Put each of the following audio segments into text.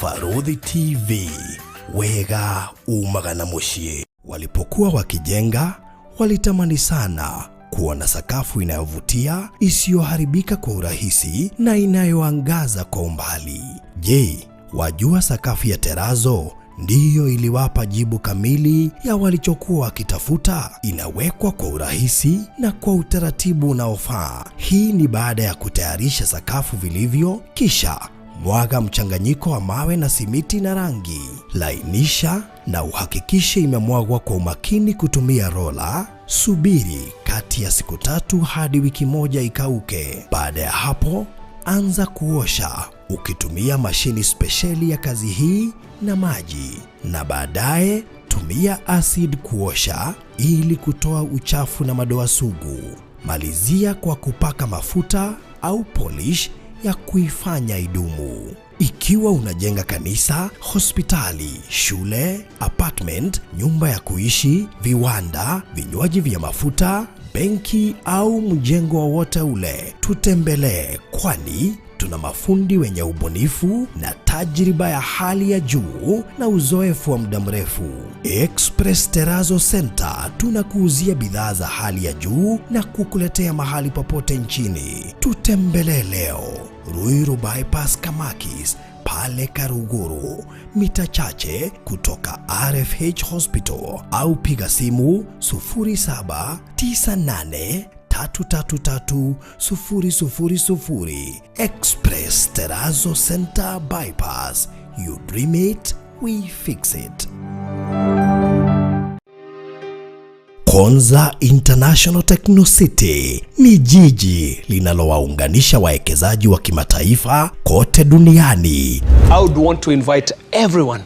Barũthi TV, wega umaga na mũciĩ. Walipokuwa wakijenga, walitamani sana kuwa na sakafu inayovutia, isiyoharibika kwa urahisi na inayoangaza kwa umbali. Je, wajua sakafu ya terazo ndiyo iliwapa jibu kamili ya walichokuwa wakitafuta? Inawekwa kwa urahisi na kwa utaratibu unaofaa. Hii ni baada ya kutayarisha sakafu vilivyo, kisha mwaga mchanganyiko wa mawe na simiti na rangi. Lainisha na uhakikishe imemwagwa kwa umakini kutumia rola. Subiri kati ya siku 3 hadi wiki 1 ikauke. Baada ya hapo, anza kuosha ukitumia mashini spesheli ya kazi hii na maji, na baadaye tumia acid kuosha ili kutoa uchafu na madoa sugu. Malizia kwa kupaka mafuta au polish ya kuifanya idumu. Ikiwa unajenga kanisa, hospitali, shule, apartment, nyumba ya kuishi, viwanda, vinywaji vya mafuta, benki au mjengo wowote ule, tutembelee, kwani tuna mafundi wenye ubunifu na tajriba ya hali ya juu na uzoefu wa muda mrefu. Express Terrazzo Center tunakuuzia bidhaa za hali ya juu na kukuletea mahali popote nchini. Tutembelee leo Ruiru Bypass Kamakis pale Karuguru, mita chache kutoka RFH Hospital, au piga simu 0798 333 000. Express Terrazzo Center Bypass. You dream it, we fix it. Konza International Techno City ni jiji linalowaunganisha wawekezaji wa kimataifa kote duniani. I would want to invite everyone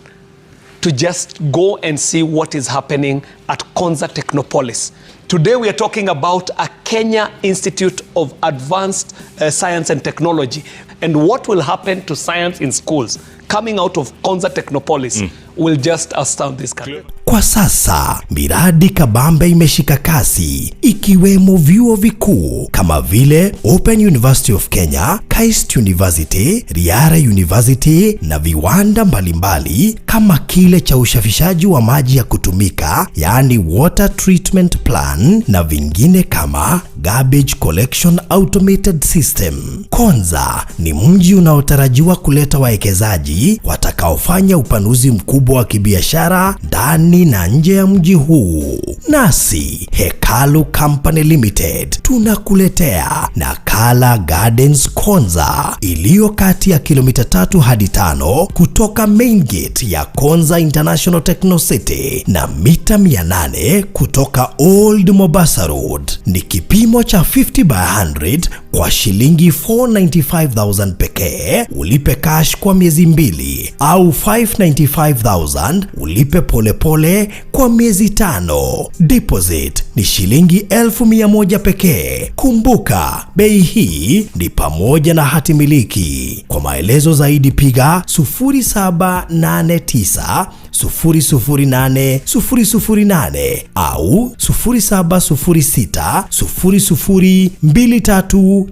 to just go and see what is happening at Konza Technopolis. Today we are talking about a Kenya Institute of Advanced Science and Technology and what will happen to science in schools coming out of Konza Technopolis will just astound this country. Kwa sasa miradi kabambe imeshika kasi, ikiwemo vyuo vikuu kama vile Open University of Kenya, KAIST University, Riara University na viwanda mbalimbali kama kile cha usafishaji wa maji ya kutumika, yaani water treatment plant, na vingine kama garbage collection automated system. Konza ni mji unaotarajiwa kuleta wawekezaji watakaofanya upanuzi mkubwa wa kibiashara ndani na nje ya mji huu. Nasi Hekalu Company Limited tunakuletea Nakala Gardens Konza iliyo kati ya kilomita 3 hadi 5 kutoka main gate ya Konza International Techno City na mita 800 kutoka Old Mombasa Road. Ni kipimo cha 50 by 100 kwa shilingi 495,000 pekee, ulipe cash kwa miezi 2, au 595,000 ulipe polepole kwa miezi 5. Deposit ni shilingi 1,100 pekee. Kumbuka, bei hii ni pamoja na hati miliki. Kwa maelezo zaidi piga 0789 008 008 au 0706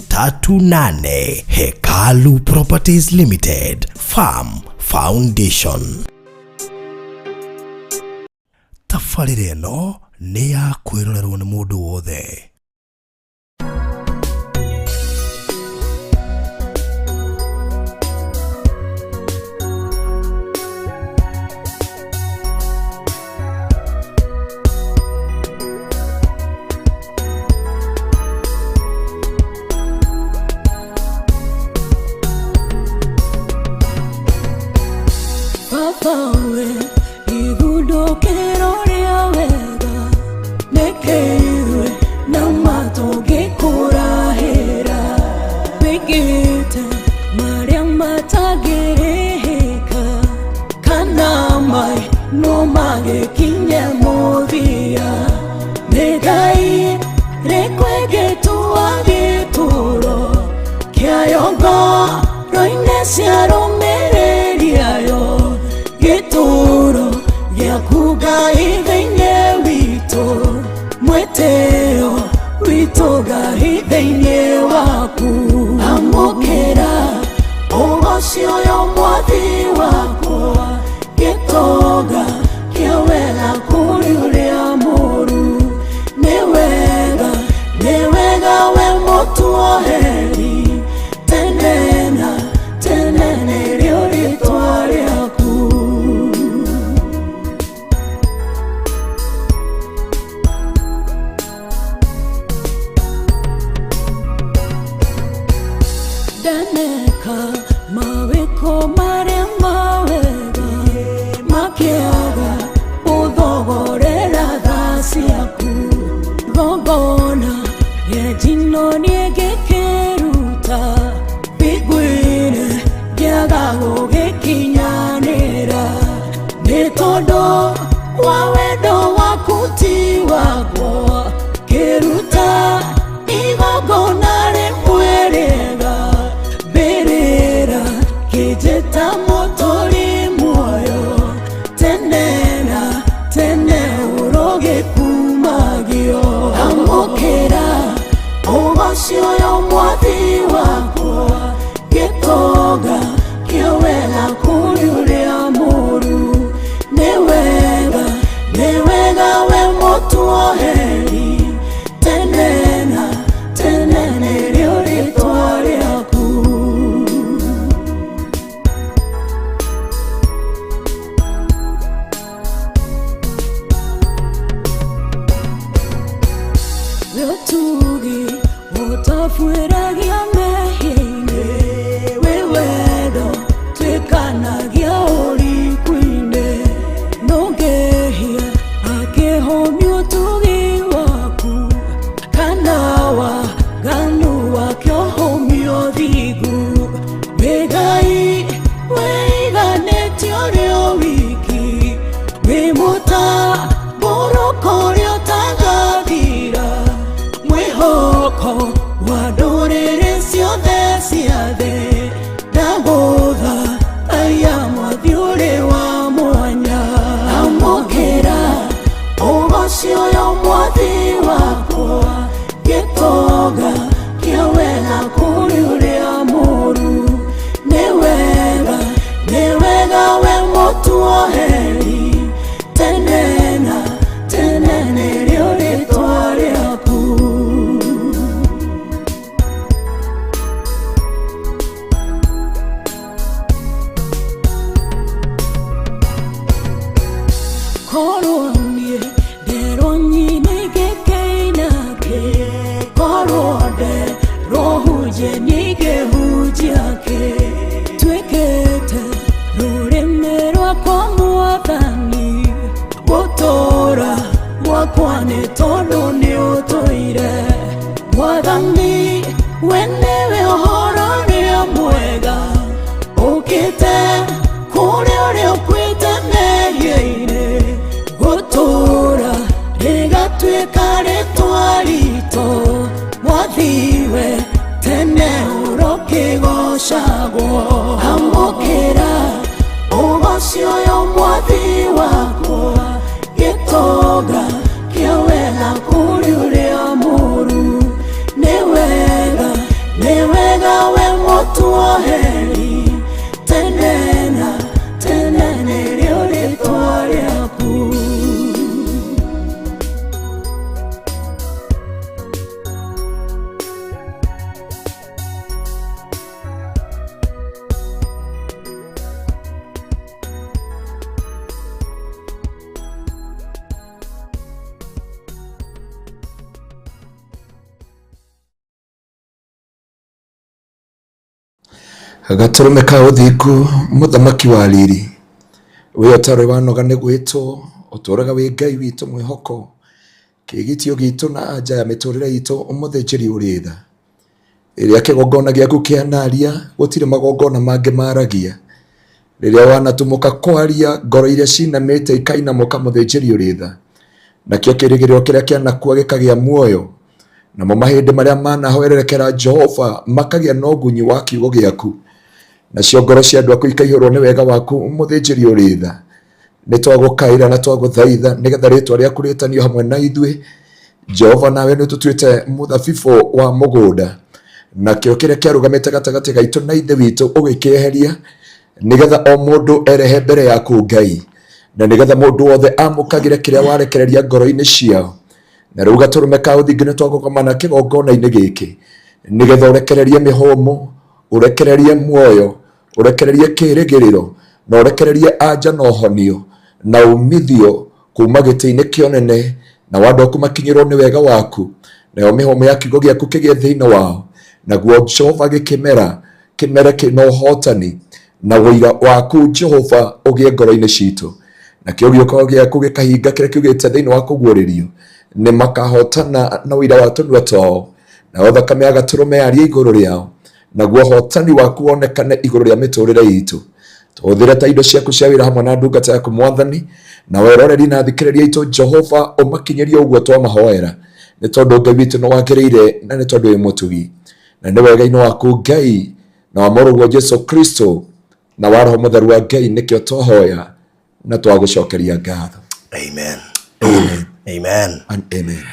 002338. Hekalu Properties Limited, Farm Foundation. Tabarĩra ĩno nĩ ya kwĩrorerwo nĩ mũndũ wothe. Baba we, igundũkĩro rĩa wega, nĩkĩigue na matũngĩkũrahĩra. Wĩkĩte marĩa matangĩrĩhĩka, kana mai no magĩkinye mũthia. Nĩ Ngai rĩkwĩgĩtua gĩtũũro kĩayo ngoro-inĩ ciarũmĩrĩri ayo, gĩtũũro gĩaku Ngai thĩinĩ witũ, mwĩtĩo witũ Ngai thĩinĩ waku. Amũkĩra ũgoci ũyũ Mwathi waku. Ndaneka mawĩko marĩa mawega makĩaga ũthogorera tha ciaku gongona rĩa njino niĩ ngĩkĩruta mbingu-inĩ ngĩaga gũgĩkinyanĩra nĩ tondũ wa wendo waku ti wakwa ngĩruta igongona rĩmwe rĩega mbĩrĩra kĩnjĩta mũtũri muoyo tene na tene ũrogĩkumagio amũkĩra ũgoci ũyũ mwathi wakwa gĩtonga kĩa wega kũrĩ ũrĩa mũũru nĩ wega nĩ wega we mũtuoheri tene na tene nĩrĩo rĩtwa rĩaku. Wĩũtugi ũtabuĩragia mehia-inĩ wĩ wendo twĩkanagia ũriku-inĩ ndũngĩhia akĩhũmia ũtugi waku kana waganu wake ũhũmia ũthingu wĩ Ngai wĩiganĩtie ũrĩ o wiki wĩ mũtambũrũko ũrĩa ũtagathira mwĩhoko wa ndũrĩrĩ ciothe cia thĩ ndagũtha aya mwathi ũrĩ wa mwanya amũkĩra ũgoci ũyũ mwathi wakwa gĩtonga kĩa wega kũrĩ ũrĩa mũũru nĩ wega nĩ wega we mũtuoheri tene na tene nĩrĩo rĩtwa rĩaku. Korwo niĩ nderwo nyine ngĩkĩinake korwo nderwo hunjie niĩ ngĩhunjia kĩ tuĩkĩte rũrĩmĩ rwakwa mwathani gũtũũra gwakwa nĩ tondũ nĩ ũtũire mwathani we nĩwe ũhoro ũrĩa mwega ũkĩte kũrĩ ũrĩa ũkuĩte mehia-inĩ gũtũũra rĩgatuĩka rĩtwa ritũ mwathiwe tene ũrokĩgocagwo amũkĩra ũgoci ũyũ mwathi wakwa gĩtonga kĩa wega kũrĩ ũrĩa mũũru nĩ wega nĩ wega we mũtuoheri tene na tene nĩrĩo rĩtwa rĩaku. Gatũrũme ka ũthingu mũthamaki wa riri wĩ ũtarĩ wanoga nĩ gwĩtwo ũtũũraga wĩ Ngai witũ mwĩhoko kĩgitio gitũ na anja ya mĩtũrĩre itũ mũthĩnjĩri ũrĩ tha ĩrĩa kĩgongona gĩaku kĩanaria gũtirĩ magongona mangĩ maragia rĩrĩa wanatumũka kwaria ngoro iria cinamĩte ikainamũka mũthĩnjĩri ũrĩ tha nakĩo kĩrĩgĩrĩro kĩrĩa kĩanakua gĩkagĩa muoyo namo mahĩndĩ marĩa manahwererekera Jehova makagĩa na ũgunyi wa kiugo gĩaku nacio ngoro cia andũ aku ikaihũrwo nĩ wega waku mũthĩnjĩri ũrĩ tha nĩ twagũkaĩra na twagũthaitha nĩgetha rĩtwa rĩaku rĩtanio hamwe na ithuĩ Jehova nawe nĩ ũtũtuĩte mũthabibũ wa mũgũnda nakĩo kĩrĩa kĩarũgamĩte gatagatĩ gaitũ na ithe witũ ũgĩkĩeheria nĩgetha o mũndũ erehe mbere yaku Ngai na nĩgetha mũndũ wothe amũkagĩre kĩrĩa warekereria ngoro-inĩ ciao na rĩu gatũrũme ka ũthingu nĩ twagũgomana kĩgongona-inĩ gĩkĩ nĩgetha ũrekererie mĩhũmũ ũrekererie muoyo ũrekererie kĩrĩgĩrĩro na ũrekererie anja na ũhonio na umithio kuma gĩtĩ-inĩ kĩa ũnene na andũ aku makinyĩrwo nĩ wega waku nayo mĩhũmũ ya kiugo gĩaku kĩgĩe thĩinĩ wao naguo Jehova gĩkĩmera Kĩmere kĩna ũhotani na ũira waku Jehova ũgĩe ngoro-inĩ citũ, nakĩo gĩũko gĩaku gĩkahinga kĩrĩa kiugĩte thĩinĩ wa kũguũrĩrio, nĩ makahotana na ũira wa tũnua twao, nayo thakame ya gatũrũme yarie igũrũ rĩao, naguo ũhotani waku wonekane igũrũ rĩa mĩtũrĩre itũ. Tũhũthĩre ta indo ciaku cia wĩra hamwe na ndungata yaku Mwathani, na weroreri na athikĩrĩria aitũ Jehova, ũmakinyĩrie ũguo twamahoera, nĩ tondũ Ngai witũ nĩ wagĩrĩire na nĩ tondũ wĩ mũtugi, na nĩ wega-inĩ waku Ngai na wa mũrũguo Jesu Kristo na wa Roho Mũtheru wa Ngai nĩkĩo twahoya na twagũcokeria ngatho. Amen. Amen. Amen. And amen.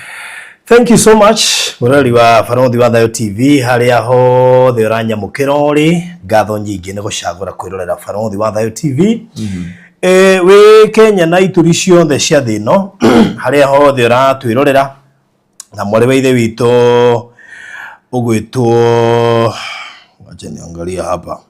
Thank you so much mũrori wa Barothi wa Thayo TV harĩa hothe ũranyamũkĩra ũrĩ, ngatho nyingĩ nĩ gũcagũra kwĩrorera Barothi wa Thayo TV. Wĩ Kenya na ituri ciothe cia thĩ ĩno harĩa hothe ũratwĩrorera, na mwarĩ wa ithe witũ ũgwĩtwo, wacha niangalia hapa,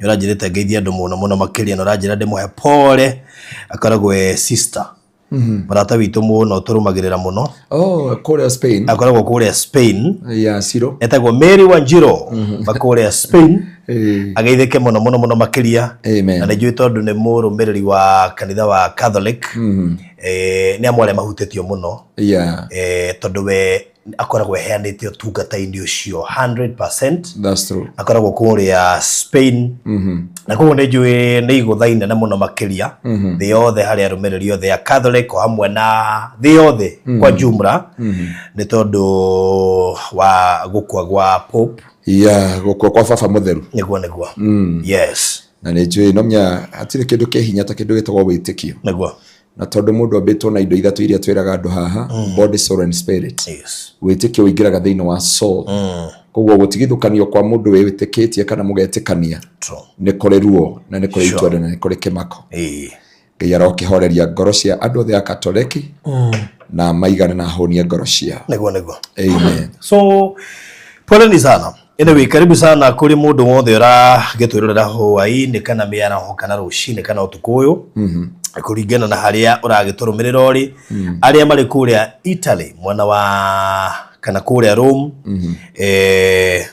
nĩ ũranjĩrĩte ngeithie andũ mũno mũno makĩria, na ũranjĩra ndĩmũhe pole, akoragwo e sister mũrata witũ mũno tũrũmagĩrĩra mũno. Oh, kũrĩa Spain. Akoragwo kũrĩa Spain. Ya Ciro. Etagwo Mary Wanjiro makũrĩa Spain. Eh. Ageithĩke mũno mũno mũno makĩria. Amen. Na nĩ njũĩ tondũ nĩ mũrũmĩrĩri wa kanitha wa Catholic, nĩ amwe arĩa mahutĩtio mũno, tondũ we akoragwo eheanĩte ũtungata-inĩ ũcio 100%. That's true. Akoragwo kũrĩa Spain, na koguo nĩ njũĩ nĩ igũtha inene mũno makĩria thĩ yothe harĩ arũmĩrĩri othe a Catholic o hamwe na thĩ yothe kwa jumla, nĩ tondũ wa gũkua gwa Pope. Yeah, gũkua kwa baba mũtheru. Nĩguo, yes. Na nĩ njũĩ no menya hatirĩ kĩndũ kĩ hinya ta kĩndũ gĩtagwo wĩtĩkio. Na tondũ mũndũ ambĩtwo na indo ithatũ iria twĩraga andũ haha, body, soul and spirit. Wĩtĩkio ũingĩraga thĩinĩ wa soul. Koguo gũtigithũkanio kwa mũndũ wĩtĩkĩtie kana mũgetĩkania nĩ kũrĩ ruo na nĩ kũrĩ itua na nĩ kũrĩ kĩmako. Ngai arokĩhoreria ngoro cia andũ othe a Katoleki na maigane na ahũnie ngoro ciao. Nĩguo. Amen. So poleni sana. Anyway, karibu sana kũrĩ mũndũ wothe ũragĩtwĩrorera hwaĩ-inĩ kana mĩaraho kana rũcinĩ kana ũtukũ ũyũ, kũringana na harĩa ũragĩtũrũmĩrĩra ũrĩ. Arĩa marĩ kũrĩa Italy mwena wa kana kũrĩa Rome,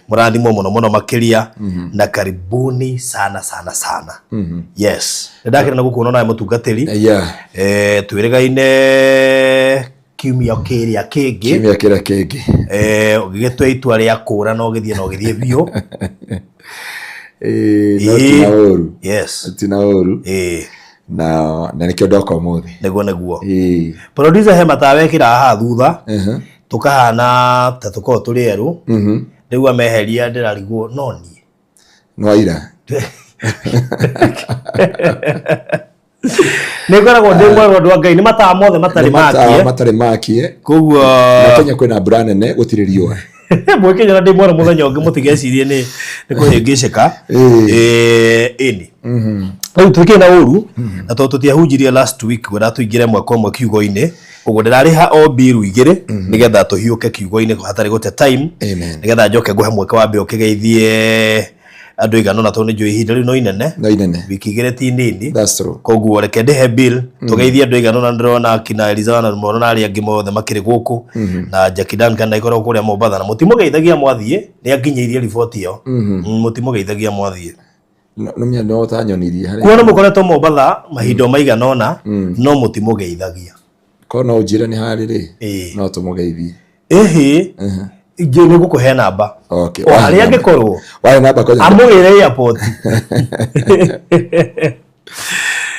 mũrathimwo mũno mũno makĩria, na karibuni sana sana sana. Yes, nĩ ndakena gũkuona nawe mũtungatĩri. Twĩrĩgaine kiumia kĩrĩa kĩngĩ. Kiumia kĩrĩa kĩngĩ. Ũgĩgĩtua itua rĩa kũra na ũgĩthiĩ na ũgĩthiĩ biũ. No tina ũru. Tina ũru. Na nĩkĩo ndoka ũmũthĩ. Nĩguo. Producer, he matawa ekĩra haha thutha, tũkahana ta tũkoragwo tũrĩ erũ. Rĩu ameheria ndĩrarigwo no niĩ. Nĩ waira. Nĩ ngoragwo ndĩ mwerũ, andũ a Ngai, nĩ matawa mothe matarĩ Nĩ matawa makie. Matarĩ makie. Koguo na Kenya kwĩna mbura nene, gũtirĩ riũa. Mwĩkĩnyona ndĩ mwerũ mũthenya ũngĩ, mũtigecirie nĩ kũhĩngĩcĩka. Ĩni rĩu tũtikĩrĩ na ũru, na tondũ tũtiahunjirie last week, ngwenda tũingĩre mwaka ũmwe kiugo-inĩ. Koguo ndĩrarĩha o mbiru igĩrĩ nĩgetha tũhiũke kiugo-inĩ hatarĩ gũte time. Amen. Nĩgetha njoke ngũhe mweke wambe ũkĩgeithie andũ igana ũna, tondũ nĩ njũĩ ihinda rĩu no inene. No inene. Wiki igĩrĩ ti nini. That's true. Koguo reke ndĩhe bill tũgeithie andũ igana ũna. Ndĩrona kina Eliza na Mono na arĩa angĩ mothe makĩrĩ gũkũ, na Jackie Duncan na ikoragwo kũrĩa Mombatha, na mũtimũgeithagia mwathiĩ, nĩ anginyĩirie riboti ĩyo. Mũtimũgeithagia mwathiĩ. No no no ũtanyonirie harĩa. Kuona mũkoretwo Mombatha mahinda maigana ũna, no mũtimũgeithagia. Korwo no ũnjĩre nĩ harĩ rĩ, no tũmũgeithie. Ĩhĩ, ingĩ nĩ ngũkũhe namba. Okay. O harĩa angĩkorwo, Wahe namba kwanja. Amũgĩre airport.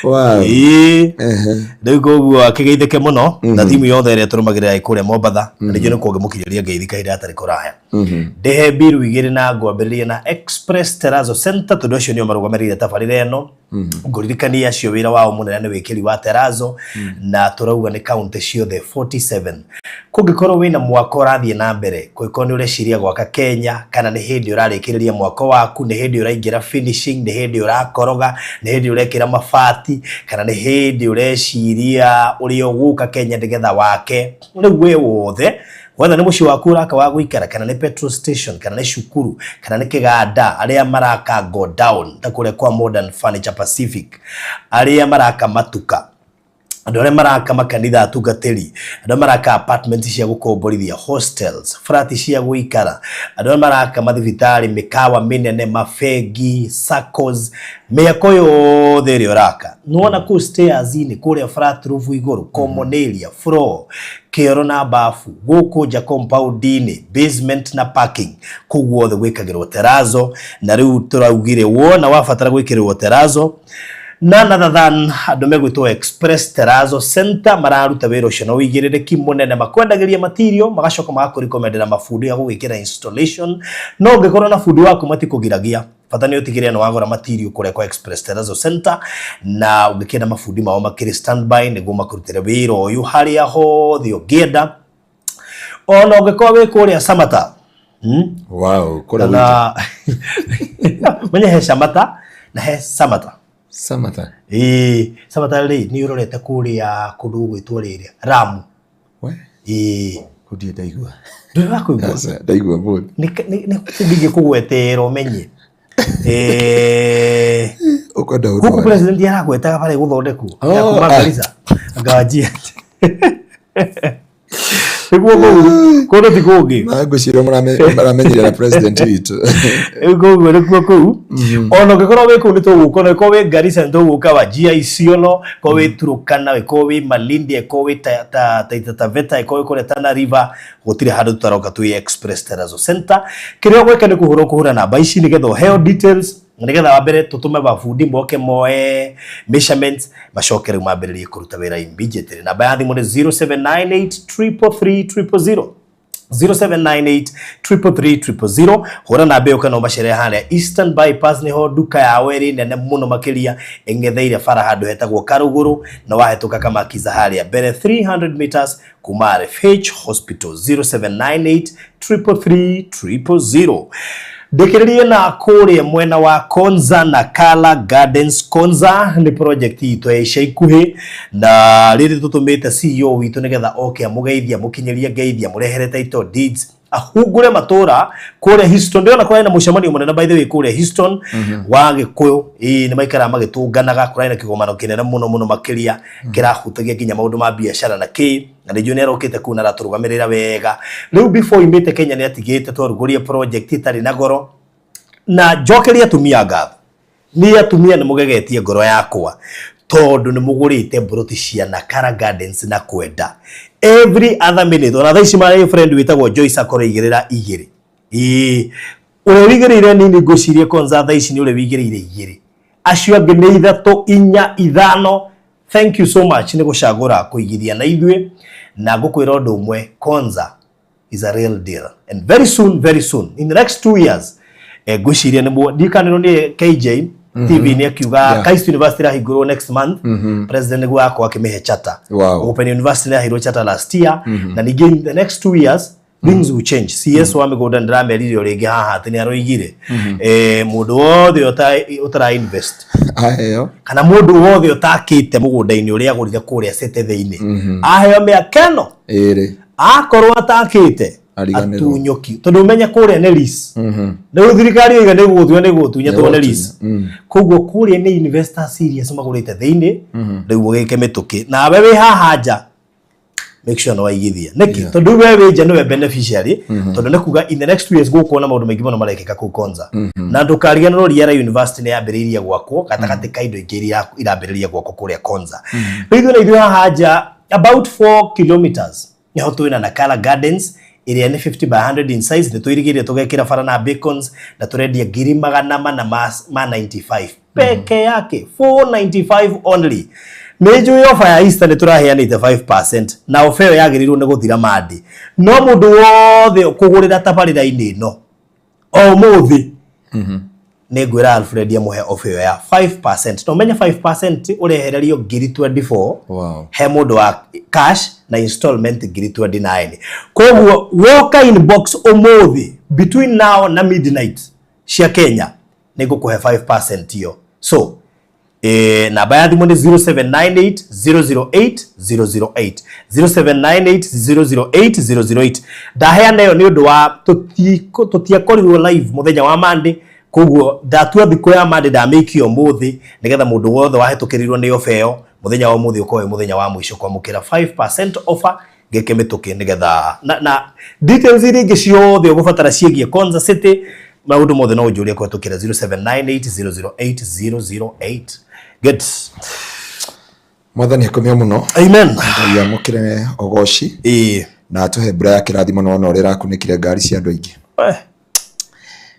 Ĩĩ. Rĩu koguo akĩgeithĩke mũno na timu yothe ĩrĩa tũrũmagĩrĩra ĩ kũrĩa Mombatha, na nĩnjũĩ nĩ kũngĩmũkinyĩria ngeithi kahinda gatarĩ kũraya. Ndĩhe mbiru igĩrĩ na ngwambĩrĩria na Express Terrazzo Center, tondũ acio nĩo marũgamĩrĩire tabarĩra ĩno. Ngũririkania acio wĩra wao mũnene nĩ wĩkĩri wa terrazzo, na tũrauga nĩ kaunti ciothe 47. Kũngĩkorwo wĩna mwako ũrathiĩ na mbere, kũngĩkorwo nĩ ũreciria gwaka Kenya, kana nĩ hĩndĩ ũrarĩkĩrĩria mwako waku, nĩ hĩndĩ ũraingĩra finishing, nĩ hĩndĩ ũrakoroga, nĩ hĩndĩ ũrekĩra mabati, kana nĩ hĩndĩ ũreciria ũrĩa ũgũka Kenya nĩgetha wake, rĩu we wothe wetha nĩ mũciĩ waku ũraka wa gũikara, kana nĩ petrol station, kana nĩ cukuru, kana nĩ kĩganda, arĩa maraka go down ta kũrĩa kwa Modern Furniture Pacific, arĩa maraka matuka. Andũ arĩa maraka makanitha, atungatĩri, andũ arĩa maraka apartment cia gũkomborithia, hostels, flat cia gũikara, andũ arĩa maraka mathibitarĩ, mĩkawa mĩnene, mabengi, saccos, mĩako yothe ĩrĩa ũraka, nĩwona kũu stairs-inĩ, kũrĩa flat roof igũrũ, common area, floor, kĩoro na bafu, gũkũ nja compound-inĩ, basement na parking, kũu guothe gwĩkagĩrwo terazo. Na rĩu tũraugire wona wabatara gwĩkĩrĩrwo terazo, none other than andũ megwĩtwo Express Terrazzo Center mararuta wĩra ũcio na ũigĩrĩrĩki mũnene. Makwendagĩria material, magacoka magakũrekomendera mabundi a gũgwĩkĩra installation. No ũngĩkorwo na bundi waku, matikũgiragia. Bata nĩ ũtigĩrĩre nĩ wagũra material kũrĩa kwa Express Terrazzo Center, na ũngĩkĩenda mabundi mao makĩrĩ standby nĩguo makũrutĩre wĩra ũyũ harĩa hothe ũngĩenda, ona ũngĩkorwo wĩ kũrĩa Samata. Wow, kũrĩa gwitũ. Kana menye he Samata na he Samata. Samata. Ĩĩ, Samata rĩ, nĩ ũrorete kũrĩa kũndũ gũgwĩtwo rĩrĩa Ramu. We. Ĩĩ. Kũndirĩ ndaigua. Ndũrĩ wakũigua? Aca, ndaigua mũthĩ. Nĩ ndingĩkũgwetera ũmenye. Ũkwenda Gũkũ ũndware. president aragwetaga barĩa gũthondekwo ya Oh, kuma ah. Garissa ngawajia nĩguo kũu kũndũ ti kũngĩ. Na ngwĩciria maramenyerera president witũ. Rĩu koguo nĩkuo kũu, ona ũngĩkorwo wĩ kũu nĩ tũgũka, ona ũngĩkorwo wĩ Garissa nĩ tũgũka, Wajir, Isiolo, korwo wĩ Turkana, ĩkorwo wĩ Malindi, ĩkorwo wĩ Taita Taveta, ĩkorwo wĩ kũrĩa Tana River, gũtirĩ handũ tũtaroka twĩ Express Terrazzo Center. Kĩrĩa ũgwĩka nĩ kũhũra, ũkũhũra namba ici nĩgetha ũheo details, nĩgetha wa mbere tũtũme mabundi moke moe measurements, macoke rĩu mambĩrĩrie kũruta wĩra immediately. Namba ya thimũ nĩ 0798 333 000, 0798 333 000. Hũra namba ĩyo kana ũmacere harĩa Eastern Bypass, nĩho nduka yao ĩrĩ nene mũno makĩria, ĩng'etheire bara handũ hetagwo Karũgũrũ, na wahĩtũka Kamakiza harĩa mbere 300 meters kuma RFH Hospital. 0798 333 000. Ndĩkĩrĩrie na kũrĩa mwena wa Konza na Kala Gardens. Konza nĩ project itũ ya ica ikuhĩ, na rĩrĩ tũtũmĩte CEO witũ nĩgetha oke amũgeithie, amũkinyĩrie ngeithia, amũrehere title deeds, ahungure matũra kũrĩa Houston. Ndĩrona kũrarĩ na mũcemanio mũnene, by the way, kũrĩa Houston wa Gĩkũyũ. Ĩĩ, nĩ maikaraga magĩtũnganaga. Kũrarĩ na kĩgomano kĩnene mũno mũno makĩria kĩrahutagia nginya maũndũ ma biacara na kĩ, na nĩ njũĩ nĩ arokĩte kũu na aratũrũgamĩrĩra wega. Rĩu before imĩte Kenya nĩ atigĩte twarugũria project ĩtarĩ na goro. Na njokerie atumia ngatho. Niĩ atumia nĩ mũgegetie ngoro yakwa, tondũ nĩ mũgũrĩte mburoti cia Nakara Gardens na kwenda every other minute. Ona thaa ici marĩ friend wĩtagwo Joyce akorwo igĩrĩra igĩrĩ. Ĩĩ, ũrĩa wigĩrĩire nini, ngwĩciria kwanza thaa ici nĩ ũrĩa wigĩrĩire igĩrĩ, acio angĩ nĩ ithatũ, inya, ithano. Thank you so much nĩ gũcagũra kũigithia na ithuĩ. Na ngũkwĩra ũndũ ũmwe, Konza is a real deal, and very soon, very soon, in the next 2 years, ngwĩciria nĩ ndikanĩrwo nĩ KJ TV nĩ akiuga KAIST University ĩrahingũrwo next month. President nĩguo akorwo akĩmĩhe charter. Open University nĩ yaheirwo charter last year, na ningĩ in the next 2 years things will change. CS wa mĩgũnda ndĩramerire o rĩngĩ haha atĩ nĩ aroigire mũndũ wothe ũtara invest Aheo. kana mũndũ wothe ũtakĩte mũgũnda-inĩ ũrĩa agũrire kũrĩa city thĩinĩ, aheo mĩaka ĩno. Ĩrĩ. Akorwo atakĩte, Ariganĩrwo. atunyoki, tondũ ũmenye kũrĩa nĩ lease. Rĩu thirikari yoiga nĩ gũgũtunya, nĩ gũgũtunya, tondũ nĩ lease. Koguo kũrĩa nĩ investor serious magũrĩte thĩinĩ. Rĩu ũgĩke mĩtũkĩ nawe wĩ haha nja, make sure nĩ waigithia. Nĩkĩ? Tondũ we wĩ nja nĩwe beneficiary, tondũ nĩ kuga in the next 2 years gũkuona maũndũ maingĩ mũno marekĩka kũu Konza. Na ndũkariganĩrwo Riara University nĩ yambĩrĩirie gwakwo gatagatĩ ka indo ingĩ iria irambĩrĩria gwakwo kũrĩa Konza. Rĩu ithuĩ na ithuĩ haha nja about 4 kilometers niho twĩna Nakala Gardens, ĩrĩa nĩ 50 by 100 in size. Nĩ tũirigĩire, tũgekĩra bara na beacons, na tũrendia ngiri magana mana ma 95 peke yake, 495 only. Nĩ njũĩ offer ya Easter nĩ tũraheanĩte 5%, na offer ĩyo yagĩrĩirwo nĩ gũthira Monday, no mũndũ wothe ũkũgũrĩra tabarĩra-inĩ ĩno o ũmũthĩ, nĩ ngwĩra Alfred amũhe offer ĩyo ya 5%. Na ũmenye 5% ũrehererio ngiri 24 he mũndũ wa cash, na installment ngiri 29. Koguo woka inbox ũmũthĩ between now na midnight cia Kenya, nĩ ngũkũhe 5% iyo. So namba ya thimũ nĩ 0798 008 008, 0798 008 008. Ndaheana ĩyo nĩ ũndũ wa tũtiakorirwo live mũthenya wa Monday. Koguo ndatua thikũ ya Monday ndamĩikia ũmũthĩ nĩgetha mũndũ wothe wahĩtũkĩrirwo nĩ ofa ĩyo mũthenya wa ũmũthĩ ũkorwo wĩ mũthenya wa mũico kwamũkĩra 5% offer gĩke mĩtũkĩ nĩgetha na details iria ingĩ ciothe ũgũbatara ciĩgiĩ Konza City maũndũ mothe no ũnjũrie kũhetũkĩra 0798008008. Good. Mwathani akomio muno. Amen. Ngai amũkĩre ũgoci Ĩĩ. na atũhe mbura ya kĩrathimo na wona ũrĩa ĩrakunĩkire ngari cia andũ aingĩ.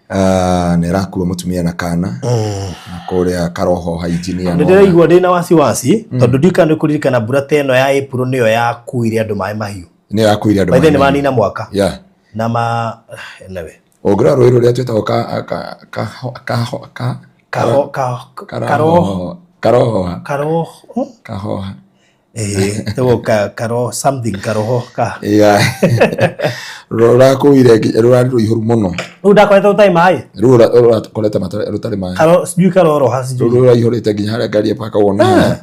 Ah, na ĩrakua mũtumia na kana na kũrĩa karoho ha injinia. Nĩ ndĩraigua ndĩ na wasiwasi tondũ ndikana nĩ kũririkana mbura ta ĩno ya April nĩyo yakuire andũ maĩ mahiũ. Nĩyo yakuire andũ By the way, maĩ nĩ manina mwaka Yeah. na ma anyway. Ũngĩrora rũĩ rũrĩa twĩtagwo ka ka ka ka ka Kaho ka karoho. Karoho karohoha. Karoho. Kahoha. Eh, tagwo ka karo something karoho ka. Yeah. Rũrakuire rũrarĩ rũihũru mũno. Rĩu ndakorete rũtarĩ maĩ. Rĩu rũrakorete rũtarĩ maĩ. Karo sijui karoroha sijui. Rũu rũraihũrĩte nginya harĩa ngari ĩpakagwo na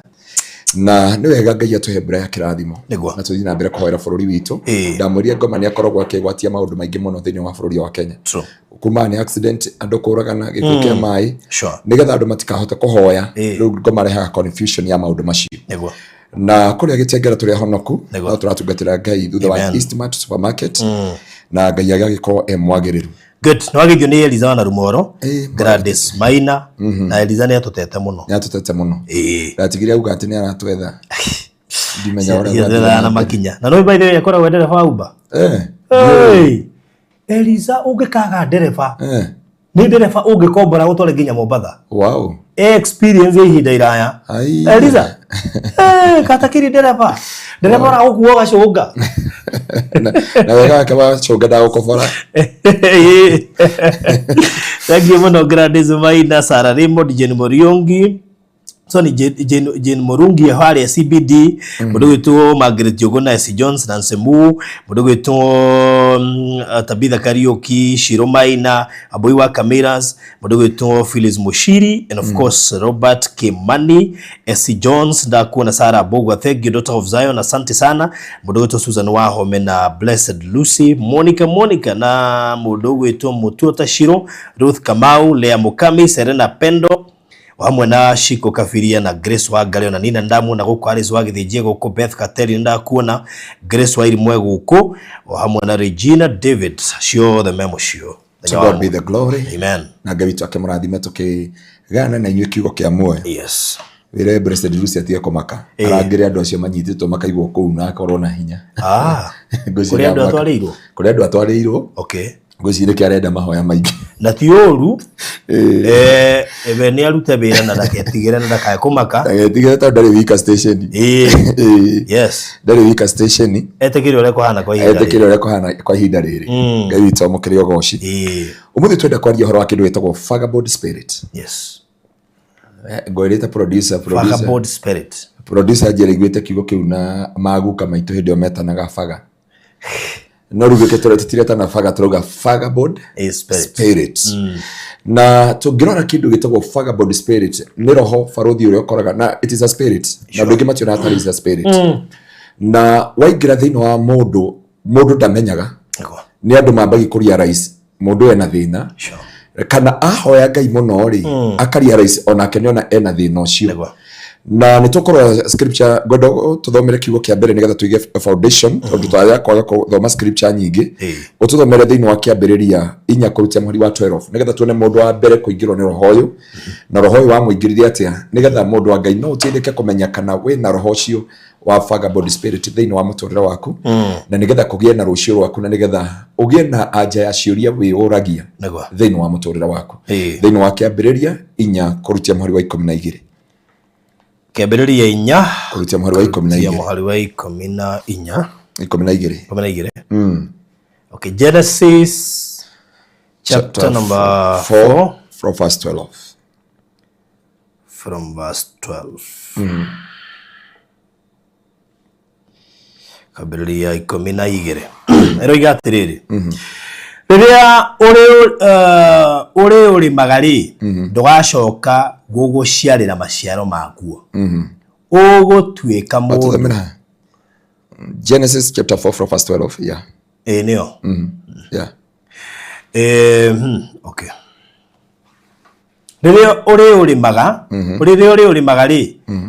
na nĩ wega Ngai atũhe mbura ya kĩrathimo. Nĩguo. Na tũthiĩ na mbere kũhoera bũrũri witũ. Ĩĩ. Ndamwĩrire ngoma nĩ akoragwo akĩgwatia maũndũ maingĩ mũno thĩinĩ wa bũrũri wa Kenya. True. Kuma nĩ accident, andũ kũragana, gĩkuũ kĩa maĩ. Sure. Nĩgetha andũ matikahote kũhoya. Ĩĩ. Rĩu ngoma rehaga confusion ya maũndũ macio. Nĩguo. Na kũrĩa Gĩtengera tũrĩ ahonoku Nĩguo. no tũratungatĩra Ngai thutha wa Amen. Eastmart Supermarket na Ngai agagĩkorwo e mwagĩrĩru. Good. Nĩ wageithio nĩ Eliza wa Narumoro, Ĩĩ, Gladys Maina na Eliza nĩ atũtete mũno. Nĩ atũtete mũno. Ĩĩ. Ndatigire auga atĩ nĩ aratwetha. Ndimenya ũrĩa Ciathethaga gwathiĩ na na mbere. makinya. Na no by the way akoragwo e ndereba wa Uber. Eh. Hey! Eliza ũngĩkaga ndereba Eh. nĩ ndereba ũngĩkombora gũtware nginya Mombatha. Wow. E experience ya ihinda iraya. Ai. Eliza. Eh, katakiri ndereba. Ndereba ũragũkua ũgacũnga. Na wega wake wacũnga ndagũkobora. Thank you mũno Gladys Maina, Sarah Raymond, Jane Muriungi. So ni Jane Murungi harĩa CBD, mũndũ gwĩtwo Margaret Njuguna, S Jones, Nancy Mu, mũndũ gwĩtwo Tabitha Kariuki, Shiro Maina, Aboi wa Cameras, mũndũ gwĩtwo Phyllis Mushiri and of course Robert Kimani, S Jones, ndakuona Sarah Bogwa, thank you Daughter of Zion, asante sana. Mũndũ gwĩtwo Susan Wahome na Blessed Lucy, Monica na mũndũ gwĩtwo Mutua Tashiro, Ruth Kamau, Lea Mukami, Serena Pendo hamwe na Shiko Kabiria na Grace Wangari na Nina Ndamu na gũkũ Alice wa Gĩthĩnjie gũkũ Beth Kateri ndakuona Grace wa Irimwe gũkũ o hamwe na Regina David ciothe me mũcio. To God be the glory. Amen. Na Ngai witũ akĩmũrathime tũkĩgana na inyuĩ kiugo kĩa muoyo. Yes. Wĩre Blessed Lucy atige kũmaka. Arangĩre andũ acio manyitĩtwo makaigwo kũu na akorwo na hinya. Ah. Ngwĩciria Kũrĩ andũ maka- atwarĩirwo? Kũrĩ andũ atwarĩirwo. Okay. Ngwĩciria nĩkĩo arenda mahoya maingĩ. Na ti ũru we nĩ arute wĩra na ndaketigĩre na ndakae kũmaka. Ndagetigĩre tondũ ndarĩ wika station. Ĩĩ. Ĩĩ. Yes. Ndarĩ wika station. Etĩkĩre ũrĩa kũhana kwa ihinda rĩrĩ. Etĩkĩre ũrĩa kũhana kwa ihinda rĩrĩ. Ngai witũ amũkĩre ũgoci. Ĩĩ. Ũmũthĩ twenda kwaria ũhoro wa kĩndũ gĩtagwo vagabond spirit. Yes. Ngwĩrĩte producer. Vagabond spirit. Producer njĩra iguĩte kiugo kĩu na maguka maitũ hĩndĩ ĩyo metanaga baga. No rĩu gĩkĩ tũrĩa tũtiretana baga tũrauga vagabond Spirit. spirit. Na tũngĩrora kĩndũ gĩtagwo vagabond spirit nĩ roho barũthi ũrĩa ũkoraga na it is a spirit. Na andũ aingĩ mationaga tarĩ is a spirit. Na waingĩra thĩinĩ wa mũndũ, mũndũ ndamenyaga. Nĩguo. Nĩ andũ mambagia kũrealize mũndũ ena thĩna. Sure. Kana ahoya Ngai mũno rĩ, akarealize onake nĩona ena thĩna ũcio. Nĩguo. Na nĩ tũkũrora scripture, ngwenda tũthomere kiugo kĩa mbere nĩgetha tũige foundation, tondũ twaya kwaga gũthoma scripture nyingĩ. Ũtũthomere thĩinĩ wa kĩambĩrĩria 4 kũruta mũhari wa 12 nĩgetha tuone mũndũ wa mbere kũingĩrwo nĩ roho ũyũ, na roho ũyũ wamũingĩrire atĩa, nĩgetha mũndũ wa Ngai no ũteithĩke kũmenya kana wĩna roho ũcio wa vagabond spirit thĩinĩ wa mũtũrĩre waku, na nĩgetha kũgĩe na rũciũ rwaku, na nĩgetha ũgĩe na anja ya ciũria wĩyũragia Nĩguo. thĩinĩ wa mũtũrĩre waku. Ĩĩ. Thĩinĩ wa kĩambĩrĩria 4 kũrutia mũhari wa 12. Kĩambĩrĩria 4 kũrutia mũhari wa ikũmi na kũrutia igĩrĩ. mũhari wa 14. 12. 12. Okay, Genesis chapter number 4 4 from verse 12. From verse 12. Kambĩrĩria 12. Ĩroiga atĩrĩrĩ. Rĩrĩa ũrĩ ũrĩmaga rĩ, ndũgacoka gũgũciarĩra maciaro makuo. Ũgũtuĩka mũndũ. Tũthomera. Genesis chapter 4 from verse 12. Yeah. Ĩĩ nĩyo. Yeah. Okay. Rĩrĩa ũrĩũrĩmaga, rĩrĩa ũrĩũrĩmaga rĩ,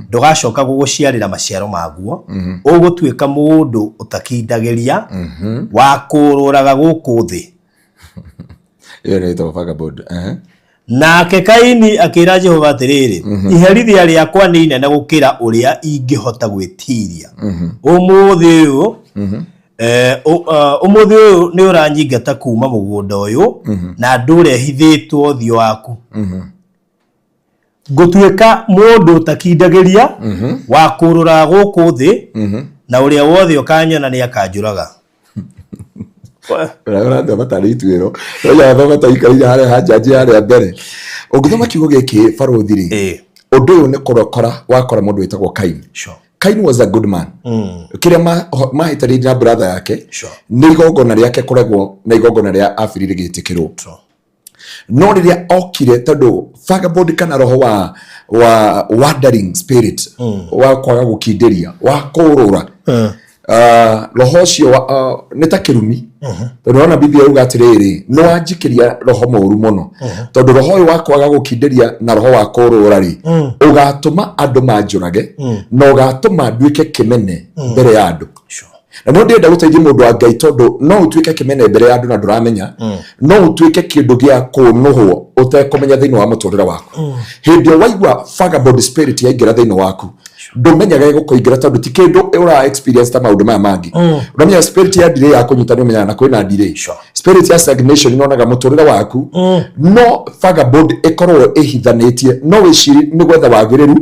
ndũgacoka gũgũciarĩra maciaro maguo, ũgũtuĩka mũndũ ũtakindagĩria, wa kũũrũraga gũkũ thĩ. Ĩyo nĩ ĩtagwo vagabond. Nake Kaini akĩra Jehova atĩrĩrĩ, iherithia rĩakwa nĩ inene gũkĩra ũrĩa ingĩhota gwĩtiiria. Ũmũthĩ ũyũ ũmũthĩ ũyũ nĩ ũranyingata kuma mũgũnda ũyũ na ndũre hithĩtwo ũthiũ waku. Ngũtuĩka mũndũ ũtakindagĩria wa kũũrũraga gũkũ thĩ, na ũrĩa wothe ũkanyona nĩ akanjũraga. Ũrĩa ũrathoma tarĩ ituĩro ũrĩa ũrathoma ta ikarĩire harĩa ha njanji harĩa mbere. Ũngĩthoma kiugo gĩkĩ, barũthi rĩ, ũndũ ũyũ nĩ kũrokora wakora mũndũ wĩtagwo Kain. Kain was a good man. Kĩrĩa mahĩtanĩirie na brother yake nĩ igongona rĩake kũregwo na igongona rĩa Abiri rĩgĩtĩkĩrwo. No rĩrĩa okire, tondũ vagabond kana roho wa wandering spirit, wa kwaga gũkindĩria, wa kũũrũra, roho ũcio nĩ ta kĩrumi, tondũ ona Biblia yuga atĩrĩrĩ, nĩ wanjikĩria roho mũru mũno, tondũ roho ũyũ wa kwaga gũkindĩria na roho wa kũũrũra rĩ, ũgatũma andũ manjũrage na ũgatũma nduĩke kĩmene mbere ya andũ. Na no ndĩrenda gũteithia mũndũ wa Ngai, tondũ no ũtuĩke kĩmene mbere ya andũ na ndũramenya, no ũtuĩke kĩndũ gĩa kũnũhwo ũtekũmenya thĩinĩ wa mũtũrĩre waku. Hĩndĩ ĩyo waigua vagabond spirit yaingĩra thĩinĩ waku, ndũmenyaga ĩgũkũingĩra, tondũ ti kĩndũ ũra experience ta maũndũ maya mangĩ. Ũramenya spirit ya delay ya kũnyita, nĩ ũmenyaga na kwĩna delay. Spirit ya stagnation inonaga mũtũrĩre waku. No vagabond ĩkorwo ĩhithanĩtie, no wĩciri nĩ gwetha wagĩrĩru,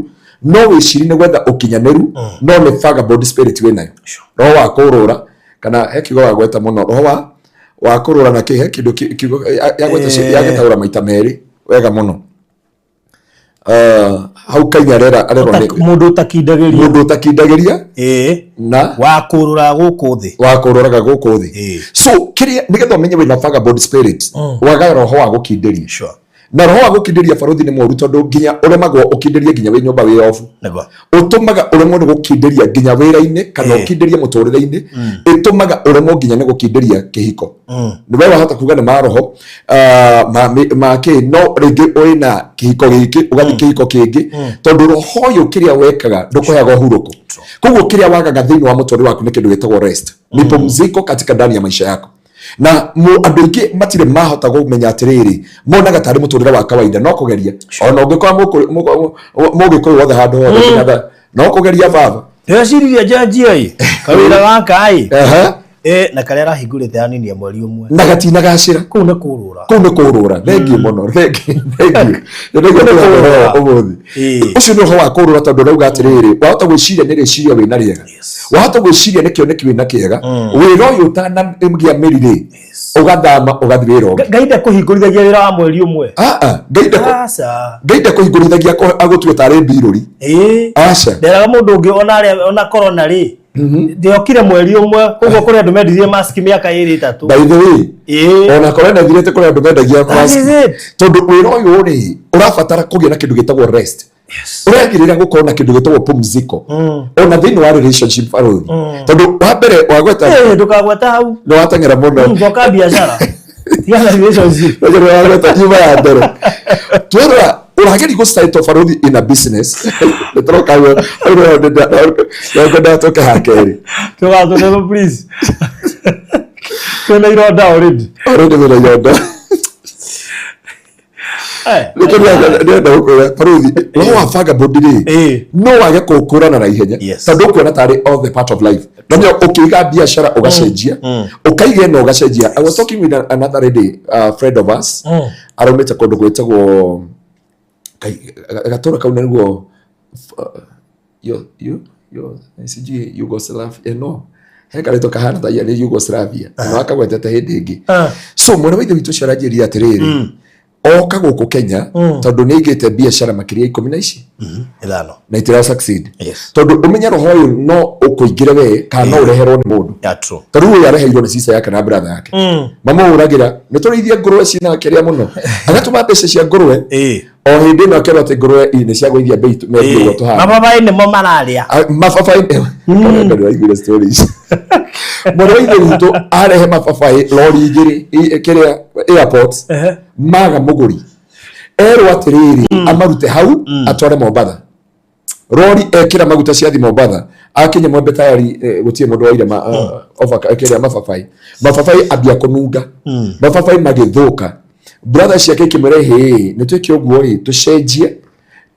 no wĩciri nĩ gwetha ũkinyanĩru, no nĩ vagabond spirit wĩnayo. Roho wa kũrũra, kana he kiugo wagweta mũno, roho wa kũrũra na kĩ, he kĩndũ kiugo yagweta yagĩtaũra maita merĩ wega mũno. Hau Kaini arera arerwo nĩ Mũndũ ũtakindagĩria. Mũndũ ũtakindagĩria. Na wa kũũrũraga gũkũ thĩ. Wa kũrũraga gũkũ thĩ. So kĩrĩa nĩgetha ũmenye wĩna vagabond spirit, waga roho wa gũkindĩria. Na roho wa gũkindĩria, barũthi, nĩ mũru, tondũ nginya ũremagwo ũkindĩrie nginya wĩ nyũmba wĩ obu. Ũtũmaga ũremwo nĩ gũkindĩria nginya wĩra-inĩ kana ũkindĩrie mũtũrĩre-inĩ. Ĩtũmaga ũremwo nginya nĩ gũkindĩria kĩhiko. Nĩ we wahota kuga nĩ maroho ma kĩ, no rĩngĩ wĩna kĩhiko gĩkĩ, ũgathiĩ kĩhiko kĩngĩ, tondũ roho ũyũ kĩrĩa wekaga ndũkũheaga ũhurũko. Koguo kĩrĩa wagaga thĩinĩ wa mũtũrĩre waku nĩ kĩndũ gĩtagwo rest, ni pumziko katika ndani ya maisha yako. Na andũ aingĩ matirĩ mahota kũmenya atĩrĩrĩ, monaga tarĩ mũtũrĩre wa kawaida, no kũgeria ona ũngĩkora mũgĩkũyũ wothe handũ hothe nginya no kũgeria baba. Ndĩreciririe njanjia ĩ kawĩra gaka ĩ na karĩa arahingũrĩte aninie mweri ũmwe. Na gatinagacĩra. Kũu nĩ kũrũra. Kũu nĩ kũrũra. Thengiũ mũno, thengiũ, thengiũ. Nĩ kũrũra. Ũmũthĩ ũcio nĩ ũhoro wa kũrũra, tondũ ũrauga atĩrĩrĩ, wahota gwĩciria nĩ rĩciria wĩna rĩega, wahota gwĩciria nĩ kĩoneki wĩna kĩega, wĩra ũyũ ũtanagĩa mĩri rĩ, ũgathama ũgathiĩ wĩra ũngĩ. Ngai ndakũhingũrithagia wĩra wa mweri ũmwe. Ah, ah, Ngai Aca. Ngai ndakũhingũrithagia agũtue tarĩ mbirũri. Aca. Nderaga mũndũ ũngĩ ona arĩa ona corona rĩ, ndĩokire mweri ũmwe, koguo kũrĩ andũ mendirie mask mĩaka ĩrĩ ĩtatũ. By the way, ona korwo ĩnathirĩte, kũrĩ andũ mendagia That mask. is it. Tondũ wĩra ũyũ rĩ, ũrabatara kũgĩa na kĩndũ gĩtagwo rest, ũragĩrĩra gũkorwo na kĩndũ gĩtagwo pumziko, ona thĩinĩ wa relationship, barũthi, tondũ wa mbere wagweta Ndũkagweta hau. Nĩ wateng'era mũno. Coka biacara, tigana relationship. Tondũ wagweta nyuma ya mbere twerora ũrageria gũ start off, barũthi, in a business. Nĩ tũroka hau hau ndatoke ha kerĩ. Tũgatũrĩrwo please, twĩna ironda already. Already wĩna ironda. Nĩkĩo ndĩrenda gũkwĩra, barũthi, roho wa vagabond rĩ, no wage kũkũrana na ihenya, tondũ ũkuona tarĩ all the part of life. Na nĩyo ũkĩiga biacara ũgacenjia, ũkaiga ĩno ũgacenjia. I was talking with another lady, friend of us, araumĩte kũndũ gwĩtagwo gatũra kau nĩguo yo yo yo sijui Yugoslavia, no he karĩtwa kahana ta nĩ Yugoslavia, no akagwetete hĩndĩ ĩngĩ. So mwana wa ithe witũ ũcio aranjĩrire atĩrĩrĩ, oka gũkũ Kenya tondũ nĩ aigĩte biacara makĩria ya 10 na ici ithano na itira succeed. Tondũ ũmenye roho ũyũ no ũkũingĩre we kana no ũreherwo nĩ mũndũ. Ta rĩu ũyũ areheirwo nĩ sister yake na brother yake, mamũhũragĩra nĩ tũrĩithie ngũrwe cina kĩrĩa mũno, agatũma mbeca cia ngũrwe. O hĩndĩ ĩno akerwo atĩ ngũrwe nĩ ciagũithia mbei, mendie ũguo tũhana. Mababaĩ nĩmo mararĩa. Ah, mababaĩ nĩ waiguire stories. Mwana wa ithe witũ arehe mababaĩ lori igĩrĩ kĩrĩa airport, maga mũgũri. Erwo atiriri, amarute hau atware Mombatha. Rori ekira maguta ciathi Mombatha, akinye Mwembe Tayari, gutirĩ mũndũ waire ma kĩrĩa mababai. Mababai ambia kũnunga, mababai magĩthũka. Brother ciake ikĩmwĩra, hĩ, nĩ twĩke ũguo rĩ, tũcenjie.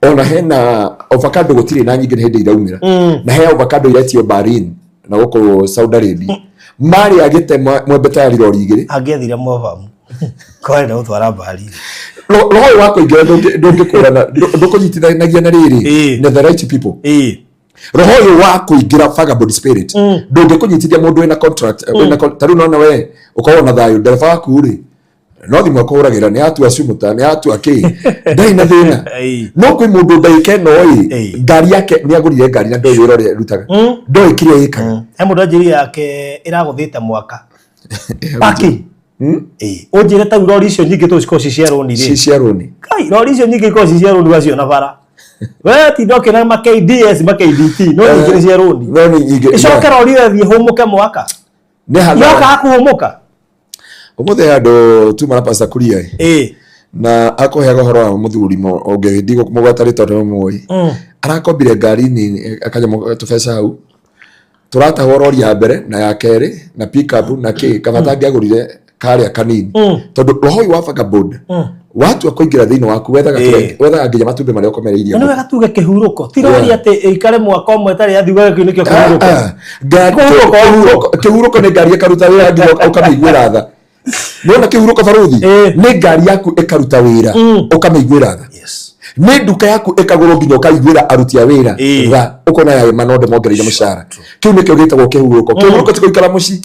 Ona hena avocado gũtirĩ na nyingĩ, nĩ hĩndĩ iraumĩra, na he avocado iretio Bahrain na gũkũ Saudi Arabia. Marĩ agĩte Mwembe Tayari rori igĩrĩ. Angĩathire Mwabamu kwarĩ na gũtwara mbari. Roho ũyũ wa kũingĩra ndũngĩkũrana, ndũkũnyitithanagia na rĩrĩ na the right people. Roho ũyũ wa kũingĩra, vagabond spirit, ndũngĩkũnyitithia mũndũ wĩna contract, wĩna ta rĩu nona we ũkorwo na thayũ, ndereba waku rĩ, no thimũ akũhũragĩra, nĩ atua cumuta, nĩ atua kĩ, ndarĩ na thĩna. No kwĩ mũndũ ndagĩka ĩno ĩ ngari yake, nĩ agũrire ngari na ndoĩ wĩra ũrĩa ĩrutaga, ndoĩ kĩrĩa ĩkaga. He mũndũ anjĩrire yake ĩragũthĩte mwaka parking. Ũnjĩre tau rori icio nyingĩ tũcikorwo ci cia rũni ci rĩ? Cia rũni. Kai, rori icio nyingĩ ikorwo ci cia rũni waciona bara, we tinda ũkĩona ma KDS, ma KDT, no nyingĩ nĩ cia rũni. No nĩ nyingĩ. Ĩcoke rori ĩyo ĩthiĩ hũmũke mwaka Nĩ hathara. Yokaga kũhũmũka. Ũmũthĩ andũ tuma na Pastor Kuria na akũheaga ũhoro wa mũthuri ũngĩ, ndigũmũgweta rĩtwa nĩ mũĩ. Arakombire ngari nini, akanyamũ tũbeca hau tũratahwo, rori ya mbere na ya kerĩ na pickup na kĩ, kabata angĩagũrire karĩa kanini, tondũ roho ũyũ wa vagabond watua kũingĩra thĩinĩ waku, wethaga wethaga nginya matumbĩ marĩa ũkomereirie. Na nĩ wega tuge kĩhurũko ti rori atĩ ĩikare mwaka ũmwe ĩtarĩ yathiĩ, kĩu nĩkĩo kĩhurũko. Ah, ngari. Kĩhurũko. Kĩhurũko nĩ ngari ĩkaruta wĩra nginya ũkamĩiguĩra tha. Nĩwona kĩhurũko, barũthi? Nĩ ngari yaku ĩkaruta wĩra ũkamĩiguĩra tha. Nĩ nduka yaku ĩkagũrwo nginya ũkaiguĩra aruti a wĩra tha, ũkona ya manonde mongereire mũcara. Kĩu nĩkĩo gĩtagwo kĩhurũko. Kĩhurũko ti gũikara mũciĩ.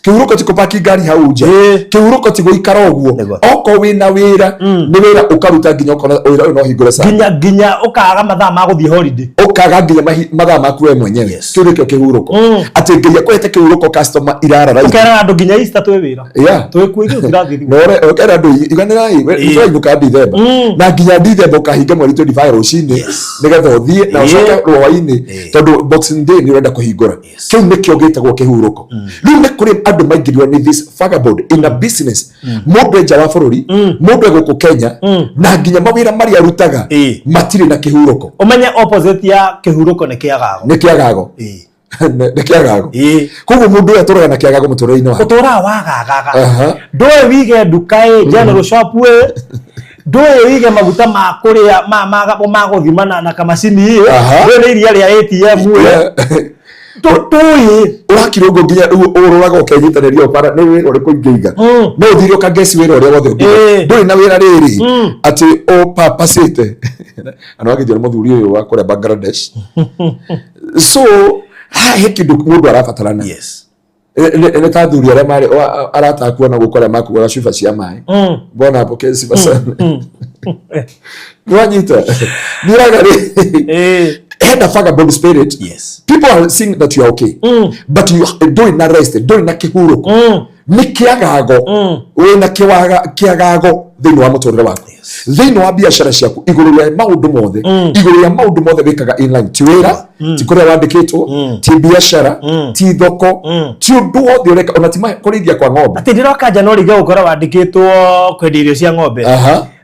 Kĩhurũko ti kũpaki ngari hau nja. Kĩhurũko ti gũikara ũguo. Okorwo wĩna wĩra, nĩ wĩra ũkaruta nginya ũkona wĩra ũyũ no hingũre saa. Nginya ũkaga mathaa ma gũthiĩ holiday. Ũkaga nginya mathaa maku we mwenyewe. Kĩu nĩkĩo kĩhurũko, atĩ Ngai akũhete kĩhurũko, customer irara raithi. Ũkerana andũ nginya Easter twĩ wĩra. Twĩ kuo ithuĩ tũtirathiĩ thigũkũ. Na ũkera andũ iganĩrai, tũrainũka Ndithemba, na nginya Ndithemba ũkahinga mweri 25 rũcinĩ nĩgetha ũthiĩ na ũcoke rwainĩ, tondũ Boxing Day nĩ ũrenda kũhingũra. Kĩu nĩkĩo gĩtagwo kĩhurũko. Rĩu nĩ kũrĩ andũ maingĩrirwo nĩ this vagabond in a business, mũndũ e nja wa bũrũri, mũndũ e gũkũ Kenya, na nginya mawĩra marĩa arutaga matirĩ na kĩhurũko. Ũmenye opposite ya kĩhurũko nĩ kĩagago. Nĩ kĩagago. Nĩ kĩagago. Koguo mũndũ ũyũ atũraga na kĩagago mũtũrĩre-inĩ wake. Ũtũraga wagagaga. Ndũĩ wige nduka ĩ general shop ĩ, ndũĩ wige maguta ma kũrĩa ma gũthima na kamacini ĩ, ndũĩ nĩ iria rĩa ATM ĩ. Tũĩ. Ũrakira ũguo nginya rĩu ũrũraga ũkenyitanĩria ũbara nĩ wĩra ũrĩkũ ingĩiga. No ũthire ũkangeci wĩra ũrĩa wothe ũngĩiga. Ndũrĩ na wĩra rĩrĩ atĩ ũpapacĩte na nĩwagĩthio nĩ mũthuri ũyũ wa kũrĩa Bangladesh. So haha he kĩndũ mũndũ arabatarana. Nĩ ta athuri arĩa marĩ arata akuona gũkũ, arĩa makuaga cuba cia maĩ. Mbona apokee sifa sana, nĩwanyita nĩũraga rĩ hena vagabond spirit. People are seeing that you are okay, but you ndũrĩ na rest, ndũrĩ na kĩhurũko. Nĩ kĩagago. Wĩna kĩagago thĩinĩ wa mũtũrĩre waku, thĩinĩ wa biacara ciaku, igũrũ rĩa maũndũ mothe, igũrũ rĩa maũndũ mothe wĩkaga inline, ti wĩra, ti kũrĩa wandĩkĩtwo, ti biacara, ti thoko, ti ũndũ wothe ũreka, ona ti kũrĩithia kwa ng'ombe. Atĩ ndĩroka nja no rĩngĩ gũkora wandĩkĩtwo kwendia irio cia ng'ombe.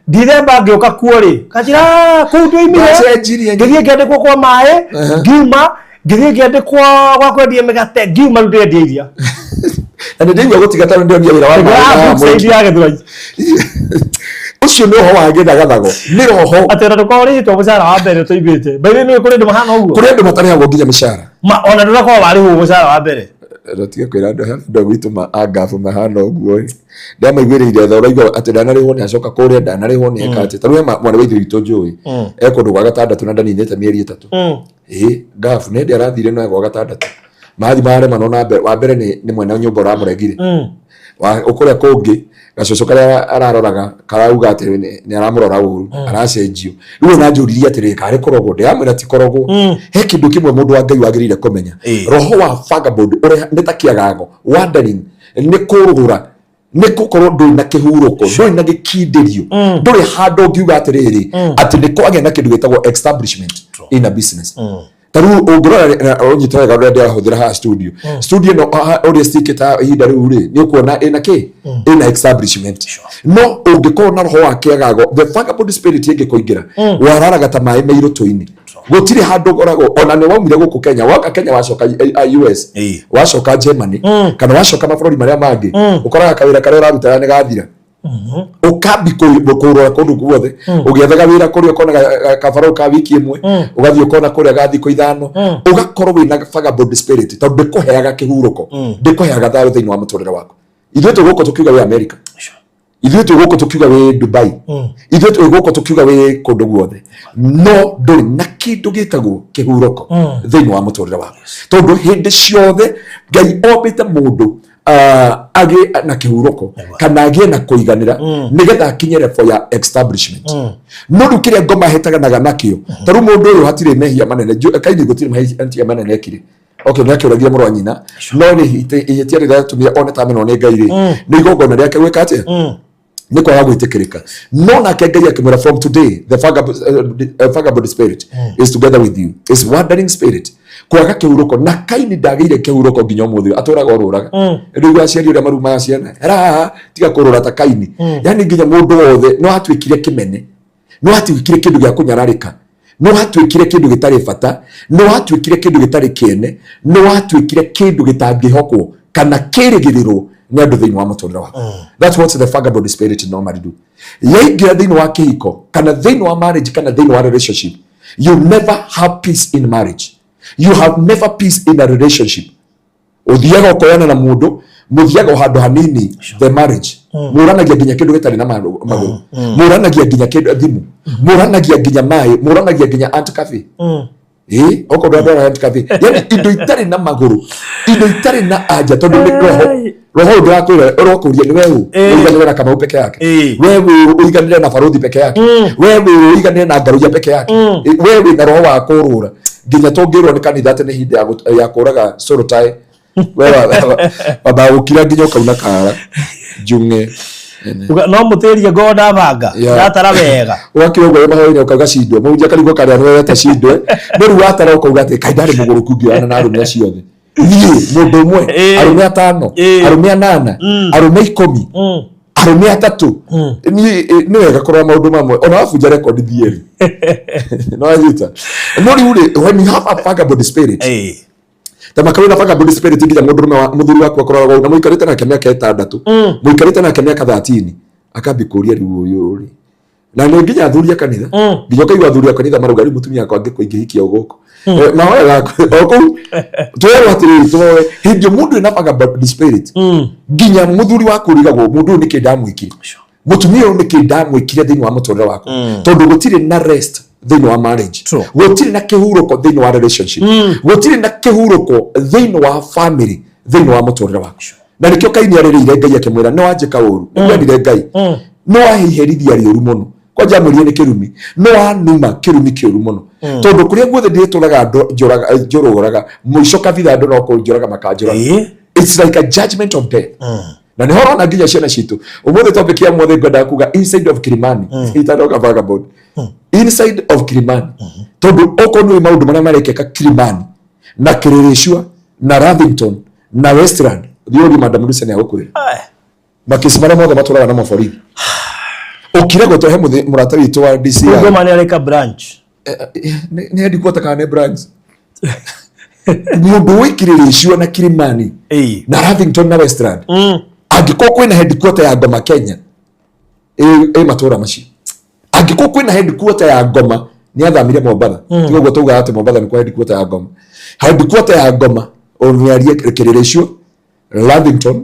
Ndithemba ngĩũka kuo rĩ, kanjĩra, "Ah, kũu ndũimire." Ndacenjirie. Ngĩthiĩ ngĩandĩkwo kwa maĩ, ngiuma, ngĩthiĩ ngĩandĩkwo gwa kwendia mĩgate, ngiuma, rĩu ndĩrendia iria. Na nĩ ndĩigua gũtiga tondũ ndĩronire wĩra wa maĩ na wa Brookside mwĩki. ya Gĩthũrai. Ũcio nĩ ũhoro wa gĩthagathago, nĩ roho. Atĩ ona ndũkorwo ũrĩhĩtwo mũcara wa mbere ũtũimĩte baithe, nĩ kũrĩ andũ mahana ũguo. Kũrĩ andũ matarĩhagwo nginya mĩcara. Ma ona ndũrakorwo warĩhwo mũcara wa mbere. Tiga kwĩra andũ, andũ a gwitũ angabu mahana ũguo ĩ, ndamaiguĩrĩire tha. Ũraigua atĩ ndanarĩhwo, nĩ acoka kũrĩa, ndanarĩhwo, nĩ eka atĩ. Tarĩu he mwarĩ wa ithe witũ njũĩ e kũndũ gwa gatandatũ na ndaninĩte mĩeri 3. Ĩ ngabu nĩ hĩndĩ arathire no gwa gatandatũ mathi maremanwo na mbere. Wa mbere nĩ mwene nyũmba ũramũregire. Ũkũrĩa kũngĩ gacũcũ karĩa araroraga karauga atĩ nĩ aramũrora ũru, aracenjio. Rĩu ona njũririe atĩrĩrĩ, karĩ kũrogwo? Ndĩramwĩra ti kũrogwo. He kĩndũ kĩmwe mũndũ wa Ngai wagĩrĩire kũmenya. Roho wa vagabond ũrĩa nĩ ta kĩagago, wandering, nĩ kũrũra, nĩ gũkorwo ndũrĩ na kĩhurũko, ndũrĩ na gĩkindĩrio, ndũrĩ handũ ũngiuga atĩrĩrĩ atĩ nĩ kwagĩa na kĩndũ gĩtagwo establishment in a business. Ta rĩu ũngĩrora na ũnyite wega ũrĩa ndĩrahũthĩra haha studio, studio ĩno haha ũrĩa ĩcikĩte ihinda rĩu rĩ, nĩ ũkuona ĩna kĩ, ĩna establishment. No ũngĩkorwo na roho wa kĩagago, the vagabond spirit ĩngĩkũingĩra, wararaga ta maĩ me irũtũ-inĩ, gũtirĩ handũ ũkoragwo. Ona nĩ waumire gũkũ Kenya, woka Kenya, wacoka US, wacoka Germany, kana wacoka mabũrũri marĩa mangĩ, ũkoraga kawĩra karĩa ũrarutaga nĩ gathira, ũkambi kũrora kũndũ guothe ũgĩethaga wĩra. Kũrĩa ũkona kabarũa ka wiki ĩmwe, ũgathiĩ ũkona kũrĩa ga thikũ 5, ũgakorwo wĩna vagabond spirit, tondũ ndĩkũheaga kĩhurũko, ndĩkũheaga thayũ thĩinĩ wa mũtũrĩre waku. Ithuĩ twĩ gũkũ tũkiuga wĩ America, ithuĩ twĩ gũkũ tũkiuga wĩ Dubai, ithuĩ twĩ gũkũ tũkiuga wĩ kũndũ guothe, no ndũrĩ na kĩndũ gĩtagwo kĩhurũko thĩinĩ wa mũtũrĩre waku, tondũ hĩndĩ ciothe Ngai ombĩte mũndũ agĩe na kĩhurũko kana agĩe na kũiganĩra, nĩgetha akinye level ya establishment. No rĩu kĩrĩa ngoma hetaganaga nakĩo, ta rĩu mũndũ ũyũ hatirĩ mehia manene, Kaini gũtirĩ mahĩtia manene ekire. Okay, nĩ akĩũragia mũrũ wa nyina, no nĩ ihĩtia rĩrĩa rĩatũmire one ta amenwo nĩ Ngai rĩ, nĩ igongona rĩake gwĩka atĩa, nĩ kwaga gwĩtĩkĩrĩka. No nake Ngai akĩmwĩra, "From today the vagabond spirit is together with you," is wandering spirit, kwaga kĩhurũko. Na Kaini ndagĩire kĩhurũko nginya ũmũthĩ ũyũ, atũraga ũrũraga. Rĩu aciari ũrĩa marumaga ciana ra tiga kũrũra ta Kaini, yani nginya mũndũ wothe no atuĩkire kĩmene, no atuĩkire kĩndũ gĩa kũnyararĩka, no atuĩkire kĩndũ gĩtarĩ bata, no atuĩkire kĩndũ gĩtarĩ kĩene, no atuĩkire kĩndũ gĩtangĩhokwo kana kĩrĩgĩrĩrwo nĩ andũ thĩinĩ wa mũtũrĩre waku. That's what the vagabond spirit normally do. Yaingĩra thĩinĩ wa kĩhiko kana thĩinĩ wa marriage kana thĩinĩ wa relationship, you never have peace in marriage, you have never peace in a relationship. Ũthiaga ũkoyana na mũndũ, mũthiaga o handũ hanini the marriage, mũranagia nginya kĩndũ gĩtarĩ na magũrũ, mũranagia nginya kĩndũ thimũ, mũranagia nginya maĩ, mũranagia nginya ant cafe. Ĩ okorwo ndwara ant cafe, yani indo itarĩ na magũrũ, indo itarĩ na anja, tondũ nĩ roho. Roho ũyũ ndĩrakwĩra ũrokũria nĩ weũ ũiganĩre na Kamau peke yake, we wĩ ũiganĩre na Barũthi peke yake, we wĩ ũiganĩre na Ngaruiya peke yake. We wĩ na roho wa kũrũra nginya tũngĩrwo nĩ kanitha atĩ nĩ ihinda ya kũraga sorotae, we wambaga gũkira nginya ũkauna kara njung'e. Uga, no mũtĩrie ngoo ndabanga. Ndatara wega. Ũgakira ũguo wĩ mahoya-inĩ, ũkauga cindwe, mũhunjia akarigwo karĩa nĩwe weta cindwe, no rĩu watara ũkauga atĩ kaĩ ndarĩ mũgũrũku ngĩoyana na arũme acio othe, niĩ mũndũ ũmwe, arũme atano, arũme anana, arũme 10, arũme atatũ. Niĩ nĩ wega kũrora maũndũ mamwe ona wabunja rekondi thieri no anyita. No rĩu rĩ, when you have a vagabond spirit, ta makarĩ na vagabond spirit, nginya mũndũrũme wa mũthuri waku akoragwo na mũikarĩte nake mĩaka 6, mũikarĩte nake mĩaka 13, akambi kũria rĩu ũyũ rĩ, na nĩ nginya athuri a kanitha, nginya ũkaigua athuri a kanitha marauga rĩu mũtumia wakwa angĩkwo ingĩhikia o gũkũ. Mahoyaga o kũu twerwo atĩrĩrĩ, tũhoe hĩndĩ mũndũ ĩna vagabond spirit, nginya mũthuri waku ũrigagwo mũndũ ũyũ nĩkĩ ndamwĩkire, mũtumia ũyũ nĩkĩ ndamwĩkire thĩinĩ wa mũtũrĩre wakwa, tondũ gũtirĩ na rest thĩinĩ wa marriage, gũtirĩ na kĩhurũko thĩinĩ wa relationship, gũtirĩ na kĩhurũko thĩinĩ wa family, thĩinĩ wa mũtũrĩre waku. Na nĩkĩo Kaini arĩrĩire Ngai akĩmwĩra, "Nĩ wanjĩka ũru, nĩ ngwendire Ngai, no wahiherithia rĩũru mũno." Kwanja amwĩrire nĩ kĩrumi, no wanuma kĩrumi kĩũru mũno, tondũ kũrĩa guothe ndĩtũraga njũrũraga, mũico kabitha andũ no kũnjũraga makanjũraga. It's like a judgment of death. Na nĩho ũrona nginya ciana citũ ũmũthĩ. Topic ya ũmũthĩ ngwendaga kuga inside of Kilimani, itanoka vagabond inside of Kilimani, tondũ okorwo nĩ maũndũ marĩa marekeka Kilimani na Kileleshwa na Lavington na Westland, thiĩ Madam Lucy nĩ agũkwĩra makesi marĩa mothe matũraga na maborithi ũkire gũtũhe mũrata witũ wa DCI. Ngoma nĩ arĩka branch. Nĩ headquarter kana nĩ branch? Mũndũ wĩ Kileleshwa na Kilimani na Lavington na Westland, angĩkorwo kwĩna headquarter ya Ngoma Kenya ĩ matũra macio, angĩkorwo kwĩna headquarter ya Ngoma, nĩ athamire Mombatha. Tiga ũguo taugaga atĩ Mombatha nĩ kwa headquarter ya Ngoma. Headquarter ya Ngoma ũmĩarie Kileleshwa, Lavington,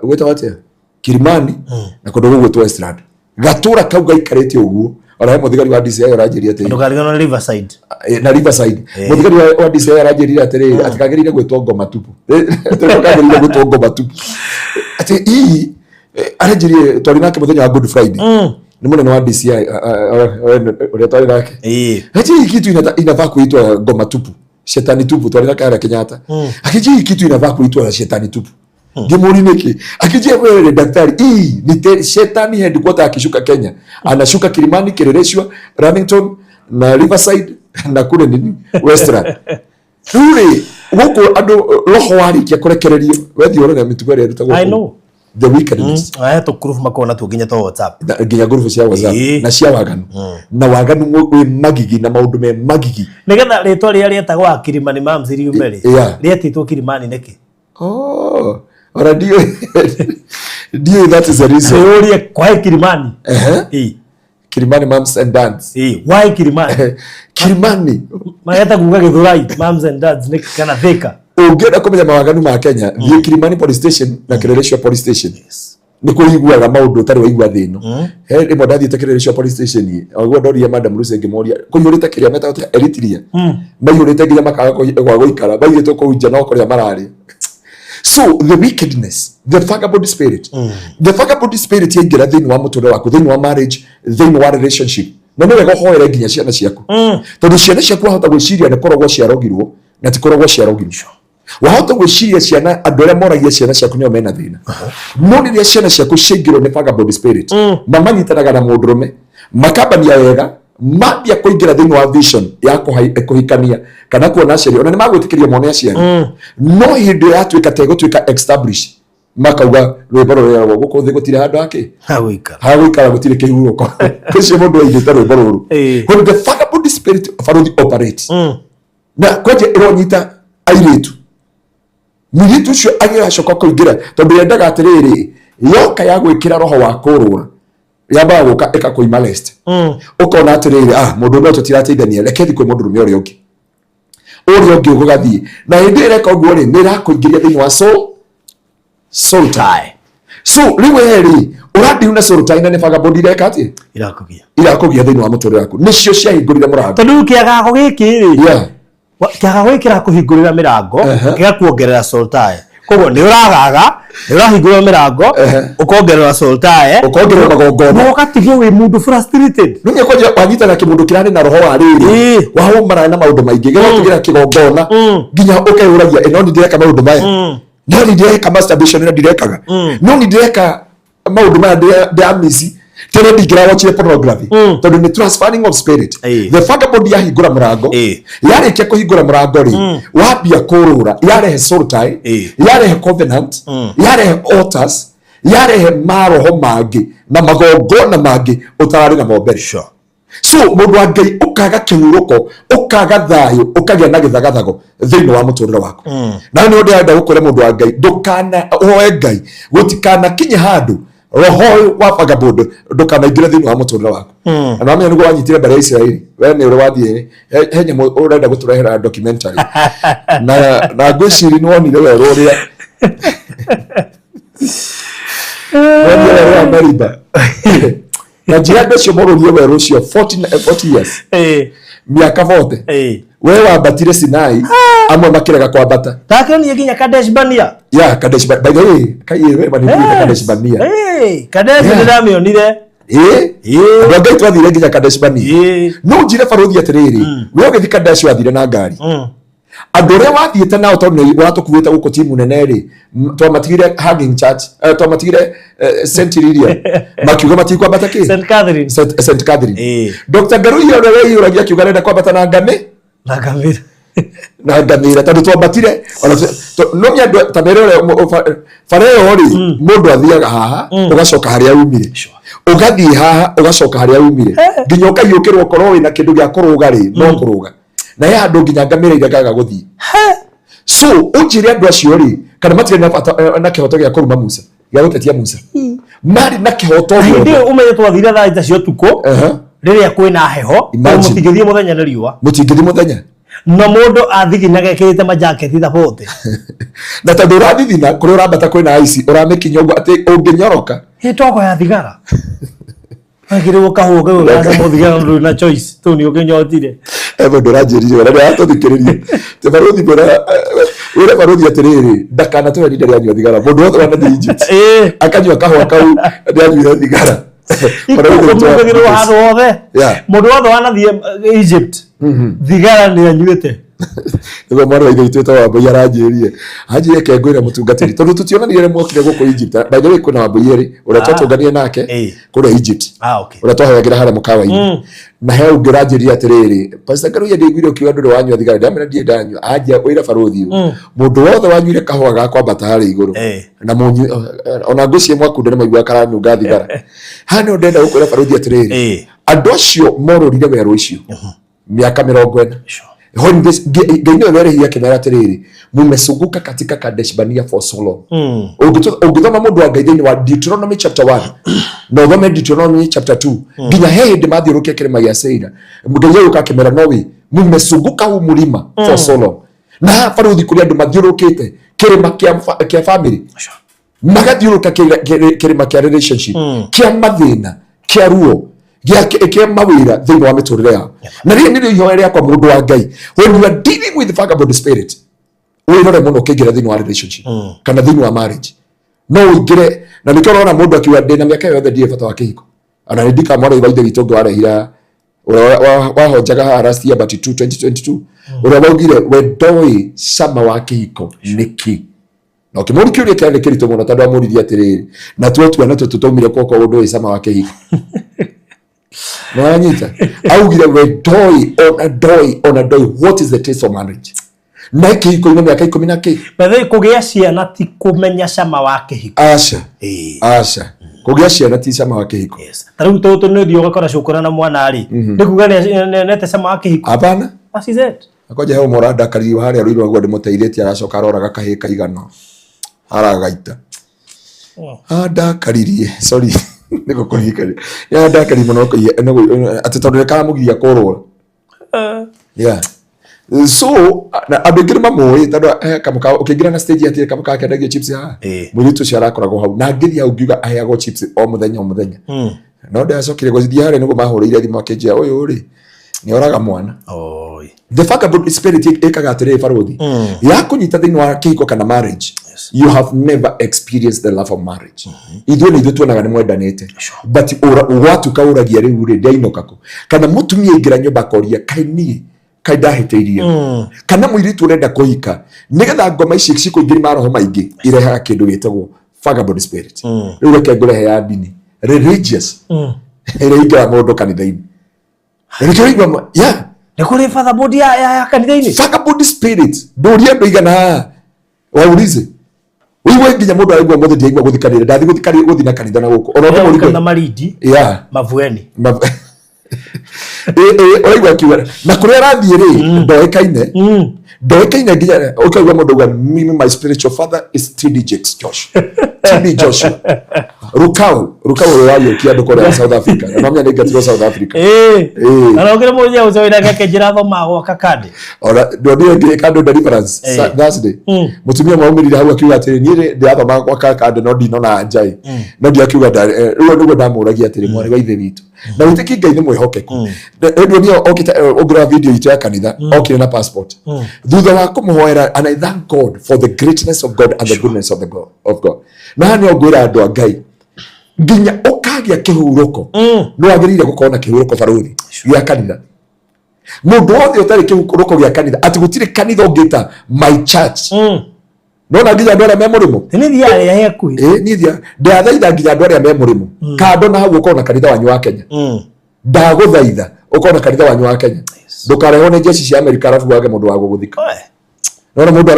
gwĩtagwo atĩa, Kilimani na kũndũ gũgwĩtwo Westland, gatũra kau gaikarĩte ũguo. Ona he mũthigari wa DCI ũranjĩria atĩ Ndũkariganĩrwo nĩ Riverside. Na Riverside. Mũthigari wa DCI aranjĩrire atĩrĩrĩ, atĩ kagĩrĩire gwĩtwo Ngoma tupu, atĩ kagĩrĩire gwĩtwo Ngoma tupu, atĩ hihi aranjĩrire twarĩ nake mũthenya wa Good Friday, nĩ mũnene wa DCI ũrĩa twarĩ nake. Ati hii kitu inafaa kuitwa Ngoma tupu, shetani tupu. Twarĩ nake harĩa Kenyatta. Akijia hii kitu inafaa kuitwa shetani tupu. Ngĩmũria nĩkĩ, akijia wewe daktari, hii ni shetani headquarter akishuka Kenya anashuka Kilimani, Kileleshwa, Lamington na Riverside. Na kule nini Western rĩu rĩ gũkũ andũ roho warĩkia kũrekererio wethiĩ ũrore mĩtugo ĩrĩa ĩrutagwo I kũu. know. The wickedness. Aya tũkurubu makoragwo natuo nginya twa WhatsApp. Nginya ngurubu cia WhatsApp Ĩĩ. na cia waganu na waganu wĩ magigi na maũndũ me magigi. Nĩgetha rĩtwa rĩrĩa rĩetagwo Kilimani Moms riume rĩ, Yeah. rĩetĩtwo Kilimani nĩkĩ? Oh, ona ndiũĩ that is the reason. Wĩyũrie why Kilimani? Ehe. Ĩĩ. Kilimani Moms and Dads. Ĩĩ, why Kilimani? Kilimani. Mareta kuga Githurai, moms and dads nĩkĩ kana Thika? Ũngĩenda kũmenya mawaganu ma Kenya, thiĩ Kilimani Police Station na Kileleshwa Police Station. Nĩ kũiguaga maũndũ ũtarĩ waigua thĩ ĩno. He rĩmwe ndathiĩte Kileleshwa Police Station, oguo ndorire Madam Lucy ngĩmũria, kũiyũrĩte kĩrĩa metaga atĩa? Eritrea. Maiyũrĩte nginya makaga gwa gũikara, maigĩtwo kũu nja no kũrĩa mararĩa. So the wickedness, the vagabond spirit, the vagabond spirit yaingĩra thĩinĩ wa mũtũrĩre waku, thĩinĩ wa marriage, thĩinĩ wa relationship, na nĩ wega ũhoere nginya ciana ciaku, tondũ ciana ciaku wahota gwĩciria nĩ kũrogwo ciarogirwo na ti kũrogwo ciarogirwo. Wahota gwĩciria ciana andũ arĩa moragia ciana ciaku nĩo mena thĩna, no rĩrĩa ciana ciaku ciaingĩrwo nĩ vagabond spirit, mamanyitanaga na mũndũrũme makambania wega, mambia kũingĩra thĩinĩ wa vision ya kũhikania kana kuona aciari, ona nĩ magwĩtĩkĩria mone aciari, no hĩndĩ ĩyo yatuĩka ta ĩgũtuĩka establish, makauga rwĩmbo rũrĩa gũkũ thĩ gũtirĩ handũ hakĩ Hagũikara. hagũikara, gũtirĩ kĩhurũko. Ũcio mũndũ aigĩte rwĩmbo rũrũ. When the vagabond spirit, barothi, operates na kwanja ĩronyita airĩtu, mũirĩtu ũcio agĩgacoka kũingĩra tondũ yendaga atĩrĩrĩ, yoka ya gwĩkĩra roho wa kũrũra yambaga gũka ĩkakũima rest. Ũkona atĩrĩrĩ, ah, mũndũ ũmwe tũtirateithania, reke thiĩ kwĩ mũndũrũme ũrĩa ũngĩ, ũrĩa ũngĩ ũgũgathiĩ na hĩndĩ ĩrĩa ĩreka ũguo rĩ, nĩ ĩrakũingĩria thĩinĩ wa soul tie. So rĩu we rĩ ũrandiu na soul tie na nĩ vagabond ireka atĩ Irakũgia. Irakũgia thĩinĩ wa mũtũrĩre waku, nĩcio ciahingũrire mũrango. Tondũ rĩu kĩagago gĩkĩ rĩ, kĩagago gĩkĩ kĩrakũhingũrĩra mĩrango, gĩgakuongerera soul tie. Koguo nĩ ũragaga, nĩ ũrahingũrĩra mĩrango, ũkongerera soul tie, Ũkongerera magongona. Na ũgatigwo wĩ mũndũ frustrated. Nĩ kwanja wanyitana kĩmũndũ kĩrarĩ na roho wa rĩrĩ wahũmana na maũndũ maingĩ gĩgatũgĩra kĩgongona nginya ũkeyũragia, ĩ no nĩ ndĩreka maũndũ maya, no nĩ ndĩreka masturbation ĩno ndirekaga, no nĩ ndĩreka maũndũ maya ndĩramisi tene ndingĩrawatchire pornography, tondũ nĩ transferring of spirit. The vagabond yahingũra mũrango, yarĩkia kũhingũra mũrango rĩ, wambia kũrũra, yarehe soul tie, yarehe covenant, yarehe altars, yarehe maroho mangĩ na magongona mangĩ ũtararĩ namo mbere. So mũndũ wa Ngai, ũkaga kĩhurũko, ũkaga thayũ, ũkagĩa na gĩthagathago thĩinĩ wa mũtũrĩre waku. Na nĩ ndĩrenda gũkwĩra, mũndũ wa Ngai, ndũkana ũhoe Ngai gũtikanakinye handũ roho ũyũ wa vagabond ndũkanaingĩre thĩinĩ wa mũtũrĩre waku. Na wamenya nĩguo wanyitire mbarĩ ya Isiraeli, we nĩ ũrĩ wathiĩ he nyamũ ũrenda gũtũrehera documentary na ngwĩciri nĩ wonire werũ ũrĩa wonire werũ wa Meriba na njĩra andũ acio morũrie werũ ũcio 40 years, mĩaka 40. We wambatire Sinai, amwe makĩrega kwambata. Ndakĩonire nginya Kadesh Barnea. Yeah, Kadesh by the way, kai we manĩ Kadesh Barnea. Kadesh Yeah. nĩndamĩonire. Andũ a Ngai, twathire nginya Kadesh Barnea. No njĩre barũthi atĩrĩrĩ, we ũgĩthiĩ Kadesh wathire na ngari, andũ arĩa wathiĩte nao, tondũ nĩ watũkuĩte gũkũ timu nene rĩ, twamatigire hanging church, twamatigire St Lilian, makiuga matikwambata kĩ. St Catherine. St Catherine. Dr. Ngaruiya ũrĩa weyũragia akiuga arenda kwambata na ngamĩ Na ngamĩra. Na ngamĩra, tondũ twambatire ona no nĩ andũ ta mere ũrĩa bara ĩyo rĩ, mũndũ athiaga haha ũgacoka harĩa umire, ũgathiĩ haha ũgacoka harĩa umire, nginya ũkaiyũkĩrwo ũkorwo wĩna kĩndũ gĩa kũrũga rĩ, no kũrũga na he handũ nginya ngamĩra iregaga gũthiĩ. So ũnjĩre andũ acio rĩ, kana matirĩ na bata na kĩhoto gĩa kũruma Musa, gĩa gũtetia Musa? Marĩ na kĩhoto Hĩndĩ gĩothe. ĩyo ũmenye twathire thaa 3 cia ũtukũ rĩrĩa kwĩna heho, tondũ Imagine. mũtingĩthiĩ mũthenya nĩ riũa. Mũtingĩthiĩ mũthenya. Na mũndũ athiginaga ekĩrĩte majaketi ta 40. Na tondũ ũrathithina kũrĩa ũrambata kwĩna ici ũramĩkinya ũguo atĩ ũngĩnyoroka. Ĩ togo ya thigara wekĩrĩrwo kahũa kau gacama thigara, ndũrĩ na choice tondũ nĩ ũkĩnyotire. He mũndũ ũranjĩrire wega na atũthikĩrĩrie tĩ barũthi, mwĩra wĩre barũthi atĩrĩrĩ, ndakanatũhe rinda rĩanyua thigara. Mũndũ wothe wanathiĩ Egypt akanyua kahũa kau nĩanyuire thigara. Barũthi Ikũmũgagĩrwo handũ hothe. Mũndũ wothe wanathiĩ Egypt thigara nĩ anyuĩte. Nĩguo mwana wa ithe witũ wĩtagwo Wambũi aranjĩrire, anjĩrire ke ngwĩre mũtungatĩri, tondũ tũtionanire rĩrĩa mwokire gũkũ Egypt. By the way, kwĩna Wambũi erĩ, ũrĩa twatũnganire nake kũrĩa Egypt, ũrĩa twahoyagĩra harĩa mũkawa-inĩ. Na he ũngĩ ũranjĩrire atĩrĩrĩ, Pastor Ngaruiya, ndĩiguire ũkiuga ndũrĩ wanyua thigara. Ndamwĩra ndirĩ ndanyua. Anjia ũira barũthi ũyũ, mũndũ wothe wanyuire kahũa ga kwambata harĩa igũrũ na mũnyui, ona ngwĩciria mwakunda nĩ maiguaga karanunga thigara. Haha nĩho ndĩrenda gũkwĩra barũthi atĩrĩrĩ, andũ acio morũrire werũ ũcio mĩaka 40. When Ngai nĩwe werĩhia akĩmera atĩrĩrĩ, mumezunguka katika Kadesh Barnea for so long. Ũngĩthoma mũndũ wa Ngai thĩinĩ wa Deuteronomy chapter 1 na ũthome Deuteronomy chapter 2, nginya he hĩndĩ mathiũrũkia kĩrĩma gĩa Seira, Ngai agĩũka akĩmera, no wĩ mumezunguka huu mlima for so long. Na haha barũthi kũrĩ andũ mathiũrũkĩte kĩrĩma kĩa family, magathiũrũka kĩrĩma kĩa relationship, kĩa mathĩna, kĩa ruo, kĩa mawĩra thĩinĩ wa mĩtũrĩre yao. Na rĩrĩ nĩrĩo ihoya rĩakwa, mũndũ wa Ngai, when you are dealing with vagabond spirit, wĩrore mũno ũkĩingĩra thĩinĩ wa relationship kana thĩinĩ wa marriage. No ũingĩre na nĩkĩo ũrona mũndũ akiuga, ndĩna mĩaka yothe, ndirĩ bata wa kĩhiko. Ona nĩ ndikamwara wa ithe witũ ũngĩ warehira, ũrĩa wahonjaga haha last year, but 2022, ũrĩa waugire we ndoĩ cama wa kĩhiko nĩkĩ. Na ũkĩmũria kĩũria kĩarĩ kĩritũ mũno, tondũ amũririe atĩrĩrĩ, na tuo tuana tũtũ twaumire kwoko ũndũ ũĩ cama wa kĩhiko? Nĩwanyita? Augire we ndoĩ, ona ndoĩ, ona ndoĩ what is the taste of marriage, na kĩhiko-inĩ mĩaka 10 na kĩ. By the way, kũgĩa ciana ti kũmenya cama wa kĩhiko. Aca. Aca, kũgĩa ciana ti cama wa kĩhiko. Yes. Ta rĩu tũtũ nĩ ũthiĩ ũgakora cũkũra na mwana rĩ, nĩ kuga nĩonete cama wa kĩhiko? Hapana. That is it. Akonja he ũmwe ũrandakaririe harĩa rũirũ aguo ndĩmũteithĩtie, aracoka aroraga kahĩĩ kaigana aragaita. Andakaririe, sorry nĩ gũkũririkania, nĩ andakaririe mũno atĩ tondũ nĩ karamũgiria kũrũra. Yeah, so na andũ aingĩ nĩ mamũĩ tondũ he kamũkawa ũkĩingĩra na stage hatirĩ kamũkawa kendagio chips haha. Mũirĩtu ũcio arakoragwo hau, na ngĩthiĩ hau ngiuga aheagwo chips o mũthenya o mũthenya. No ndacokire gũthiĩ harĩa nĩguo mahũrĩire thimũ akĩnjĩra ũyũ rĩ nĩ oraga mwana. Oi. The vagabond spirit ĩkaga atĩrĩrĩ, barũthi, ya kũnyita thĩinĩ wa kĩhiko kana marriage, you have never experienced the love of marriage. Ithuĩ nĩ ithuĩ tuonaga nĩ mwendanĩte, but gwatuka ũragia rĩu rĩ ndiainũka kũ, kana mũtumia aingĩra nyũmba akoria, kaĩ niĩ kaĩ ndahĩtĩirie, kana mũirĩtu ũrenda kũhika, nĩgetha ngoma ici cikũingĩria maroho maingĩ irehaga kĩndũ gĩtagwo vagabond spirit. Rĩu reke ngũrehe ya ndini, religious, ĩrĩa ingĩra mũndũ kanitha-inĩ. Nĩkĩo ũraigua yeah. Nĩ kũrĩ vagabond ya kanitha-inĩ? Vagabond spirit, ndũrie andũ igana haha waulize ũigue, nginya mũndũ araigua mũthĩ ndiaigua gũthikanĩria, ndathi gũthikania gũthi na kanitha na gũkũ ona ũngĩmũria. Kanitha Malindi. Mavueni. Ĩ, ũraigua akiuga na kũrĩa arathiĩ rĩ ndoĩkaine, ndoĩkaine, nginya ũkaigua mũndũ auga, "Mimi my spiritual father is TD Jakes Josh, TD Joshua Rukau Rukau ũrĩa wariũkia andũ kũrĩa South Africa." Na nomenya nĩ ingatirwo South Africa. Ona ũkĩrĩ mũthia ũcio wĩra akĩnjĩra thoma gwaka kandi. Ona ndonire ngĩka andũ deliverance Thursday, mũtumia mwaumĩrire hau akiuga atĩrĩ, niĩ rĩ, ndĩrathomaga gwa kakande no ndinona njai, no ndiakiuga rĩu nĩguo ndamũragia atĩrĩ, mwarĩ wa ithe witũ, na wĩtĩkie Ngai nĩ mwĩhokeku. Rĩu ndio okĩte, ũngĩrora video itũ ya kanitha, okire na passport thutha wa kũmũhoera, and I thank God for the greatness of God and the goodness of God. Na haha nĩho ngwĩra andũ a Ngai, nginya ũkagĩa kĩhurũko nĩ wagĩrĩire gũkorwo na kĩhurũko, barũthi, gĩa kanitha. Mũndũ wothe ũtarĩ kĩhurũko gĩa kanitha, atĩ gũtirĩ kanitha ũngĩta my church, nona nginya andũ arĩa me mũrĩmo. Nĩ thiaga rĩa hakuhĩ. Ĩ, niĩ ndĩrathaitha nginya andũ arĩa me mũrĩmo kando na hau ũkorwo na kanitha wanyu wa Kenya. Ndagũthaitha ũkorwo na kanitha wanyu wa Kenya, ndũkarehwo nĩ jeshi cia Amerika arabu wage mũndũ wa gũgũthika. Nona mũndũ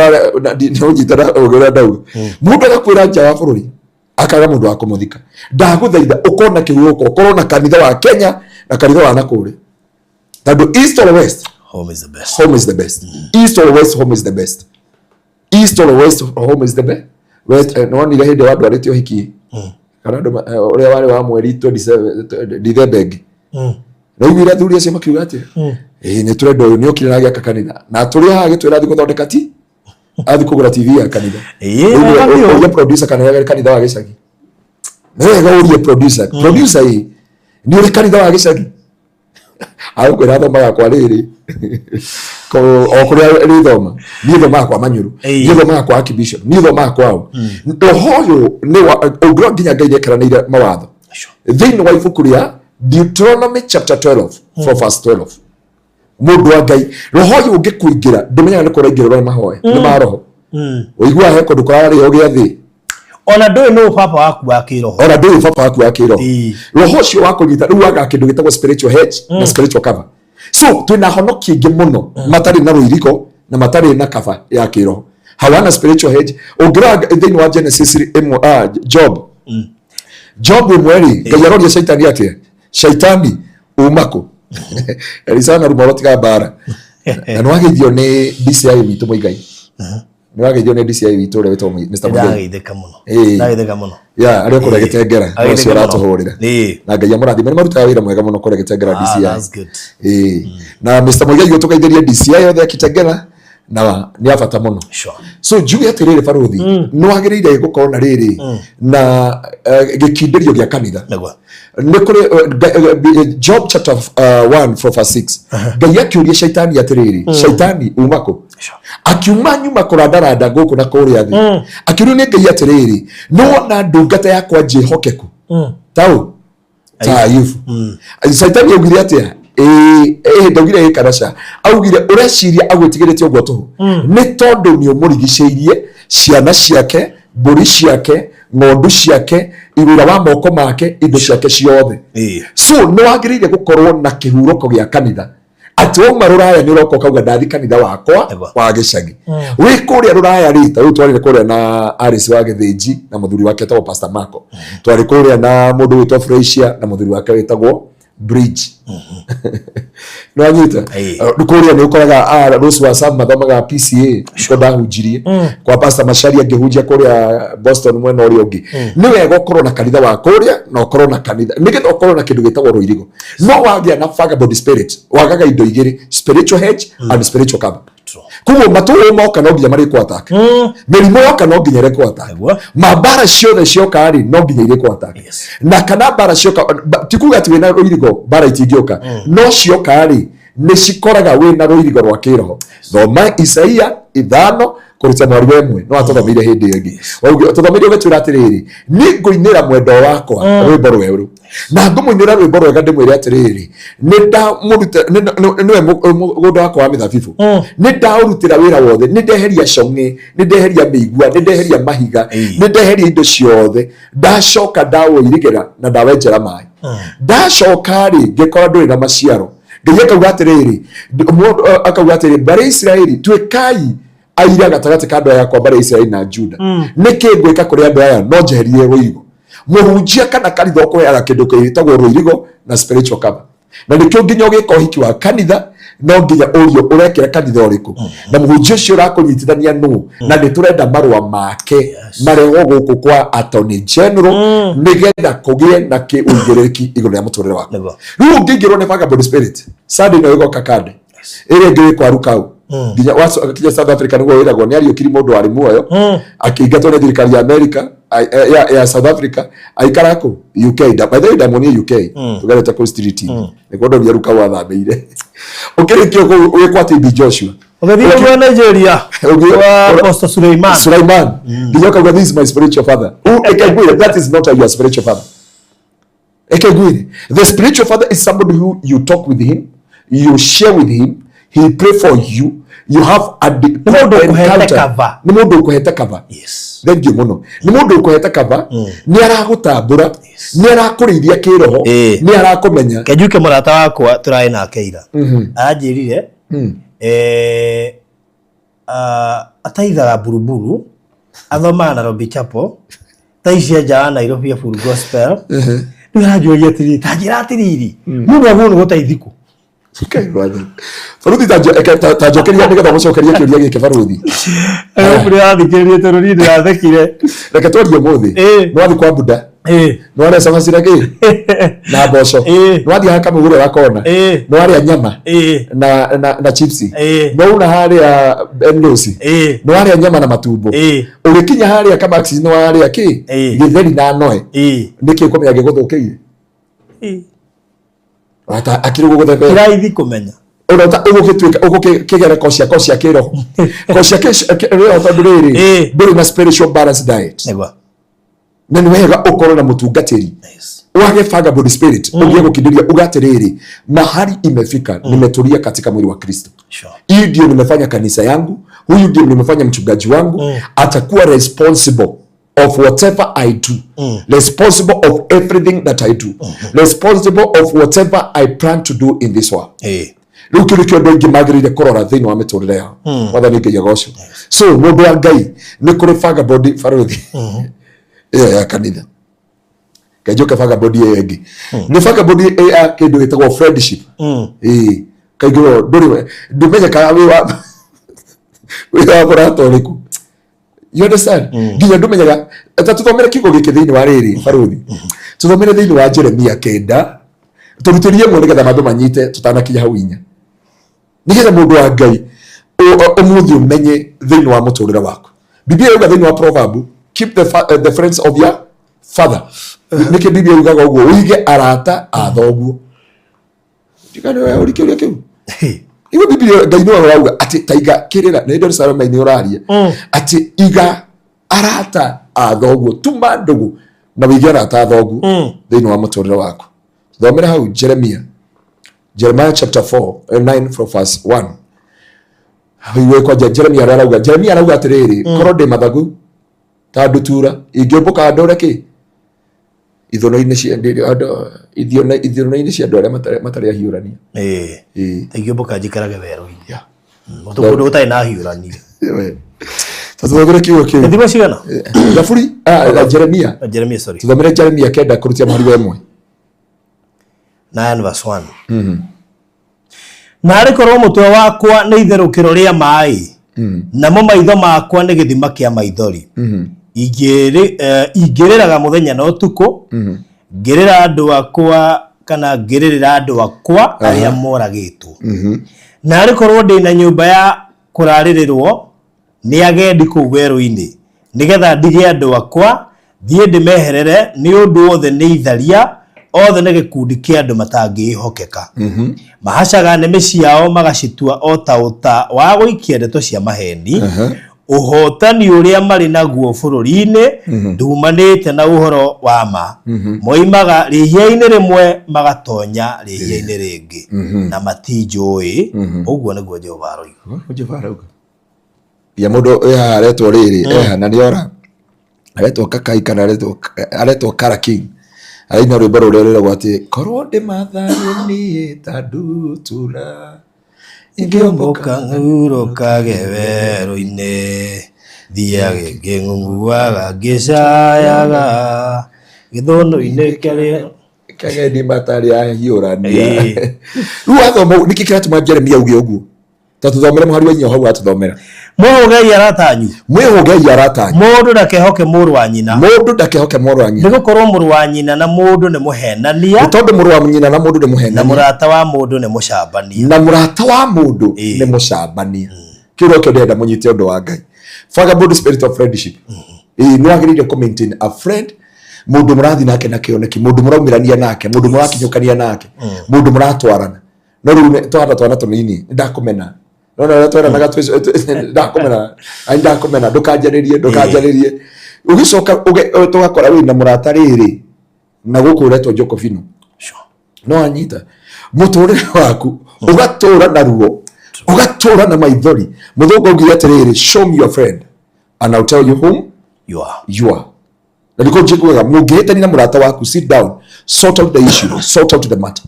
nĩũnyitana ũrĩa ndauga, mũndũ agakwĩra nja wa bũrũri akaga mũndũ wa kũmũthika. Ndagũthaitha ũkorwo na kĩhurũko, ũkorwo na kanitha wa Kenya na kanitha wa nakũrĩa, tondũ east or west, Home is the best. Home is the best. East or west, home is the best. East or west, home is the best. West, nĩwonire hĩndĩ wandwarĩte ũhiki kana andũ ũrĩa warĩ wa mweri 27 Dithemba ĩngĩ, naiguire athuri acio makiuga atĩa, ĩĩ nĩ tũrenda ũyũ, nĩ okire na agĩaka kanitha na tũrĩ haha agĩtwĩra athiĩ gũthondeka ti athiĩ kũgũra TV ya kanitha. Ĩĩ, Rĩu wega biũ. ũrie producer kana nĩ kanitha wa gĩcagi. Nĩ wega ũrie producer, producer, ĩ nĩ ũrĩ kanitha wa gĩcagi? Agũkwĩra thomaga kwa rĩrĩ o kũrĩa rĩthoma, niĩ thomaga kwa Manyũrũ, niĩ thomaga kwa Archbishop, niĩ thomaga kwao. Roho ũyũ nĩ wa ũngĩrora nginya Ngai nĩekeranĩire mawatho thĩinĩ wa ibuku rĩa Deuteronomy chapter 12 from verse 12. Mũndũ wa Ngai, roho ũyũ ũngĩkũingĩra, ndũmenyaga nĩ kũraingĩrwo nĩ mahoya, nĩ ma roho. Ũiguaga he kũndũ kũrarĩo gĩathĩ. Ona ndũĩ nũ baba waku wa kĩroho. Ona ndũĩ baba waku wa kĩroho. Ĩĩ. Roho ũcio wa kũnyita rĩu wagaga kĩndũ gĩtagwo spiritual hedge na spiritual cover. So twĩna honoki aingĩ mũno matarĩ na rũirigo na matarĩ na cover ya kĩroho, hawana spiritual hedge. Ũngĩrora thĩinĩ wa Genesis ĩmwe, Job, Job ĩmwe rĩ, Ngai aroria Shaitani atĩa? Shaitani, uma kũ? Elisana rumoro tiga mbara. Na nĩwageithio nĩ DCI witũ Mũigai, nĩwageithio nĩ DCI witũ ũrĩa wĩtagwo Mr. Mũigai. Ndageithĩka mũno. Ĩĩ. Ndageithĩka mũno. Ya arĩa kũrĩa Gĩtengera. Ageithĩka ũcio mũno. ũratũhũrĩra. Na Ngai amũrathime, nĩ marutaga wĩra mwega mũno kũrĩa Gĩtengera. Ah, DCI. that's good. Ĩĩ. Na Mr. Mũigai ũtũgeithĩrie DCI othe a Kitengela, na nĩ a bata mũno. So njuge atĩrĩrĩ, barũthi, nĩ wagĩrĩire gũkorwo na rĩrĩ na gĩkindĩrio gĩa kanitha. Nĩ kũrĩ Job chapter 1 from verse 6, Ngai akĩũria Shaitani atĩrĩrĩ, "Shaitani, uma kũ?" Akiuma nyuma kũrandaranda gũkũ na kũrĩa thĩ. Akĩũrio nĩ Ngai atĩrĩrĩ, "Nĩ wona ndungata yakwa njĩhokeku taũ ta Ayubu?" Shaitani augire atĩa? Ĩĩ, ĩĩ, ndaugire ĩ kana ca, augire, "Ũreciria agwĩtigĩrĩte ũguo tũhũ? Nĩ tondũ nĩ ũmũrigicĩirie ciana ciake, mbũri ciake, ng'ondu ciake, wĩra wa moko make, indo ciake ciothe." So nĩ wagĩrĩire gũkorwo na kĩhurũko gĩa kanitha, atĩ wauma rũraya nĩ ũroka ũkauga, "Ndathi kanitha wakwa wa gĩcagi." Wĩ kũrĩa rũraya rĩ, ta rĩu twarire kũrĩa na Alice wa Gĩthĩnji na mũthuri wake etagwo Pastor Marco, twarĩ kũrĩa na mũndũ wĩtwo Fresia na mũthuri wake wĩtagwo Bridge, nĩwanyita? Kũrĩa nĩ ũkoraga Rose wa Sam mathomaga PCA, nĩkuo ndahunjirie kwa Pastor Macharia ngĩhunjia kũrĩa Boston mwena ũrĩa ũngĩ. Nĩ wega ũkorwo na kanitha wa kũrĩa na ũkorwo na kanitha, nĩgetha ũkorwo na kĩndũ gĩtagwo rũirigo. No wagĩa na vagabond spirit, wagaga indo igĩrĩ, spiritual hedge and spiritual cover. Koguo matũũ moka no nginya marĩkwo attack, mĩrimũ yoka no nginya ĩrekwo attack, mambara ciothe cioka rĩ, no nginya irĩkwo attack. Na kana mbara cioka, ti kuga atĩ wĩna rũirigo mbara itingĩũka, no cioka rĩ, nĩ cikoraga wĩna rũirigo rwa kĩroho. Thoma Isaia 5 kũruta mwari wa 1, no atũthomeire hĩndĩ ĩyo ĩngĩ. Tũthomeire ũgĩtwĩra atĩrĩrĩ, "Niĩ ngũinĩra mwendwa wakwa rwĩmbo rwerũ, na ngũmũinĩra rwĩmbo rwega, ndĩmwĩre atĩrĩrĩ, nĩ ndamũruta nĩwe mũgũnda wakwa wa mĩthabibũ, nĩ ndaũrutĩra wĩra wothe, nĩ ndeheria cong'e, nĩ ndeheria mĩigua, nĩ ndeheria mahiga, nĩ ndeheria indo ciothe, ndacoka ndawũirigĩra na ndawenjera maĩ. Ndacoka rĩ, ngĩkora ndũrĩ na maciaro." Ngai akauga atĩrĩrĩ, akauga atĩrĩ, "Mbarĩ ya Isiraeli, tuĩkai aira gatagatĩ ka andũ aya akwa, mbarĩ ya Isiraeli na Juda. Nĩkĩ ngwĩka kũrĩ andũ aya? No njeherie rũirigo." Mũhunjia kana kanitha ũkũheaga kĩndũ gĩtagwo rũirigo na spiritual cover, na nĩkĩo nginya ũgĩka ũhiki wa kanitha no nginya ũrio ũrekĩra kanitha ũrĩkũ na mũhunjia ũcio ũrakũnyitithania nũ, na nĩ tũrenda marũa make marehwo gũkũ kwa Attorney General, nĩgetha kũgĩe na kĩũigĩrĩrĩki igũrũ rĩa mũtũrĩre waku. Rĩu ũngĩingĩrwo nĩ vagabond spirit, Sunday no ĩgoka kande ĩrĩa ĩngĩ wĩ kwa Rukau nginya wakinya South Africa, nĩguo wĩragwo nĩ ariũkiri mũndũ warĩ muoyo akĩingatwo nĩ thirikari ya America, ya South Africa, aikara kũ UK. By the way, ndamuonire UK tũgerete kũ street, nĩkuo ndonire Rukau athamĩire. Ũkĩrĩkia kũu wĩ kwa TB Joshua. Ũgĩthiĩ kwa Nigeria kwa Pastor Suleiman. Sulaiman, nginya ũkauga, "This is my spiritual father." Reke ngwĩre, that is not your spiritual father. Reke ngwĩre, the spiritual father is somebody who you talk with him, you share with him, he pray for you, you have a Nĩ mũndũ ũkũhete encounter. cover. Nĩ mũndũ ũkũhete cover. Thengiũ mũno. Nĩ mũndũ ũkũhete cover, nĩ aragũtambũra, nĩ arakũrĩithia kĩroho, nĩ arakũmenya. Kenjuke mũrata wakwa tũrarĩ nake ira aranjĩrire ataithaga buruburu, athomaga Nairobi Chapel, thaa ici nja wa Nairobi ya Full Gospel. Rĩu aranjũria atĩrĩrĩ, ta njĩra atĩrĩrĩ, mũndũ agĩrĩirwo nĩ gũteithia kũ? Ngai mwathani. Baruthi, ta njokeria nĩgetha mũcokerie kĩũria gĩkĩ, baruthi. Ũrĩa wathikĩrĩrie tondũ niĩ ndĩrathekire. Reke twarie ũmũthĩ. Nĩ wathiĩ kwa Buda, nĩ warĩa cabaci na kĩ na mboco, nĩ wathiĩ ha kamũgũrĩ wa kona, nĩ warĩa nyama na chipsi, nĩ wauna harĩa Enlosi, nĩ warĩa nyama na matumbo, ũgĩkinya harĩa Kamaxi nĩ warĩa kĩ gĩtheri na noe. Nĩkĩ ũkũmenya gĩgũthũkĩire? Ata akĩrĩ gũgũthebea. Kĩraithi kũmenya. Ũrota ũgũgĩtuĩka ũgũkĩgera kocia kocia kĩroho kocia kĩroho, tondũ rĩrĩ, ndũrĩ na spiritual balance diet. Na nĩ wega ũkorwo na mũtungatĩri. Wage vagabond spirit, ugie gukindiria uga atiriri, mahali imefika, nimetulia katika mwili wa Kristo. Hii ndio nimefanya kanisa yangu, huyu ndio nimefanya mchungaji wangu, atakuwa responsible of whatever I do, responsible of everything that I do, responsible of whatever I plan to do in this world. Rĩu kĩu nĩkĩo andũ aingĩ magĩrĩire kũrora thĩinĩ wa mĩtũrĩre yao. Mwathani Ngai agocwo. So mũndũ wa Ngai, nĩ kũrĩ vagabond barothi ĩyo ya kanitha, kanjoke vagabond ĩyo ĩngĩ nĩ vagabond ya kĩndũ gĩtagwo friendship. Ĩĩ, kaingĩ ndũrĩ ndũmenyekaga wĩ wa mũrata ũrĩkũ, you understand? Nginya ndũmenyaga. Ta tũthomere kiugo gĩkĩ thĩinĩ wa rĩrĩ, barothi, tũthomere thĩinĩ wa Jeremia 9, tũrutĩrie ĩmwe nĩgetha andũ manyite tũtanakinya hau 4, nĩgetha mũndũ wa Ngai ũmũthĩ ũmenye thĩinĩ wa mũtũrĩre waku. Biblia yuga thĩinĩ wa Proverb, "Keep the friends of your father." Nĩkĩ Biblia yugaga ũguo, ũige arata a thoguo? Ndigane wewe ũrikĩũria kĩu. Iwe Biblia, Ngai nĩwe ũrauga atĩ taiga kĩrĩra nĩ ndĩrĩ Salome-inĩ ũraria atĩ iga arata a thoguo, tuma ndũgũ na wĩige arata a thoguo thĩinĩ wa mũtũrĩre waku. Thomera hau Jeremia, Jeremiah chapter 4, 9 from verse 1. Iwe kwanja Jeremia arauga, Jeremia arauga atĩrĩrĩ, korwo ndĩ mathagu ta ndutura, ingĩũmbũka ndũre kĩ ithũnũ-inĩ cia ithũnũ-inĩ cia andũ arĩa matarĩ ahiũrania. Ĩĩ. Ingĩũmbũka njikarage werũ-inĩ kũndũ gũtarĩ na ahiũrania. Tũthomere kiugo kĩu. Ithimo cigana? Thaburi, Jeremia. Jeremia, sorry. Tũthomere Jeremia 9 kũrutia mũhari wa 1. 9 verse 1. Naarĩ korwo mũtwe wakwa nĩ itherũkĩro rĩa maĩ, namo maitho makwa nĩ gĩthima kĩa maithori, ingĩrĩraga mũthenya na ũtukũ, ngĩrĩra andũ akwa kana ngĩrĩrĩra andũ akwa arĩa moragĩtwo. Naarĩ korwo ndĩ na nyũmba ya kũrarĩrĩrwo nĩ agendi kũu werũ-inĩ, nĩgetha ndige andũ akwa thiĩ ndĩmeherere, nĩ ũndũ othe nĩ itharia, othe nĩ gĩkundi kĩa andũ matangĩĩhokeka. Mahacaga nĩmĩ ciao magacitua o ta ũta wa gũikia ndeto cia maheni. Ũhotani ũrĩa marĩ naguo bũrũri-inĩ ndumanĩte na ũhoro wa ma. Moimaga rĩhia-inĩ rĩmwe magatonya rĩhia-inĩ rĩngĩ, na matinjũĩ, ũguo nĩguo Jehova aroiga. Jehova arauga ya mũndũ ĩ haha aretwo rĩrĩ, eha na nĩora aretwo Kakai kana aretwo Kara King, araina rwĩmbo rũrĩa rwĩragwo atĩ korwo ndĩ mathario niĩ ta ndutura, ingĩũmbũka ng'urũkage werũ-inĩ, thiage ngĩng'ung'uaga ngĩcayaga gĩthũnũ-inĩ kĩrĩa kageni matarĩ ahiũrania. Rĩu wathoma ũguo, nĩkĩ kĩratũma Jeremia auge ũguo? Ta tũthomere mũhari wa 4 hau atũthomera. Mwĩhũgei arata anyu. Mwĩhũgei arata anyu. Mũndũ ndakehoke mũrũ wa nyina. Mũndũ ndakehoke mũrũ wa nyina. Nĩ gũkorwo mũrũ wa nyina na mũndũ nĩ mũhenania. Nĩ tondũ mũrũ wa nyina na mũndũ nĩ mũhenania. Na mũrata wa mũndũ nĩ mũcambania. Na mũrata wa mũndũ nĩ mũcambania. Kĩu nokĩo ndĩrenda mũnyite ũndũ wa Ngai, vagabond spirit of friendship. Ĩĩ, nĩ wagĩrĩire kũ maintain a friend, mũndũ mũrathiĩ nake na kĩoneki, mũndũ mũraumĩrania nake, mũndũ mũrakinyũkania nake, mũndũ mũratwarana. No rĩu twana twana tũnini, ndakũmena, nona ũrĩa tweranaga, ndakũmena, ai ndakũmena, ndũkanjarĩrie, ndũkanjarĩrie. Ũgĩcoka tũgakora wĩna mũrata rĩrĩ na gũkũ ũretwo Jokobino. No anyita mũtũrĩre waku, ũgatũra na ruo, ũgatũra na maithori. Mũthũngũ augire atĩrĩrĩ, "Show me your friend and I'll tell you whom you are." You are. Na nĩkĩo njiguaga mũngĩhĩtania na mũrata waku, sit down, sort out the issue, sort out the matter.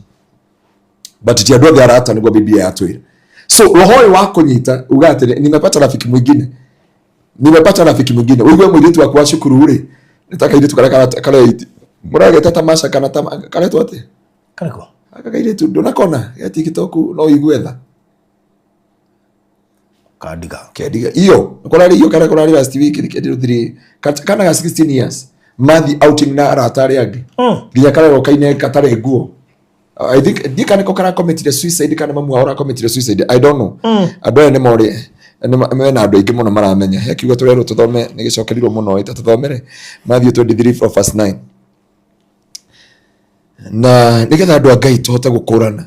But ti andũ othe arata, nĩguo Biblia yatwĩra. So roho ũyũ wa kũnyita uga atĩrĩ, nimepata rafiki mwingine, nimepata rafiki mwingine, ũigue mũirĩtu waku wa cukuru rĩ, nĩ ta kairĩtu karĩa karĩa mũrageta tamasha kana karetwo atĩa? Karĩkũ? Aka kairĩtu ndũnakona ge TikTok, no ũigue tha. Kandiga. Kendiga iyo kũrarĩ iyo kana kũrarĩ last week kendiga 3 kana ga 16 years mathi outing na arata arĩa angĩ, nginya karerwo kaine katarĩ nguo. I think ndiĩ kana nĩko karakomitire suicide kana mamu wao ũrakomitire suicide, I don't know. Andũ aya nĩ morĩ mena andũ aingĩ mũno maramenya. He kiugo tũrerwo tũthome, nĩ gĩcokerirwo mũno, ĩta tũthomere Matthew 23 from verse 9, na nĩgetha andũ a Ngai tũhote gũkũrana,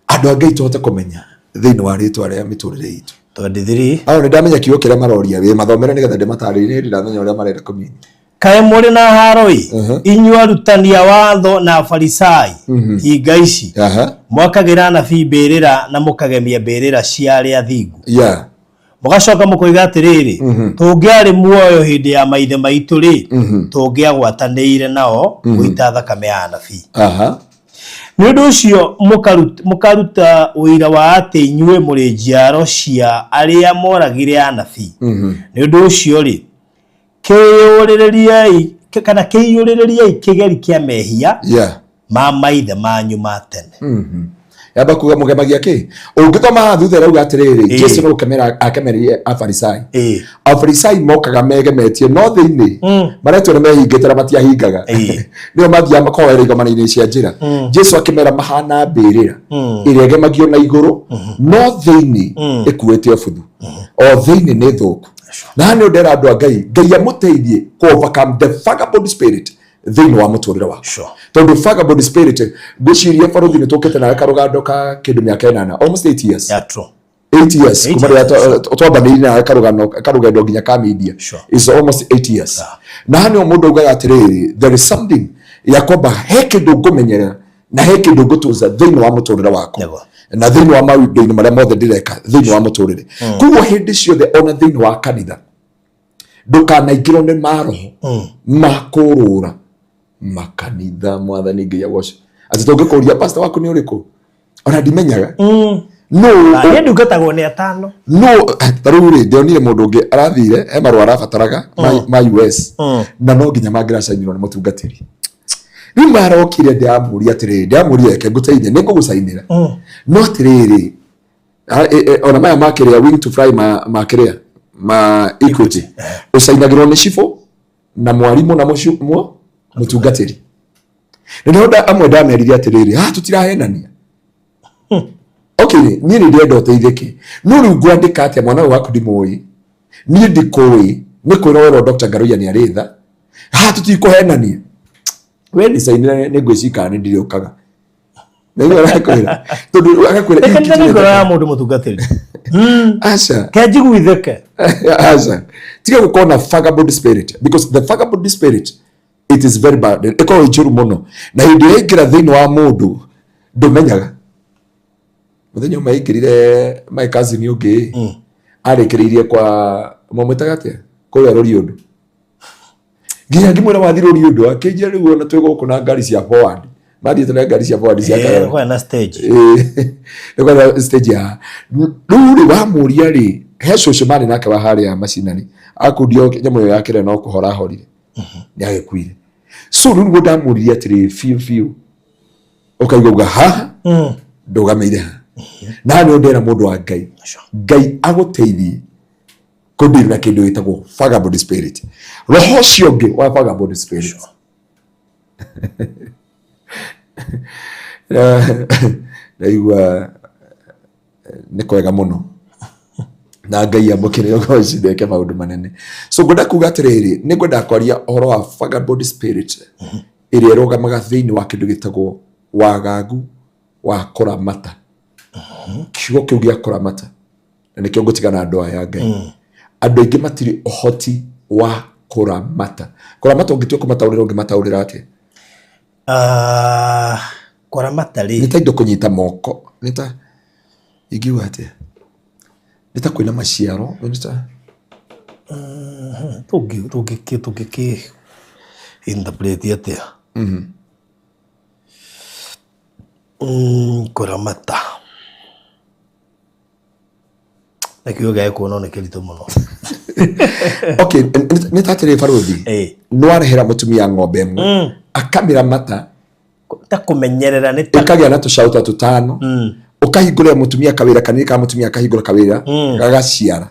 andũ a Ngai tũhote kũmenya thĩinĩ wa rĩtwa rĩa mĩtũrĩre itũ. 23. Ayo nĩ ndamenya kiugo kĩrĩa maroria, wĩ mathomere nĩgetha ndĩmatarĩrie, nĩ ndamenya ũrĩa marenda kũmini. Kaĩ mũrĩ na haro ĩ, inyuĩ arutani a watho na Afarisai, hinga ici, mwakagĩra anabii mbĩrĩra na mũkagemia mbĩrĩra cia arĩa athingu. Mũgacoka mũkoiga atĩrĩrĩ, tũngĩarĩ muoyo hĩndĩ ya maithe maitũ rĩ, tũngĩagwatanĩire nao gũita thakame ya anabii. Nĩ ũndũ ũcio mũkaruta ũira wa atĩ inyuĩ mũrĩ njiaro cia arĩa moragire anabii. Nĩ ũndũ ũcio rĩ, kĩyũrĩrĩriai kana kĩiyũrĩrĩriai kĩgeri kĩa mehia ma maithe manyu ma tene. Yamba kuga mũgemagia kĩ ũngĩthoma haha thutha ĩrauga atĩrĩrĩ, Jesu no gũkemera akemereire Afarisai. Afarisai mokaga megemetie no thĩinĩ maretwo nĩ mehingĩte na matiahingaga. Nĩo mathiaga makoera igomano-inĩ cia njĩra. Jesu akĩmera mahana mbĩrĩra ĩrĩa ĩgemagio na igũrũ no thĩinĩ ĩkuĩte ũbuthu, o thĩinĩ nĩ thũku. Na haha nĩ ndera andũ a Ngai, Ngai amũteithie kũ overcome the vagabond spirit thĩinĩ wa mũtũrĩre waku. Tondũ vagabond spirit, ngwĩciria barothi nĩ tũkĩte nawe karũgando ka kĩndũ mĩaka 8, almost 8 years. Yeah, true. 8 years. 8 kuma rĩrĩa years. Twambanĩirie nawe karũgano karũgendo nginya ka media. Is almost 8 years. Na haha nĩho mũndũ augaga atĩrĩrĩ, there is something ya kwamba he kĩndũ ngũmenyerera na he kĩndũ ngũtũza thĩinĩ wa mũtũrĩre wakwa na thĩinĩ wa maũndũ-inĩ marĩa mothe ndĩreka thĩinĩ wa mũtũrĩre. Koguo hĩndĩ ciothe ona thĩinĩ wa kanitha ndũkanaingĩrwo nĩ maroho ma kũrũra makanitha. Mwathani Ngai agoce atĩ tũngĩkũria pastor waku nĩ ũrĩkũ, ona ndimenyaga no. Niĩ ndungatagwo nĩ atano. No ta rĩu rĩ, ndĩonire mũndũ ũngĩ arathire he marũa arabataraga ma US na no nginya mangĩracainirwo nĩ mũtungatĩri. Rĩu marokire ndĩramũria atĩrĩrĩ, ndĩramũria reke ngũteithie, nĩ ngũgũcainĩra, no atĩrĩrĩ, ona maya makĩrĩa wing to fly makĩrĩa ma Equity ũcainagĩrwo nĩ cibũ na mwarimũ na mũtungatĩri. Nĩ amwe ndamerire atĩrĩrĩ, haha tũtirahenania. Okay, niĩ nĩ ndĩrenda ũteithĩke, no rĩu ngwandĩka atĩa? Mwana ũyũ waku ndimũĩ, niĩ ndikũĩ, nĩ kwĩrwo werwo Dr. Ngaruiya nĩ arĩ tha. Haha tũtikũhenania, we ndicainĩra nĩ ngwĩciria kana nĩ ndirĩũkaga. Nĩguo arakwĩra tondũ agakwĩra Reke nĩ ngoro ya mũndũ mũtungatĩri. Aca. Ke njiguithĩke. Aca, tiga gũkorwo na vagabond spirit, because the vagabond spirit, it is very bad, ĩkoragwo ĩ njũru mũno, na hĩndĩ ĩrĩa yaingĩra thĩinĩ wa mũndũ ndũmenyaga. Mũthenya ũmwe aingĩrire my cousin ũngĩ, arĩkĩrĩirie kwa mamwĩtaga atĩa kũrĩa Rũriũndũ, nginya ngĩmwĩra wathi Rũriũndũ, akĩnjĩra rĩu ona twĩ gũkũ na ngari cia forward, mathiĩte na ngari cia forward cia Karura. Kwaya na stage. Nĩ kwenda stage ya rĩu rĩ, wamũria rĩ, he cũcũ marĩ nake wa harĩa macinani, akundio nyamũ ĩyo ya kĩrĩa no kũhora ahorire, nĩ agĩkuire. So rĩu nĩguo ndamũririe atĩrĩ biũ biũ, ũkaigua uga haha ndũgamĩire ha na nĩ ndera mũndũ wa Ngai. Ngai agũteithie kũdeal na kĩndũ gĩtagwo vagabond spirit, roho ũcio ũngĩ wa vagabond spirit. Ndaigua nĩ kwega mũno na Ngai amũkĩre ũgoci ndeke maũndũ manene. So ngwenda kuga atĩrĩrĩ, nĩ ngwenda kwaria ũhoro wa vagabond spirit ĩrĩa ĩrũgamaga thĩinĩ wa kĩndũ gĩtagwo wagagu wa kũramata, kiugo kĩu gĩa kũramata, na nĩkĩo ngũtiga na andũ aya Ngai. Andũ aingĩ matirĩ ũhoti wa kũramata. Kũramata ũngĩtua kũmataũrĩra, ũngĩmataũrĩra atĩa? Ah, kũramata Nĩ rĩ, ta indo kũnyita moko, nĩ ta ingiuga atĩa, nĩ ta kwĩna maciaro, nĩ ta tũngĩkĩ interpret atĩa? Kũramata na kiugo gĩa gĩkũyũ no nĩ kĩritũ mũno. Okay, nĩ ta atĩrĩ barũthi, nĩ warehera mũtumia ng'ombe ĩmwe, akamĩramata. Ta kũmenyerera nĩ ta ĩkagĩa na tũcaũ ta tũtano, ũkahingũrĩra mũtumia kawĩra kanini ka mũtumia, akahingũra kawĩra gagaciara,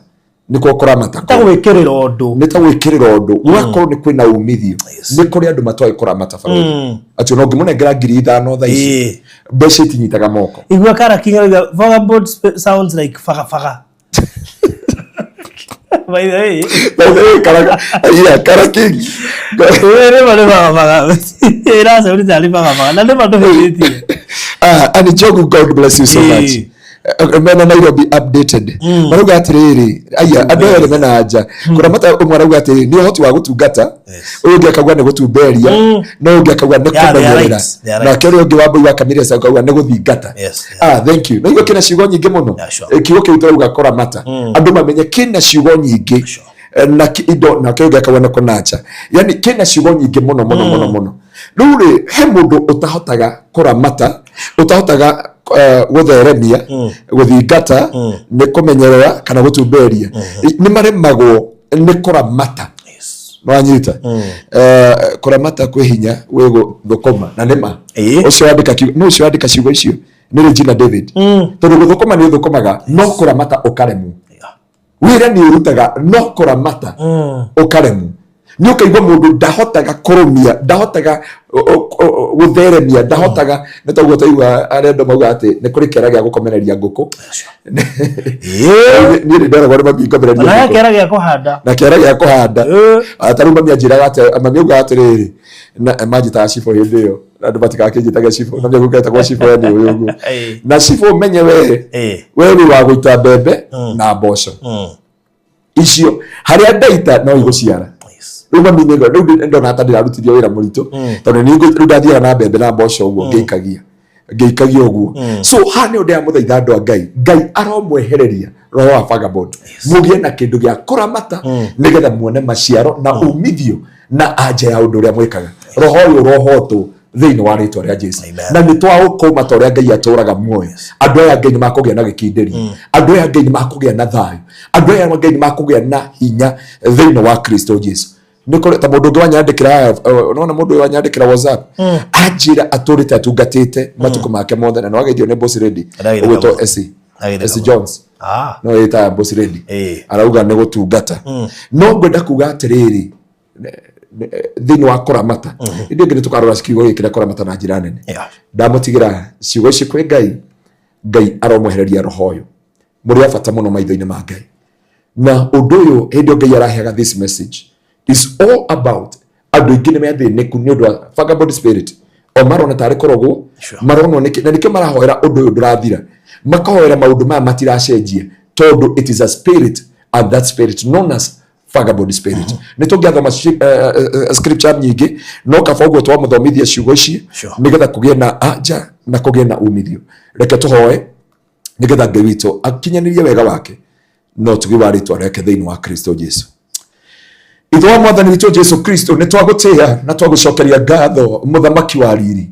nĩkuo kũramata. Ta gwĩkĩrĩra ũndũ. Nĩ ta gwĩkĩrĩra ũndũ, gũgakorwo nĩ kwĩna umithio. Nĩ kũrĩ andũ matoĩ kũramata barũthi, atĩ ona ũngĩmũnengera 5,000 thaa ici, mbeca itinyitaga moko. Igua kara kinga vagabond sounds like faga faga. By the way, By the way, Kara, yeah, Kara King. Nĩ ma nĩ faga faga. Ĩracauri tarĩ faga faga. Na nĩ ma ndũhĩtĩtie. Ah, Annie Jogu, God bless you so much. Mena Nairobi updated marauga atiriri, aya andu aya mena anja kuramata. Umwe arauga atiriri ni uhoti wa gutungata, uyu ungi akauga ni gutumberia, no ungi akauga ni kumenyerera, nake uria ungi wa Mbui wa Kamiresa akauga ni guthingata. Ah, thank you. Naigua kina ciugo nyingi muno. Kiugo kiu turauga kuramata, andu mamenye kina ciugo nyingi na indo, nake ungi akauga ni kunacha, yani kina ciugo nyingi muno muno muno muno. Riu ri he mundu utahotaga kuramata, utahotaga gutheremia, guthingata, ni kumenyerera kana gutumberia, ni maremagwo ni kuramata. Nwanyita kuramata kwĩ hinya gwĩ gũthũkũma, na nĩma ũcio wandĩka, no ũcio wandĩka ciugo icio nĩ Regina David, tondũ gũthũkũma nĩ ũthũkũmaga, no kũramata ũkaremwo. Wĩra nĩ ũrutaga, no kũramata ũkaremwo. Nĩ ũkaigua mũndũ ndahotaga kũrũmia, ndahotaga gũtheremia, ndahotaga. Nĩ toguo taigua arĩa andũ mauga atĩ nĩ kũrĩ kĩara gĩa gũkomereria ngũkũ. Niĩ nĩ nderagwo nĩ mami ngomereria ngũkũ na kĩara gĩa kũhanda. Na kĩara gĩa kũhanda. Ta rĩu mami anjĩraga atĩ, mami augaga atĩrĩrĩ, na manjĩtaga cibũ hĩndĩ ĩyo, andũ matigakĩnjĩtage cibũ, na mĩagũketagwo cibũ we nĩ ũyũ ũguo na cibũ ũmenye we we wĩ wa gũita mbembe na mboco icio harĩa ndaita no igũciara. Rĩu mami nĩ rĩu ndona ta ndĩrarutithio wĩra mũritũ, tondũ nĩ rĩu ndathiaga na mbembe na mboco ũguo, ngĩikagia ngĩikagia ũguo. So haha nĩ ũndũ mũthaitha andũ a Ngai, Ngai aromwehereria roho wa vagabond, mũgĩe na kĩndũ gĩa kũramata nĩgetha muone maciaro na umithio na anja ya ũndũ ũrĩa mwĩkaga. Roho ũyũ ũrohotwo thĩinĩ wa rĩtwa rĩa Jesu, na nĩ twaũkũma ta ũrĩa Ngai atũraga muoyo. Andũ aya Ngai nĩ makũgĩa na gĩkindĩrio, andũ aya Ngai nĩ makũgĩa na thayũ, andũ aya Ngai nĩ makũgĩa na hinya thĩinĩ wa Kristo Jesu. Nĩ kũrĩ ta mũndũ ũngĩ wanyandĩkĩra, nona mũndũ ũyũ wanyandĩkĩra WhatsApp, anjĩra atũrĩte atungatĩte matukũ make mothe, na nĩwageithio nĩ boss lady ũgwĩtwo Essie, Essie Jones, no ĩtaga boss lady. Arauga nĩ gũtungata, no ngwenda kuga atĩrĩrĩ, thĩinĩ wa kũramata, ĩndĩ ĩngĩ nĩ tũkarora kiugo gĩkĩ kĩa kũramata na njĩra nene. Ndamũtigĩra ciugo ici kwĩ Ngai. Ngai aromwehereria roho ũyũ. Mũrĩ a bata mũno maitho-inĩ ma Ngai, na ũndũ ũyũ hĩndĩ ĩyo Ngai araheaga this message is all about andũ aingĩ nĩ meathĩnĩku nĩ ũndũ wa vagabond spirit, o marona tarĩ kũrogwo maronwo nĩkĩ, na nĩkĩo marahoera ũndũ ũyũ ndũrathira, makahoera maũndũ maya matiracenjia, tondũ it is a spirit, and that spirit known as vagabond spirit. Nĩ tũngĩathoma scripture nyingĩ, no kaba ũguo twamũthomithia ciugo ici nĩgetha kũgĩe na anja na kũgĩe na umithio. Reke tũhoe nĩgetha Ngai witũ akinyanĩrie wega wake no tugi wa rĩtwa rĩake thĩinĩ wa Kristo Jesu. Ithe wa Mwathani witũ Jesu Kristo, nĩ twagũtĩĩa na twagũcokeria ngatho, mũthamaki wa riri,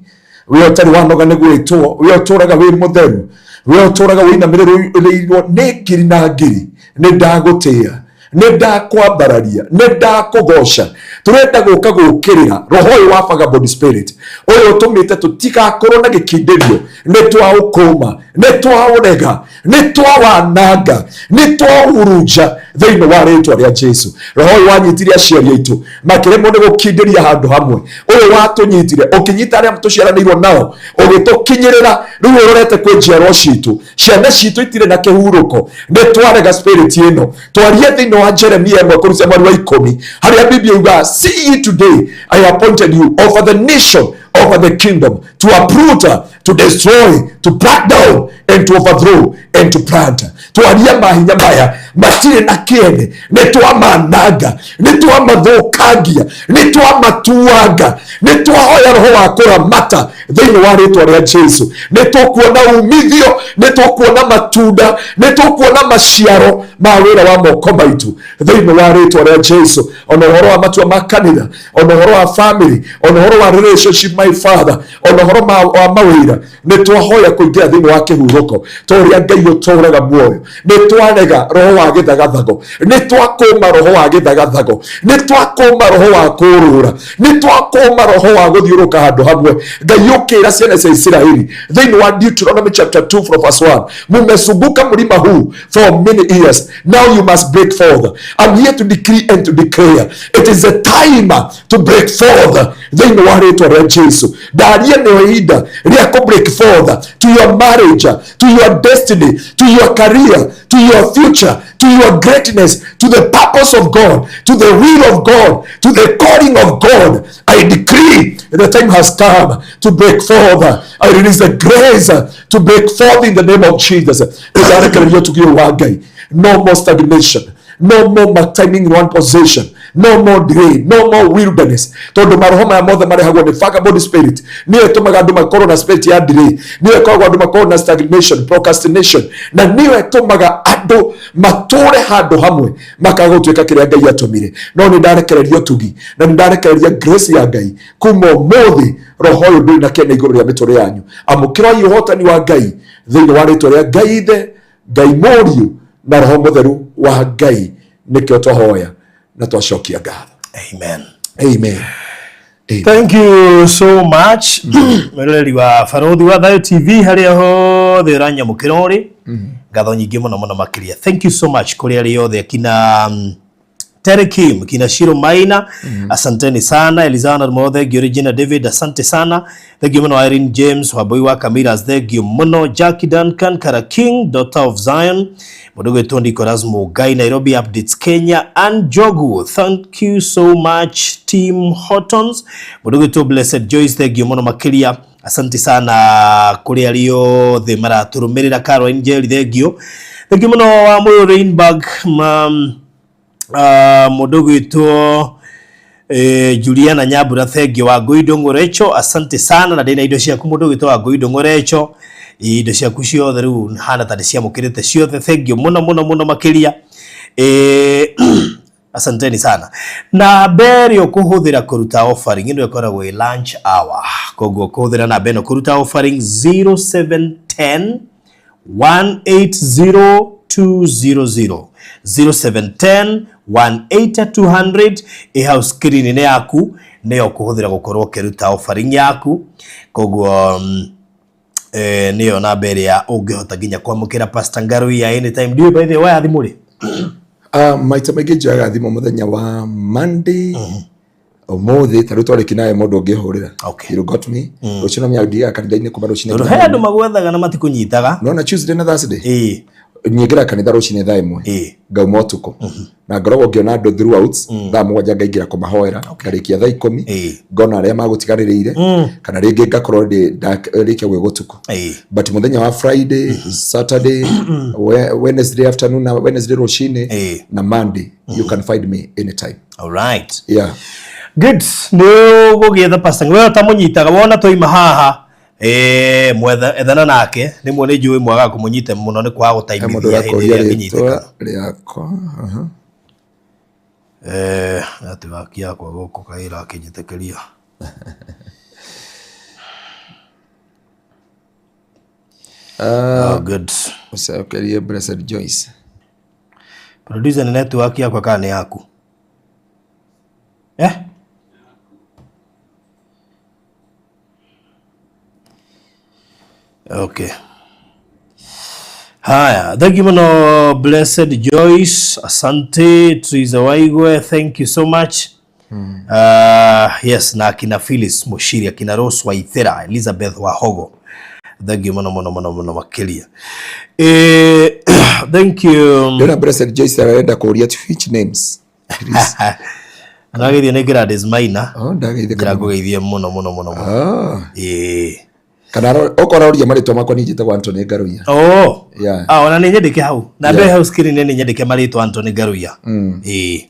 we ũtarĩ wanoga nĩ gwĩtwo, we ũtũraga wĩ mũtheru, we ũtũraga wĩinamĩrĩirwo nĩ ngiri na ngiri. Nĩ ndagũtĩĩa, nĩ ndakwambararia, nĩ ndakũgoca. Tũrenda gũka gũkĩrĩra roho ũyũ wa vagabond spirit, ũyũ ũtũmĩte tũtigakorwo na gĩkindĩrio. Nĩ twaũkũma, nĩ twaũrega, nĩ twawananga, nĩ twahurunja thĩinĩ wa rĩtwa rĩa Jesu. Roho ũyũ wanyitire aciari aitũ makĩremwo nĩ gũkindĩria handũ hamwe, ũyũ watũnyitire ũkĩnyita arĩa tũciaranĩirwo nao ũgĩtũkinyĩrĩra, rĩu ũrorete kwĩ njiarwa citũ, ciana citũ itirĩ na kĩhurũko. Nĩ twarega spirit ĩno. Twarie thĩinĩ wa Jeremia 1 kũruta mweri wa 10, harĩa Biblia yugaga, "See ye, today I appointed you over the nation, over the kingdom, to uproot, to destroy, to pluck down and to overthrow and to plant." Twaria mahinya maya matirĩ na kĩene, nĩ twamananga, nĩ twamathũkangia, nĩ twamatuanga. Nĩ twahoya roho wa kũramata thĩinĩ wa rĩtwa rĩa Jesu. Nĩ tũkuona umithio, nĩ tũkuona matunda, nĩ tũkuona maciaro ma wĩra wa moko maitũ thĩinĩ wa rĩtwa rĩa Jesu. Ona ũhoro wa matua ma kanitha, ona ũhoro wa family, ona ũhoro wa relationship, my father, ona ũhoro wa mawĩra, nĩ twahoya kũingĩra thĩinĩ wa kĩhurũko ta ũrĩa Ngai ũtũraga muoyo. Nĩ twarega roho wa gĩthagathago, nĩ twakũma roho wa gĩthagathago, nĩ twakũma roho wa kũrũra, nĩ twakũma roho wa gũthiũrũka handũ hamwe. Ngai ũkĩra ciana cia Isiraeli thĩinĩ wa Deuteronomy chapter 2 from verse 1, "Mumezunguka mlima huu for many years, now you must break forth." I'm here to decree and to declare it is a time to break forth thĩinĩ wa rĩtwa rĩa Jesu. Ndaria nĩ ihinda rĩa kũ break forth to your marriage, to your destiny, to your career, to your future, to your greatness, to the purpose. purpose of God, to the will of God, to the calling of God. I decree the time has come to break forth. I release the grace to break forth in the name of Jesus. Nĩndarekereria ũtugi ũyũ wa Ngai. No more stagnation, no more timing in one position, no more delay, no more wilderness. Tondũ maroho maya mothe marehagwo nĩ vagabond spirit, nĩyo ĩtũmaga andũ makorwo na spirit ya delay, nĩyo ĩkoragwo andũ makorwo na stagnation, procrastination, na nĩyo ĩtũmaga andũ matũre handũ hamwe makaga gũtuĩka kĩrĩa Ngai atũmire. No nĩ ndarekereria ũtugi na nĩ ndarekereria grace ya Ngai kuma ũmũthĩ. Roho ũyũ ndũrĩ na kĩene igũrũ rĩa mĩtũrĩre yanyu. Amũkĩrai ũhotani wa Ngai thĩinĩ wa rĩtwa rĩa Ngai Ithe, Ngai Mũriũ na Roho Mũtheru wa Ngai. Nĩkĩo twahoya na twacokia ngatho. Amen. Amen. Thank you so much, mwĩroreri wa Barothi wa Thayo TV harĩa hothe ũranyamũkĩra ũrĩ. Ngatho nyingĩ mũno mũno makĩria. Thank you so much kũrĩ arĩa othe akina Terry Kim, kina Shiro Maina, asanteni sana. Elizana Mo, thank you. Regina David, asante sana. Thank you muno. Irene James, Waboi wa Kamiras, thank you muno. Jackie Duncan, Kara King, Daughter of Zion, Mudogo Tondi Koraz Mugai, Nairobi Updates Kenya, and Jogu, thank you so much. Team Hortons, Mudogo to Blessed Joyce, thank you muno makiria. Asante sana kuri arĩa othe maraturumirira. Caroline Njeri, thank you. Thank you muno wa Moyo Rainbag, mũndũ gwĩtwo Juliana Nyambura, thengio. Wa Ngũi Ndũng'ũrecho, asante sana, na ndĩna indo ciaku. Mũndũ gwĩtwo wa Ngũi Ndũng'ũrecho, indo ciaku ciothe rĩu hana ta ndĩciamũkĩrĩte ciothe. Thengio mũno mũno mũno makĩria. Asanteni sana. Namba ĩrĩa ũkũhũthĩra kũruta offering ĩno ĩkoragwo ĩ lunch hour, koguo kũhũthĩra namba ĩno kũruta offering: 0710 180200, 0710 18200. Ĩ hau screen-inĩ yaku, nĩyo ũkũhũthĩra gũkorwo ũkĩruta offering yaku. Koguo nĩyo namba ĩrĩa ũngĩhota nginya kwamũkĩra Pastor Ngaruiya anytime. Ndiũĩ, by the way, waya thimũ rĩ? Maita maingĩ njoyaga thimũ mũthenya wa Monday. Ũmũthĩ ta rĩu twarĩki nawe mũndũ ũngĩhũrĩra. You got me. Rũciũ no thiaga kanitha-inĩ kuma rũcinĩ Tondũ nginya he andũ hwaĩ-inĩ. magwethaga na matikũnyitaga. Nona Tuesday na Thursday nyingĩra kanitha rũcinĩ thaa 1, ngauma ũtukũ, na ngoragwo ngĩona andũ throughout. Thaa 7 ngaingĩra kũmahoera, ngarĩkia thaa 10, ngona arĩa magũtigarĩrĩire, kana rĩngĩ ngakorwo ndĩ ndarĩkia gwĩ gũtukũ. But mũthenya wa Friday, Saturday, Wednesday afternoon na Wednesday rũcinĩ na Monday, you can find me anytime. All right. Yeah. Good. Nĩ ũgũgĩetha Pastor, we ũtamũnyitaga wona twaima haha, mwetha ethana nake rĩmwe. Nĩ njũĩ mwagaga kũmũnyita mũno nĩ kwaga He mũndũ gũtaimithia hĩndĩ ũrakũria ĩrĩa rĩtwa akĩnyitĩkana. rĩakwa. Aha. Network yakwa gũkũ kaĩ ĩrakĩnjĩtĩkĩria. Oh, good. Ũcokerie Blessed Joyce. Producer, nĩ network yakwa kana nĩ yaku? Eh? Okay. Haya, thank you muno Blessed Joyce, asante. Triza Waigwe, thank you so much. Yes, na akina Phyllis Mushiri, akina Rose Waithera, Elizabeth Wahogo. Thank you muno muno muno muno makiria. Thank you. Ndĩrona Blessed Joyce arenda kũũria which names, please. Ndageithio nĩ Gladys Maina. Oh, ndageithĩka Njĩra mũno. ngũgeithie mũno mũno mũno mũno. Ah. Ĩĩ. Kana okorwo aroria marĩtwa makwa, niĩ njĩtagwo Anthony Ngaruiya. Oh. Yeah. Ah, ona nĩ nyandĩke hau. Na mbere hau screen nĩ nyandĩke marĩtwa Anthony Ngaruiya. Ĩĩ.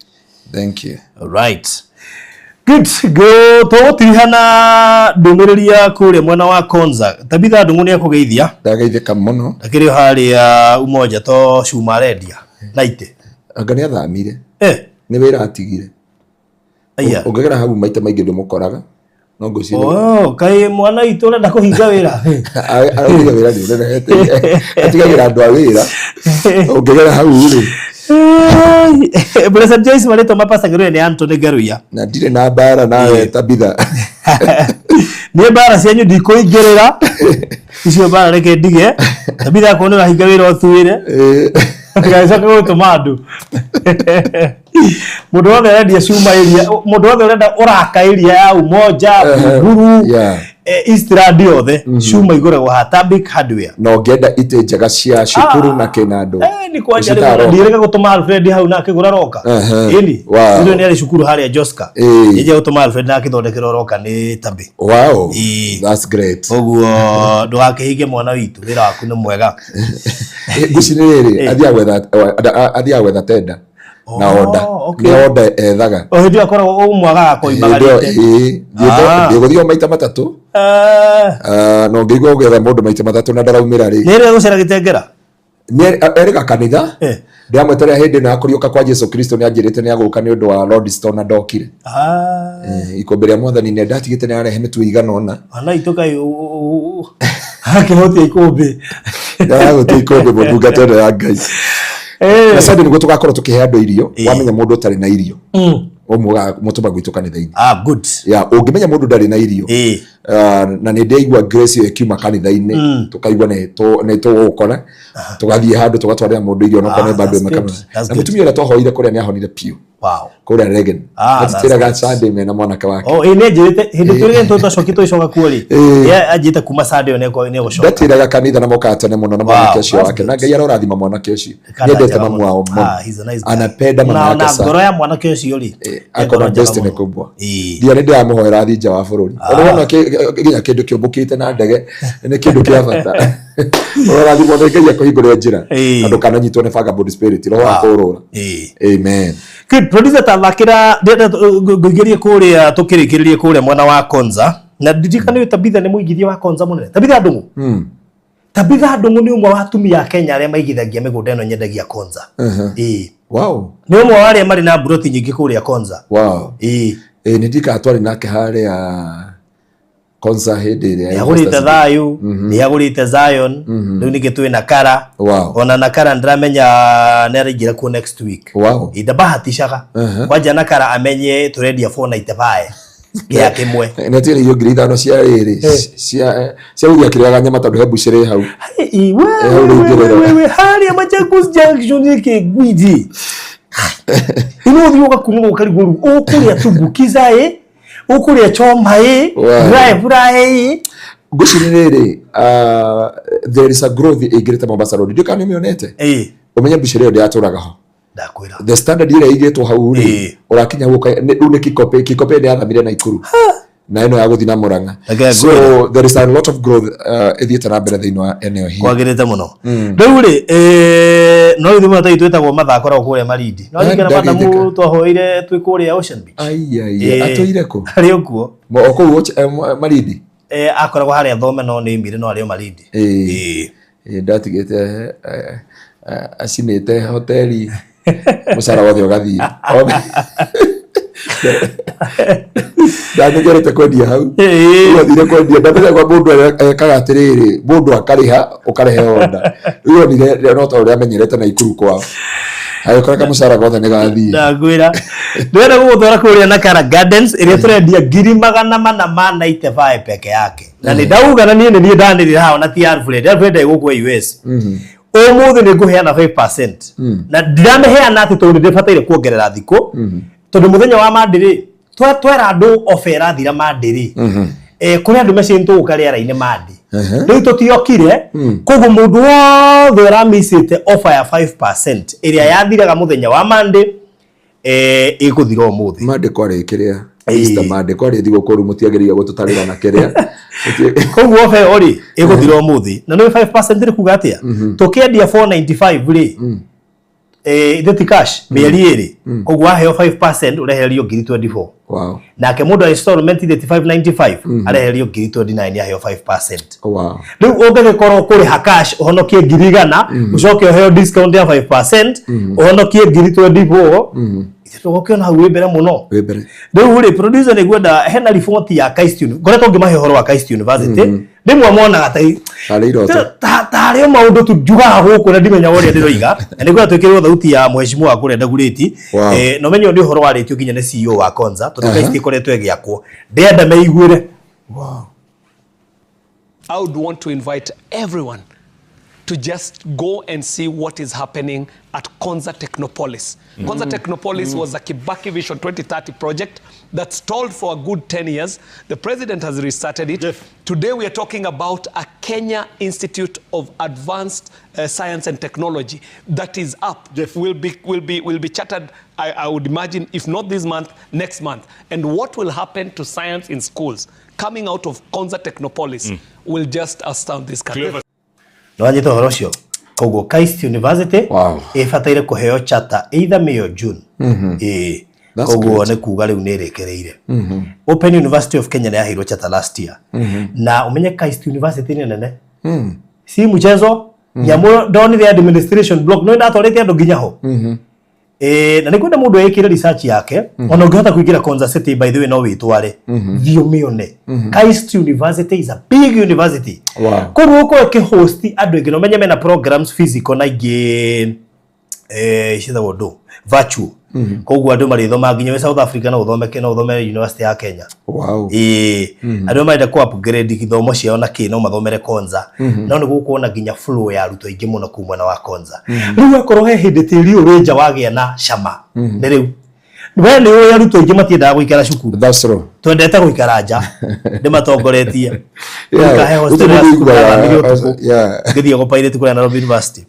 Thank you. Right. Good. Go tũgũtiriha na ndũmĩrĩri ya kũrĩa mwena wa Konza. Tabitha Ndung'u nĩ akũgeithia. Ndageithĩka mũno. Akĩrĩ o harĩa Umoja to cuma arendia. Na itĩ. Anga nĩ athamire. Eh, Nĩ wĩra atigire. Aya. Ũngĩgera hau maita maingĩ ndũmũkoraga, no ngwĩciria Oh, kaĩ mwana witũ ũrenda kũhinga wĩra. Arauga wĩra nĩ ũnenehete, atigagĩra andũ a wĩra. Ũngĩgera hau rĩ. Blessed Joyce, marĩtwa ma Pastor Ngaruiya nĩ Anthony Ngaruiya. Na ndirĩ na mbara nawe, Tabitha. Niĩ mbara cianyu ndikũingĩrĩra icio mbara, reke ndige. Tabitha, akorwo nĩ ũrahinga wĩra ũtuĩre, ndĩgagĩcoke gũtũma andũ. Mũndũ wothe ũrendia cuma area, mũndũ wothe ũrenda ũraka area ya Umoja, Buruburu, Eastland yothe cuma igũragwo ha Tabic Hardware. Na ũngĩenda itĩ njega cia cukuru na kĩnandũ. Nĩ kwanja Ũcitaga Roka. ndirega gũtũma Alfred hau na akĩgũra roka. Ĩni. Ũcio nĩ arĩ cukuru harĩa Joska. Nĩnjia gũtũma Alfred na akĩthondekerwo roka nĩ Tabi. Wow. Ĩĩ. That's great. Ũguo ndũgakĩhinge mwana witũ, wĩra waku nĩ mwega. Ngwĩciria rĩrĩ, athiaga gwetha tenda na order. Nĩ order ethaga. O hĩndĩ ĩyo akoragwo ũmwagaga koimagarĩte. Ĩĩ, ndĩgũthiĩ o maita matatũ. Na ũngĩigua ũgĩetha mũndũ maita matatũ na ndaraumĩra rĩ. Nĩ ĩrĩa gũcera gĩtengera? Nĩ erĩga kanitha. Ndĩramweterera hĩndĩ ĩno ya kũriũka kwa Jesu Kristo, nĩ anjĩrĩte nĩ agũka nĩ ũndũ wa Lord Stone na ndokire. Ikũmbĩ rĩa mwathani nĩ ndatigĩte nĩ arehe mĩtu ĩigana ũna. Ana itũ kaĩ akĩhotia ikũmbĩ. Ndarahotia ikũmbĩ mũtungata ĩno ya Ngai. Na Sunday nĩguo tũgakorwo tũkĩhe andũ irio, wamenya mũndũ ũtarĩ na irio. Ũmũtũma gwitũ kanitha-inĩ. Ah, good. Ya, ũngĩmenya mũndũ ndarĩ na irio. Na nĩ ndĩaigua grace ĩyo ĩkiuma kanitha-inĩ, tũkaigua nĩ tũgũkora, tũgathiĩ handũ tũgatwarĩra mũndũ irio onokorwo nĩ bado ĩmwe kana. Na mũtumia ũrĩa twahoire kũrĩa nĩ ahonire biũ. Wow. Kũrĩa Regen. Atitĩraga Sunday mena mwanake wake. Oh, ĩĩ nĩ anjĩrĩte hĩndĩ twĩrĩge tũtacokire tũgĩcoka kuo rĩ. Ye anjĩrĩte kuma Sunday ĩyo nĩ egũcoka. Ndatĩraga kanitha na mokaga tene mũno na mwanake ũcio wake. Na Ngai arorathima mwanake ũcio. Nĩendete mamu wao mũno. He's a nice guy. Anapenda mama yake Na sana. ngoro ya mwanake ũcio rĩ. Akona destiny kubwa. Ndia nĩ ndĩramũhoera athiĩ nja wa bũrũri. Ona wona nginya kĩndũ kĩũmbũkĩte na ndege nĩ kĩndũ kĩa bata. Ũrathimwo nĩ Ngai akũhingũrĩre njĩra. Na ndũkananyitwo nĩ vagabond spirit, roho wa kũũrũra. Amen. Good, producer tathakĩra ngũingĩrie kũrĩa tũkĩrĩkĩrĩrie kũrĩa mwena wa Konza. Na ndirikane ũyũ Tabitha nĩ mũigithia wa Konza mũnene. Tabitha Ndung'u. Tabitha Ndung'u nĩ ũmwe wa atumia a Kenya arĩa maigithagia mĩgũnda ĩno nyendagia Konza. Ĩĩ. Wow. Nĩ ũmwe wa arĩa marĩ na mburoti nyingĩ kũrĩa Konza. Wow. Ĩĩ. Ĩĩ nĩ ndikaga twarĩ nake harĩa Konza hĩndĩ ĩrĩa Nĩ agũrĩte Thayũ, nĩ agũrĩte Zion, rĩu ningĩ twĩ Nakara. Wow. Ona Nakara ndĩramenya nĩ araingĩra kuo next week. Wow. Ĩ ndabahatishaga. Kwanja Nakara amenye tũrendia 495 gĩa kĩmwe. Nĩ atigire irio 5,000 cia rĩrĩ cia cia gũthiĩ akĩrĩaga nyama tondũ he mbucĩrĩ hau. Wewe harĩa Machakos Junction ĩkĩ gwiji. Ino ũthiĩ ũgakunũka ũkarigwo rĩu ũkũrĩa tumbukiza ĩ, ũkũrĩa choma ĩ, dry fry ĩ. Ngwĩciria rĩrĩ, there is a growth ĩingĩrĩte Mombasa Road. Ndiũĩ kana nĩ ũmĩonete. Ũmenye mbucĩrĩ ĩyo ndĩratũraga ho. Ndakwĩra. The standard ĩrĩa ĩigĩtwo hau rĩ, ũrakinya hau rĩu nĩ Kikope, Kikope nĩ yathamire Naikuru. Na ĩno ya gũthiĩ na Murang'a. So there is a lot of growth ĩthiĩte na mbere thĩinĩ wa eneo hili. Kwagĩrĩte mũno. Rĩu rĩ, no ithuĩ mũno twĩtagwo Matha akoragwo kũrĩa Malindi. No ririkana Matha twahoire twĩ kũrĩa Ocean Beach. Ai atũire kũ? Arĩ o kuo. O kũu Malindi? Akoragwo harĩa Thome no nĩ imire no arĩ o Malindi. Ĩĩ. Ndatigĩte acinĩte hoteli mũcara wothe ũgathiĩ. Ndamenyerete kwendia hau. Rĩu athire kwendia, ndamenya kwa mũndũ ekaga atĩrĩrĩ, mũndũ akarĩha ũkarehe order. Rĩu onire no ta ũrĩa amenyerete Naikuru kwao. Agĩkora kamũcara gothe nĩ gathiĩ. Ndakwĩra. Ndĩrenda gũgũtwara kũrĩa Nakara Gardens ĩrĩa tũrendia 495,000 peke yake. Na nĩ ndauga na niĩ nĩ niĩ ndanĩrĩra haha na ti Alfred. Alfred ndarĩ gũkũ US. Ũmũthĩ nĩ ngũheana 5%. Na ndiramĩheana atĩ tondũ nĩ ndĩbataire kuongerera thikũ. Tondũ mũthenya wa Monday rĩ, twera andũ offer ĩrathira Monday rĩ. Kũrĩ andũ mecĩ tũgũka rĩera-inĩ Monday. Rĩu tũtiokire, koguo mũndũ wothe ũramicĩte offer ya 5% ĩrĩa yathiraga mũthenya wa Monday, ĩgũthira ũmũthĩ. Monday kwarĩ kĩrĩa? Easter Monday kwarĩ thigũkũ rĩu mũtiagĩrĩire gũtũtarĩra na kĩrĩa. Koguo offer ĩyo rĩ, ĩgũthira ũmũthĩ. Na nĩ 5% rĩ kuga atĩa? Tũkĩendia 495 rĩ, ithe ti cash, mĩeri ĩrĩ. Koguo waheo 5% ũrehererio 24,000. Wow. Nake mũndũ installment 3595 arehererio 29,000 aheo 5%. Wow. Rĩu ũngĩgĩkorwo kũrĩha cash ũhonokie 100,000, ũcoke ũheo discount ya 5%, ũhonokie 24,000. Ithe tũgũkĩona hau wĩ mbere mũno. Wĩ mbere. Rĩu rĩ, producer nĩ ngwenda hena riboti ya KAIST Uni-, ngoretwo ngĩmahe ũhoro wa KAIST University. Rĩmwe monaga Tarĩ iroto. Tarĩ o maũndũ tu njugaga gũkũ na ndimenyaga ũrĩa ndĩroiga. Na nĩ ngwenda twĩkĩrĩrwo thauti ya mheshimiwa wa kũrĩa Dagoretti. Wow. Na ũmenye ũyũ nĩ ũhoro warĩtio nginya nĩ CEO wa Konza, tondũ KAIST ĩkoretwo ĩgĩakwo. Ndĩrenda meiguĩre. Wow. I would want to invite everyone to just go and see what is happening at Konza Technopolis. Konza Technopolis was a Kibaki Vision 2030 project that stalled for a good 10 years. The president has restarted it. Jeff. Today we are talking about a Kenya Institute of Advanced Science and Technology that is up. Jeff. Will be chartered, I would imagine, if not this month, next month. And what will happen to science in schools coming out of Konza Technopolis will just astound this country. Clever. Nĩwanyita ũhoro ũcio? Koguo KAIST University ĩbataire kũheo charter either May or June. Ĩĩ. That's Koguo great. nĩ kuga rĩu nĩ ĩrĩkĩrĩire. Open University of Kenya nĩ yaheirwo charter last year. Na ũmenye KAIST University nĩ nene, si mchezo. Nyamũ ndonire administration block, no ndatwarĩte andũ nginya ho. Na nĩ kwenda mũndũ ekĩre research yake. Ona ũngĩhota kũingĩra Konza City, by the way, no wĩtware, thiĩ ũmĩone. KAIST University is a big university. Koguo ũkorwo ĩkĩhost andũ aingĩ, na ũmenye mena programs physical na ingĩ ciĩtagwo ndũ, virtual. Koguo andũ marĩthoma nginya wĩ South Africa, no ũthome, no ũthome University ya Kenya. Ĩĩ, andũ marenda ku upgrade gĩthomo ciao na kĩ, no mathomere Konza. No nĩ gũkuona nginya flow ya arutwo aingĩ mũno kuu mwena wa Konza. Rĩu akorwo he hĩndĩ tĩri ũyũ wĩ nja wagĩa na cama, nĩ rĩu. We nĩ ũĩ arutwo aingĩ matiendaga gũikara cukuru. That's true. Twendete gũikara nja, ndĩmatongoretie. Kahe hostel Ũcio ya nĩ cukuru ũiguaga, yathamire ũtukũ ngĩthiĩ gũpilot kũrĩa Nairobi University.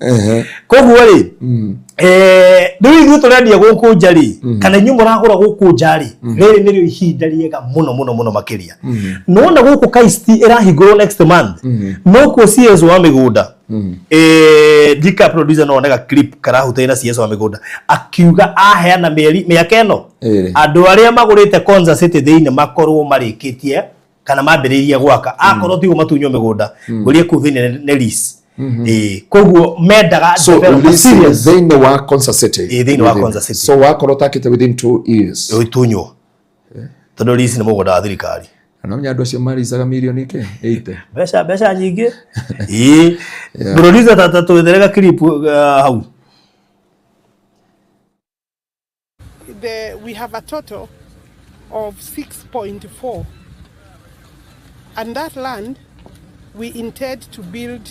Koguo rĩ, rĩu ithuĩ tũrendia gũkũ nja rĩ, kana inyuĩ mũragũra gũkũ nja rĩ, rĩrĩ nĩrĩo ihinda rĩega mũno mũno mũno makĩria. Nona gũkũ KAIST ĩrahingũrwo next month, nokuo CS wa mĩgũnda, ndika producer, no onega clip karahutania na CS wa mĩgũnda akiuga aheana mĩeri mĩaka ĩno Ĩrĩ. andũ arĩa magũrĩte Konza City thĩinĩ makorwo marĩkĩtie kana mambĩrĩirie gwaka, akorwo tiguo matunywo mĩgũnda. Ngũrie kũu thĩinĩ nĩ lease. Ĩĩ, koguo mendaga So developer lease serious. thĩinĩ wa Konza City. Ĩĩ, thĩinĩ wa Konza City. So wakorwo ũtakĩte within 2 years. Ĩtunywo, tondũ lease nĩ mũgũnda wa thirikari. Na menya andũ acio maricaga mirioni kĩ 80. Mbeca, mbeca nyingĩ. Ĩĩ, producer, tata twetherega clip hau. We have a total of 6.4. And that land, we intend to build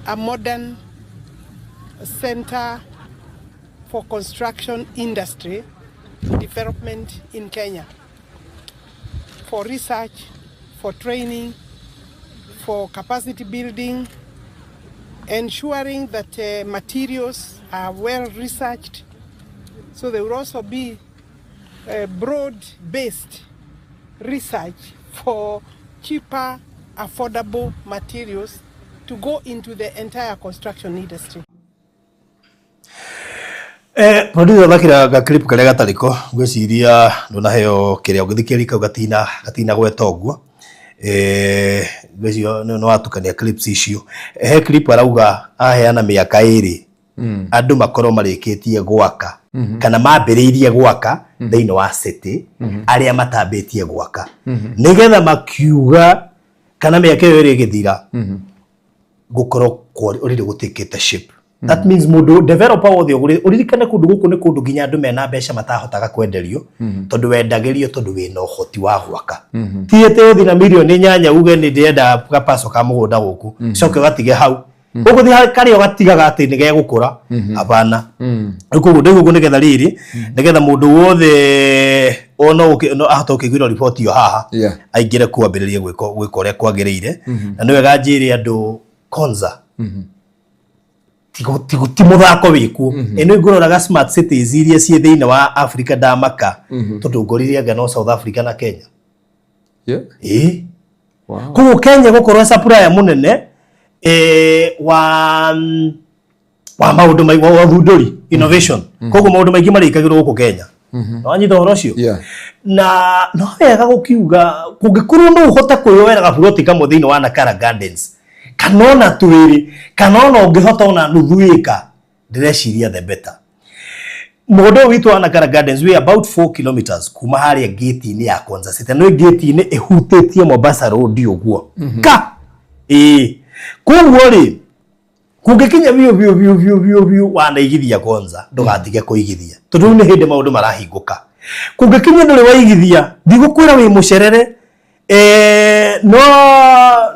a modern center for construction industry development in Kenya, for research, for training, for capacity building, ensuring that materials are well researched. So there will also be broad-based research for cheaper, affordable materials to go into the entire construction industry. Producer, thakira ga clip karia gatarĩ ko. Ngwĩciria ndũnaheo kĩrĩa ũngĩthikĩrĩria kau gatina gweta ũguo. Ngwĩciria nĩ watukania clips icio. He clip arauga aheana mĩaka 2 andũ makorwo marĩkĩtie gwaka kana mambĩrĩirie gwaka thĩinĩ wa city, arĩa matambĩtie gwaka, nĩgetha makiuga kana mĩaka ĩyo ĩrĩ ĩgĩthira gũkorwo already gũtĩkĩte shape. That means mũndũ developer wothe ũgũrĩ, ũririkane kũndũ gũkũ nĩ kũndũ nginya andũ mena mbeca matahotaga kwenderio, tondũ wendagĩrio tondũ wĩna ũhoti wa gwaka. Ti atĩ ũthiĩ na mirioni 8 uge nĩ ndĩrenda gapaco ka mũgũnda gũkũ, coke ũgatige hau ũgũthiĩ karĩa ũgatigaga atĩ nĩ gegũkũra. Hapana. Rĩu koguo ndĩguo ũguo nĩgetha rĩrĩ, nĩgetha mũndũ wothe ona no ahote gũkĩiguĩra riboti ĩyo haha, aingĩre kwambĩrĩria gwĩka ũrĩa kwagĩrĩire. Na nĩ wega njĩre andũ, Konza ti mũthako wĩkuo. Ĩno ngũroraga smart cities iria ciĩ thĩinĩ wa Africa, ndamaka tondũ ngorire anga no South Africa na Kenya. Ĩĩ. Koguo Kenya gũkorwo supplier mũnene wa maũndũ wa ũthundũri, innovation. Koguo maũndũ maingĩ marĩkagĩrwo gũkũ Kenya. Nĩwanyita ũhoro ũcio? Yeah. Na no wega gũkiuga kũngĩkorwo no ũhote kwĩyoera gaburoti kamwe thĩinĩ wa Nakara Gardens, kana ona twĩrĩ, kana ona ũngĩhota ona nuthu ĩka, ndĩreciria the better. Mũgũnda ũyũ witũ wa Nakara Gardens wĩ about 4 kilometers kuma harĩa gate-inĩ ya Konza City. Nĩ gate-inĩ ĩhutĩtie Mombasa Road ũguo ka. Ĩĩ, koguo rĩ, kũngĩkinya biũ biũ biũ biũ biũ biũ wanaigithia Konza, ndũgatige kũigithia, tondũ rĩu nĩ hĩndĩ maũndũ marahingũka. Kũngĩkinya ndũrĩ waigithia, ndigũkwĩra wĩ mũcerere, no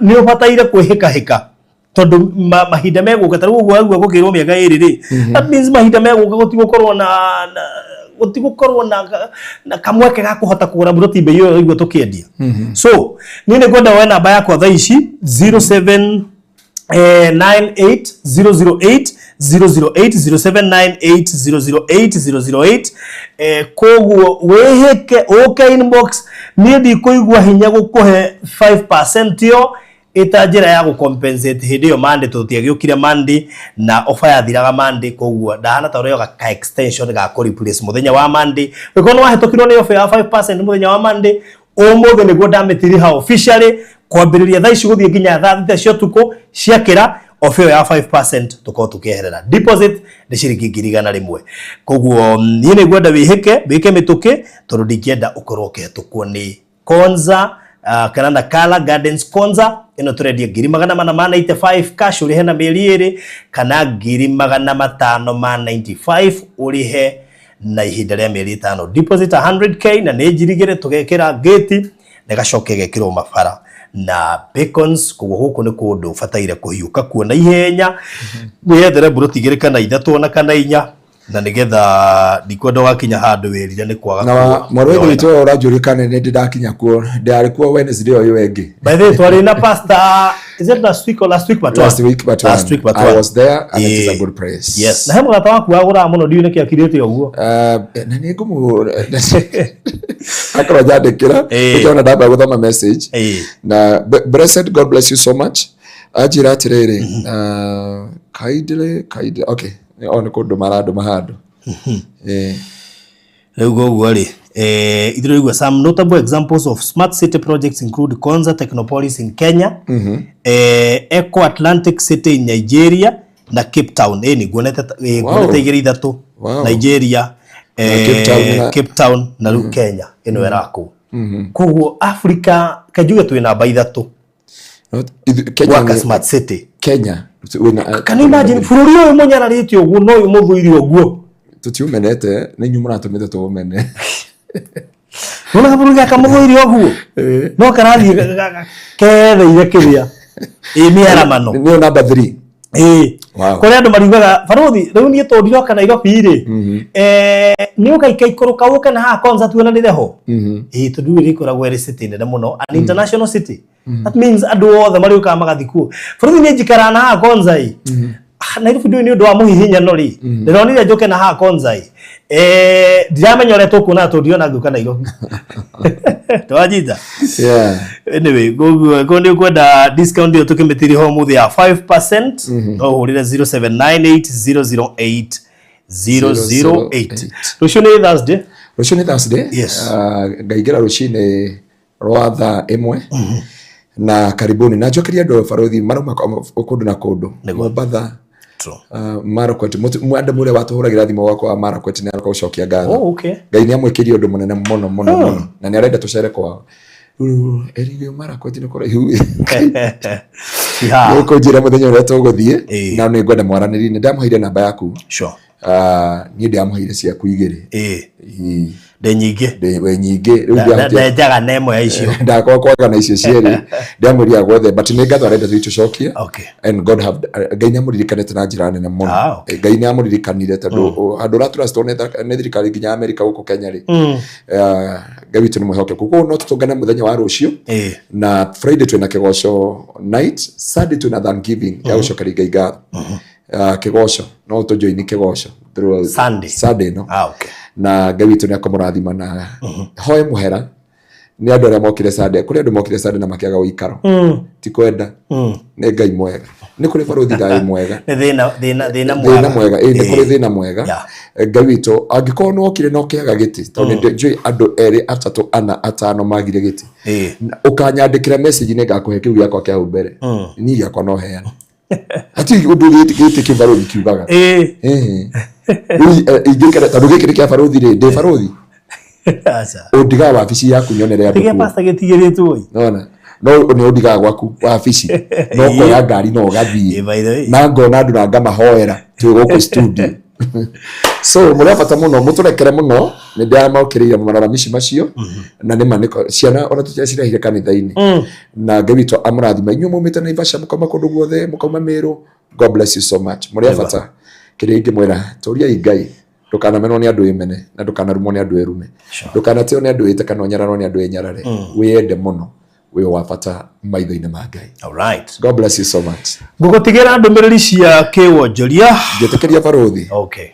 nĩ ũbataire kwĩhĩkahĩka. Tondu mahinda megũka, ta rĩu ũguo waigua gũkĩrwo mĩaka 2 rĩ, that means mahinda megũka gũtigũkorwo na gũtigũkorwo na kamweke ga kũhota kũgũra mburoti mbei ĩyo ĩguo tũkĩendia. So niĩ nĩ ngwenda woe namba yakwa thaa ici, 07 98 008 008, 0798 008 008. Koguo wĩhĩke ũke inbox. Niĩ ndikũigua hinya gũkũhe 5% ĩyo ĩta njĩra ya gũcompensate hĩndĩ ĩyo Monday, tondũ tiagĩũkire Monday na offer yathiraga Monday. Koguo ndahana ta ũrĩa ka extension ga kũ replace mũthenya wa Monday. Ũngĩkorwo nĩ wahĩtũkirwo nĩ offer ya 5% mũthenya wa Monday, ũmũthĩ nĩguo ndamĩtiriha officially. Kwambĩrĩria thaa ici gũthiĩ nginya thaa 6 cia ũtukũ ciakĩra, offer ĩyo ya 5% tũkorwo tũkĩeherera. Deposit nĩ ciringi 100,000. Koguo niĩ nĩ ngwenda wĩhĩke, wĩke mĩtũkĩ, tondũ ndingĩenda ũkorwo ũkĩhetũkwo nĩ Konza kana Nakala Gardens Konza ĩno tũrendia 495,000 cash, ũrĩhe na mĩeri 2, kana 595,000 ũrĩhe na ihinda rĩa mĩeri 5. Deposit 100K na nĩ njirigĩre tũgekĩra gate na ĩgacoka ĩgekĩrwo mabara na beacons. Koguo gũkũ nĩ kũndũ ũbataire kũhiũka kuona ihenya, wĩyethere mburoti 2 kana 3 ona kana 4, na nĩgetha ndikwenda ũgakinya handũ wĩrire nĩ kwaga. Na mwarĩ wa ithe witũ ũyũ ũranjũria kana nĩ ndĩ ndakinya kuo, ndarĩ kuo Wednesday ũyũ ĩngĩ. By the way, twarĩ na pastor, is it last week or last week but one? Last week but Last one. week but I one. was there and it is a good place. Yes. Na he mũrata waku wagũraga mũno, ndiũĩ nĩkĩ akirĩte ũguo. Na nĩ ngũmũ akorwo njandĩkĩra nĩkĩona ndamba gũthoma message na blessed, God bless you so much. Anjĩra atĩrĩrĩ, kindly, kindly, okay, o nĩ kũndũma arandũma handũ. Rĩu ũguo rĩ, ithuĩ rĩu, some notable examples of smart city projects include Konza Technopolis in Kenya, Eco Atlantic City in Nigeria na Cape Town. Nĩ nguonete nguonete 2 3. Nigeria, Cape Town Cape Town na rĩu Kenya ĩno ĩrakwo. Koguo Africa kanjuge twĩ namba 3 Kenya gwaka smart city. Kenya wĩna Can you imagine bũrũri ũyũ mũnyararĩte ũguo no ũyũ mũthũire ũguo? Tũtiũmenete, nĩ inyuĩ mũratũmĩte tũũmene. Nona kabũrũri gaka mũthũire ũguo no karathiĩ ketheire kĩrĩa ĩ mĩaramano. Nĩyo namba 3. Ĩĩ. Kũrĩa andũ mariugaga, barothi, rĩu niĩ tondũ ndiroka Nairobi rĩ, nĩ ũgaikaikũrũka ũke na haha Konza tuonanĩre ho. Ĩĩ, tondũ rĩu ĩrĩkoragwo ĩrĩ city nene mũno, an international city. That means andũ othe marĩũkaga magathiĩ kuo. Barothi, niĩ njikaraga na haha Konza ĩ. Ah, Nairobi ndũĩ nĩ ũndũ wa mũhihinyano rĩ, ndĩronire njũke na haha Konza ĩ. Ndiramenya ũrĩa tũkuona tondũ ndirona ngĩũka Nairobi. Twanyita? Yeah. Anyway, koguo ko nĩ ũkwenda discount ĩyo tũkĩmĩtiri ho mũthĩ ya 5%, no ũhũrĩre 0798 008 008. Rũciũ nĩ Thursday. Rũciũ nĩ Thursday. Yes. Ngaingĩra rũcinĩ rwa thaa 1 na karibuni na njokeria andũ barothi marauma kũndũ na kũndũ. Mombatha, Marakwet, andũ mũrĩa watũhũragĩra thimũ gwakwa wa Marakwet nĩ aroka gũcokia ngatho. Oh, okay. Ngai nĩ amwĩkĩrie ũndũ mũnene mũno mũno mũno na nĩ arenda tũcere kwao. Rĩu erire Marakwet nĩ kũraihu. Ũkũnjĩra mũthenya ũrĩa tũgũthiĩ na nĩ ngwenda mwaranĩrie, nĩ ndamũheire namba yaku. Niĩ ndamũheire ciaku 2. Ĩĩ. Ndĩ nyingĩ. We nyingĩ rĩu Ndenjaga na ĩmwe ya icio. Ndakwa kwaga na icio cierĩ ndamwĩria gwothe, but nĩ ngatho arenda tũthiĩ tũcokie. And God have, Ngai nĩ amũririkanĩte na njĩra nene mũno. Ngai nĩ amũririkanire tondũ handũ ũratrustwo nĩ thirikari nginya Amerika gũkũ Kenya rĩ, Ngai witũ nĩ mwĩhokeku. Koguo no tũtũngane mũthenya wa rũciũ na Friday twĩna kĩgoco night, Sunday twĩna Thanksgiving ya gũcokeria Ngai ngatho. Kĩgoco no tũjoini kĩgoco Sunday. Sunday no. Ah, okay. Na Ngai witũ nĩ akũmũrathima na hoe mũhera nĩ andũ arĩa mokire Sunday. Kũrĩ andũ mokire Sunday na makĩaga ũikaro, ti kwenda, nĩ Ngai mwega, nĩ kũrĩ barũthi thayũ mwega. Nĩ thĩna thĩna mwega. Mwega, ĩ nĩ kũrĩ thĩna mwega. Ngai witũ angĩkorwo nĩ wokire na ũkĩaga gĩtĩ, tondũ nĩ njũĩ andũ 2 3 4 5 magire gĩtĩ. Ũkanyandĩkĩra message, nĩ ngakũhe kĩu gĩakwa kĩa hau mbere. Niĩ gĩakwa no heane, hatirĩ ũndũ gĩtĩ kĩu barũthi kiugaga. Ĩhĩ. Rĩu ingĩkera tondũ gĩkĩ nĩ kĩa barũthi rĩ, ndĩ barũthi. Aca. Ũndigaga wabici yaku nyonere andũ Tiga kuo. pastor gĩtigĩrĩtwo ĩ. Nona no nĩ ũndigaga gwaku wabici no ũkoya ngari no ũgathiĩ By the way. Na ngona andũ na ngamahoera twĩ gũkũ studio. So mũrĩ a bata mũno, mũtũrekere mũno, nĩ ndĩramokĩrĩire mararamici macio, na nĩ ma nĩko ciana ona tũtiacirehire kanitha-inĩ. Na Ngai witũ amũrathime inyuĩ mumĩte Naivasha, mũkauma kũndũ guothe, mũkauma Meru. God bless you so much. Mũrĩ a bata. Kĩrĩa ingĩmwĩra, tũriai Ngai, ndũkanamenwo nĩ andũ ĩmene, na ndũkanarumwo nĩ andũ ĩrume, ndũkanateo nĩ andũ ĩte, kana ũnyararwo nĩ andũ ĩnyarare. Wĩyende mũno, wĩ wa bata maitho-inĩ ma Ngai. All right. God bless you so much. Ngũgũtigĩra ndũmĩrĩri cia kĩwonjoria. Njĩtĩkĩria barũthi. Okay.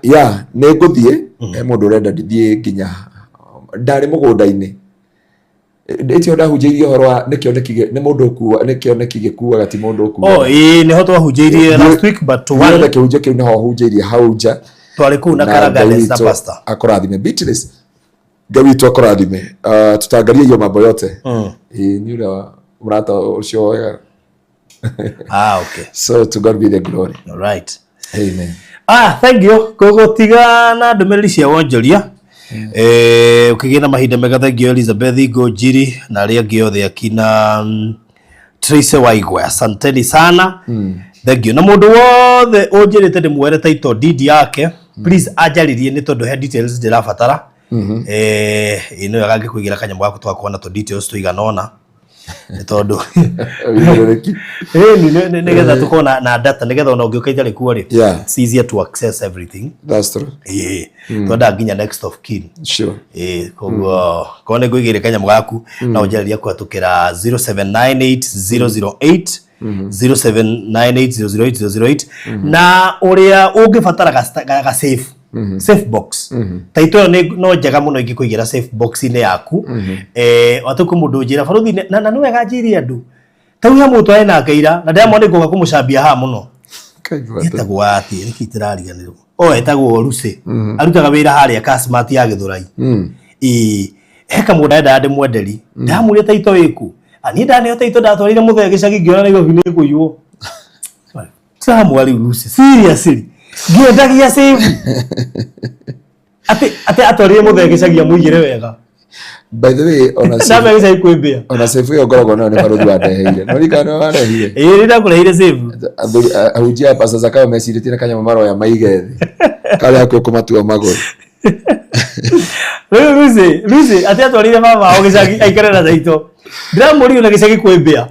Ya nĩ ngũthiĩ, he mũndũ ũrenda ndithiĩ nginya ndarĩ mũgũnda-inĩ ĩtio ndahunjĩirie ũhoro wa nĩ kĩoneki nĩ mũndũ ũkua, nĩ kĩoneki gĩkuaga, ti mũndũ ũkuaga. Oh, ĩĩ, nĩho twahunjĩirie last week but one one kĩhunjio kĩu nĩho hunjĩirie hau nja. Twarĩ kũu na Ngai Kara Gardens na witũ pastor. akũrathime. Beatrice, Ngai witũ akũrathime. Tutaangalia hiyo mambo yote. Ĩĩ, nĩ ũrĩa mũrata ũcio wega. Ah, okay. So to God be the glory. All right. Amen. Ah, thank you. Ngũgũtiga na ndũmĩrĩri cia wonjoria. Ũkĩgĩa na mahinda mega. Thank you Elizabeth Ngũnjiri na arĩa angĩ othe akina Tracy Waigwe, asanteni sana. Thank you. Na mũndũ wothe ũnjĩrĩte ndĩmuoere title deed yake, please anjarĩrie nĩ tondũ he details ndĩrabatara. Ĩ nĩ wega ngĩkũigĩra kanyamũ gaku tũgakorwo na tũ details tũigana ũna, nĩ tondũ Wĩigĩrĩrĩki. Ĩni, nĩgetha tũkorwo na data, nĩgetha ona ũngĩũka itarĩ kuo rĩ, it's easier to access everything. That's true. Ĩĩ, twendaga nginya next of kin. Sure. Ĩĩ, koguo korwo nĩ ngũigĩire kanyamũ gaku, no ũnjarĩrie kũhetũkĩra 0798 008 0798 008 008. Na ũrĩa ũngĩbatara ga safe, safe box, taito ĩyo no njega mũno ingĩkũigĩra safe box-inĩ yaku. Watu kwĩ mũndũ ũnjĩra barũthi na nĩ wega njĩre andũ ta rĩu he mũndũ twarĩ nake ira na ndĩramwona nĩ ngũka kũmũcambia haha mũno. Kaigua atĩ. Etagwo atĩ nĩkĩ itĩrariganĩrwo, o etagwo Lucy, arutaga wĩra harĩa Kasmart ya Gĩthũrai. Ĩĩ, he kamũgũnda endaga ndĩmwenderi, ndamũria taito ĩkũ. Ah, niĩ ndaneo taito ndatwarire mũthee gĩcagi ngĩona Nairobi nĩ ĩkũiywo. Tiramwa rĩu Lucy, seriously, ngĩendagia save atĩ atwarire mũthee gĩcagi amũigĩre wega. By the way, ona ndamenya gĩcagi kwĩ mbĩa. Ona safe ĩyo ngoragwo nayo nĩ barũthi wandeheire. No ririkana nĩwe warehire. Ĩĩ, nĩ ndakũreheire save. Ahunjia a Pastor Zakayo mecirĩtie na kanyamũ maroya maige thĩ karĩa hakuhĩ kũmatua magũrũ. Rĩu Lucy atĩ atwarire mama wao gĩcagi aikare na taito, ndĩramũrio na gĩcagi kwĩ mbĩa.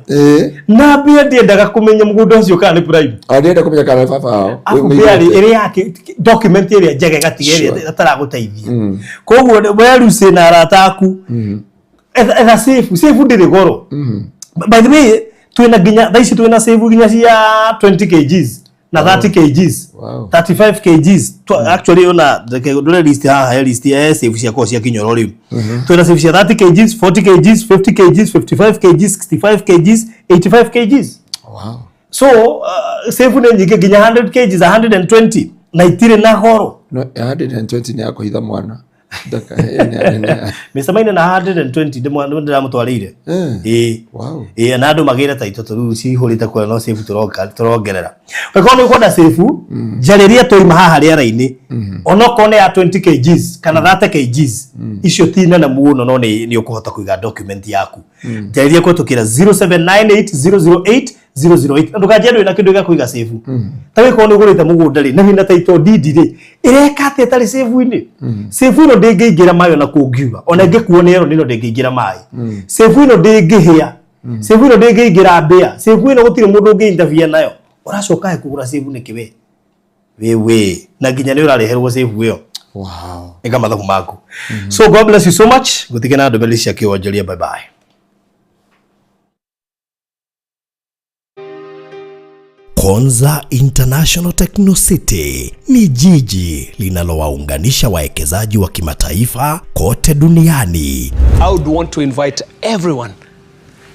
Na mbĩa ndiendaga kũmenya mũgũnda ũcio kana nĩ prime. Ona ndĩrenda kũmenya kana nĩ baba wao. Afu mbĩa rĩ ĩrĩ yake document ĩrĩa njega ĩgatiga ĩrĩa ĩtaragũteithia. Koguo we Lucy na arata aku, etha safe. Safe ndĩrĩ goro. By the way, twĩna nginya thaa ici twĩna safe nginya cia 20 kgs na 30 kgs, 35 kgs. Actually ona reke ndore list haha, he list ya safe ciakwa cia kinyoro. Rĩu twĩna safe cia 30 kgs, 40 kgs, 50 kgs, 55 kgs, 65 kgs, 85 kgs. So safe nĩ nyingĩ, nginya 100 kgs, 120, na itirĩ na goro. No 120 nĩ ya kũhitha mwana. Ĩyo Mr. Maina na 120 ndĩramũtwarĩire. Ĩĩ. Ĩĩ, na andũ magĩre taito tũ rĩu cihũrĩte kũrĩa, no safe tũrongerera. Angĩkorwo nĩ ũkwenda safe, njarĩria twaima haha rĩera-inĩ, onokorwo nĩ ya 20 kgs kana 30 kgs, icio ti nene mũno, no nĩ ũkũhota kũiga document yaku. Njarĩria kũhetũkĩra 0798 008 008, na ndũkanjie ndũrĩ na kĩndũ gĩa kũiga safe. Ta gĩkorwo nĩ ũgũrĩte mũgũnda rĩ, na wĩna title deed rĩ, ĩreka atĩa ĩtarĩ safe-inĩ? Safe ĩno ndĩngĩingĩra maĩ ona kũngiura, ona ĩngĩkuo nĩ ĩro ĩno ndĩngĩingĩra maĩ. Safe ĩno ndĩngĩhĩa. Safe ĩno ndĩngĩingĩra mbĩa. Safe ĩno gũtirĩ mũndũ ũngĩ interfere nayo. Ũracoka he kũgũra safe nĩkĩ we? Wewe na nginya nĩ ũrareherwo safe ĩyo. Ĩka mathabu maku. So God bless you so much. Gũtige na ndũmĩrĩri cia kĩwonjoria. Bye bye. Konza International Techno City ni jiji linalowaunganisha wawekezaji wa kimataifa kote duniani. I would want to invite everyone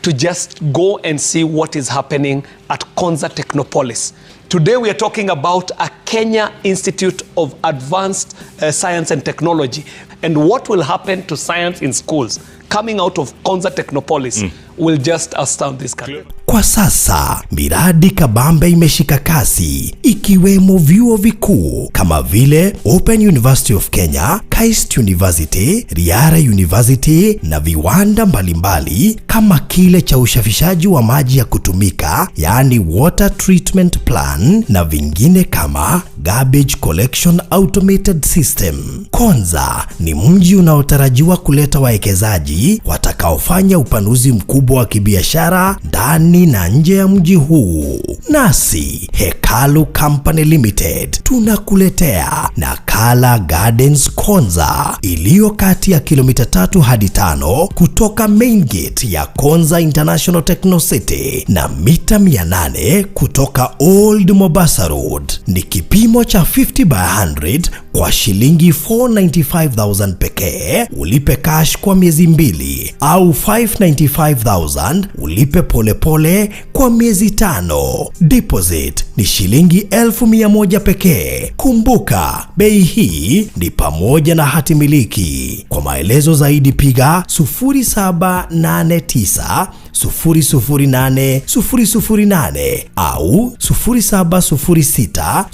to just go and see what is happening at Konza Technopolis. Today we are talking about a Kenya Institute of Advanced Science and Technology and what will happen to science in schools coming out of Konza Technopolis. will just astound this country. Kwa sasa miradi kabambe imeshika kasi ikiwemo vyuo vikuu kama vile Open University of Kenya, KAIST University, Riara University na viwanda mbalimbali kama kile cha usafishaji wa maji ya kutumika, yaani water treatment plant, na vingine kama garbage collection automated system. Konza ni mji unaotarajiwa kuleta wawekezaji watakaofanya upanuzi mkubwa wa kibiashara ndani na nje ya mji huu. Nasi Hekalu Company Limited tunakuletea Nakala Gardens Konza iliyo kati ya kilomita 3 hadi 5 kutoka main gate ya Konza International Techno City na mita 800 kutoka Old Mombasa Road. Ni kipimo cha 50 by 100 kwa shilingi 495,000 pekee, ulipe cash kwa miezi 2, au 595,000 ulipe polepole kwa miezi 5. Deposit ni shilingi 1,100 pekee. Kumbuka, bei hii ni pamoja na hati miliki. Kwa maelezo zaidi piga 0789 008 008 au 0706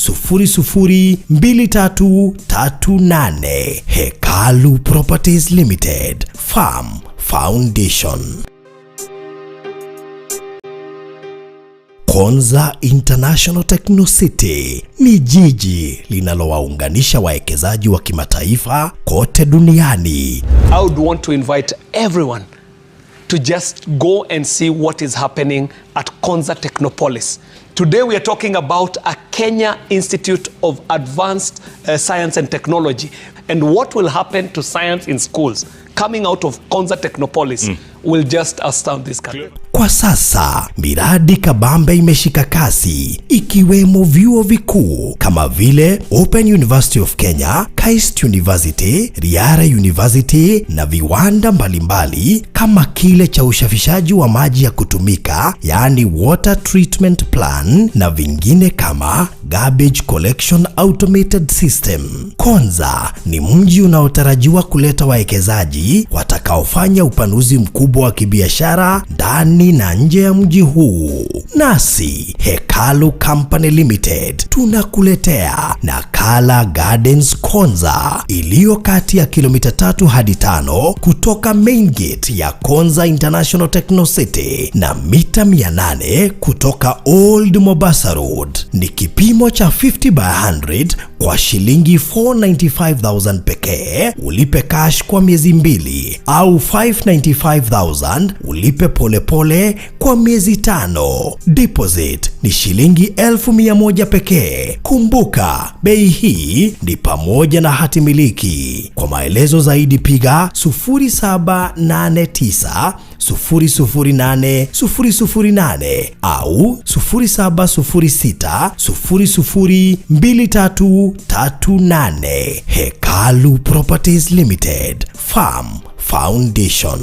002338. Hekalu Properties Limited, Farm Foundation. Konza International Techno City ni jiji linalowaunganisha wawekezaji wa kimataifa kote duniani. I would want to invite everyone to just go and see what is happening at Konza Technopolis. Today we are talking about a Kenya Institute of Advanced Science and Technology and what will happen to science in schools coming out of Konza Technopolis will just astound this country. Kwa sasa miradi kabambe imeshika kasi ikiwemo vyuo vikuu kama vile Open University of Kenya, KAIST University, Riara University na viwanda mbalimbali kama kile cha usafishaji wa maji ya kutumika, yaani water treatment plant, na vingine kama garbage collection automated system. Konza ni mji unaotarajiwa kuleta wawekezaji watakaofanya upanuzi mkubwa wa kibiashara ndani na nje ya mji huu. Nasi Hekalu Company Limited tunakuletea Nakala Gardens Konza iliyo kati ya kilomita 3 hadi 5 kutoka main gate ya Konza International Techno City na mita 800 kutoka Old Mombasa Road. Ni kipimo cha 50 by 100 kwa shilingi 495,000 pekee, ulipe cash kwa miezi 2, au 595,000 ulipe polepole kwa miezi 5. Deposit ni shilingi 1,100 pekee. Kumbuka, bei hii ni pamoja na hati miliki. Kwa maelezo zaidi piga 0789 008 008 au 0706 002338. Hekalu Properties Limited, Farm Foundation.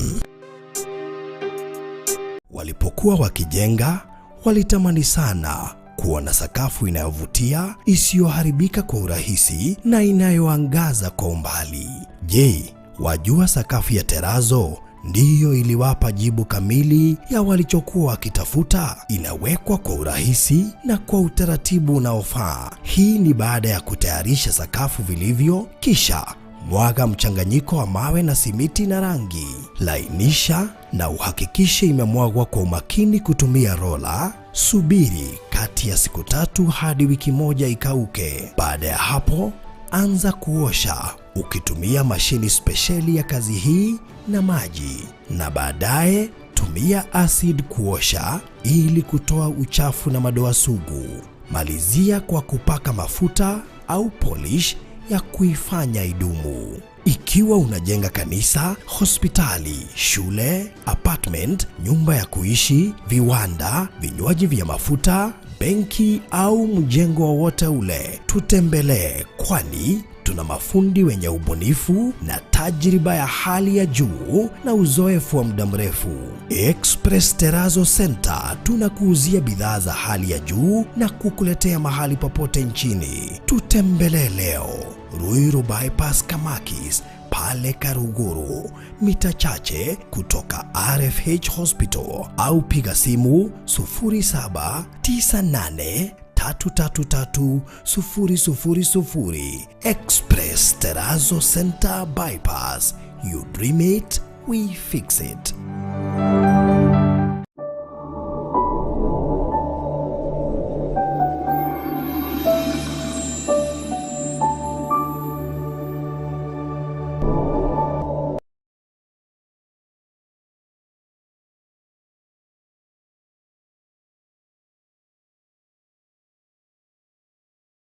Walipokuwa wakijenga, walitamani sana kuwa na sakafu inayovutia, isiyoharibika kwa urahisi na inayoangaza kwa umbali. Je, wajua sakafu ya terazo ndiyo iliwapa jibu kamili ya walichokuwa wakitafuta? Inawekwa kwa urahisi na kwa utaratibu unaofaa. Hii ni baada ya kutayarisha sakafu vilivyo, kisha mwaga mchanganyiko wa mawe na simiti na rangi. Lainisha na uhakikishe imemwagwa kwa umakini kutumia rola. Subiri kati ya siku 3 hadi wiki 1 ikauke. Baada ya hapo, anza kuosha ukitumia mashini spesheli ya kazi hii na maji, na baadaye tumia acid kuosha ili kutoa uchafu na madoa sugu. Malizia kwa kupaka mafuta au polish ya kuifanya idumu. Ikiwa unajenga kanisa, hospitali, shule, apartment, nyumba ya kuishi, viwanda, vinywaji vya mafuta, benki au mjengo wowote ule, tutembelee, kwani tuna mafundi wenye ubunifu na tajriba ya hali ya juu na uzoefu wa muda mrefu. Express Terrazzo Center tunakuuzia bidhaa za hali ya juu na kukuletea mahali popote nchini. Tutembelee leo, Ruiru Bypass Kamakis, pale Karuguru, mita chache kutoka RFH Hospital, au piga simu 0798 333 000. Express Terrazzo Center Bypass. You dream it, we fix it.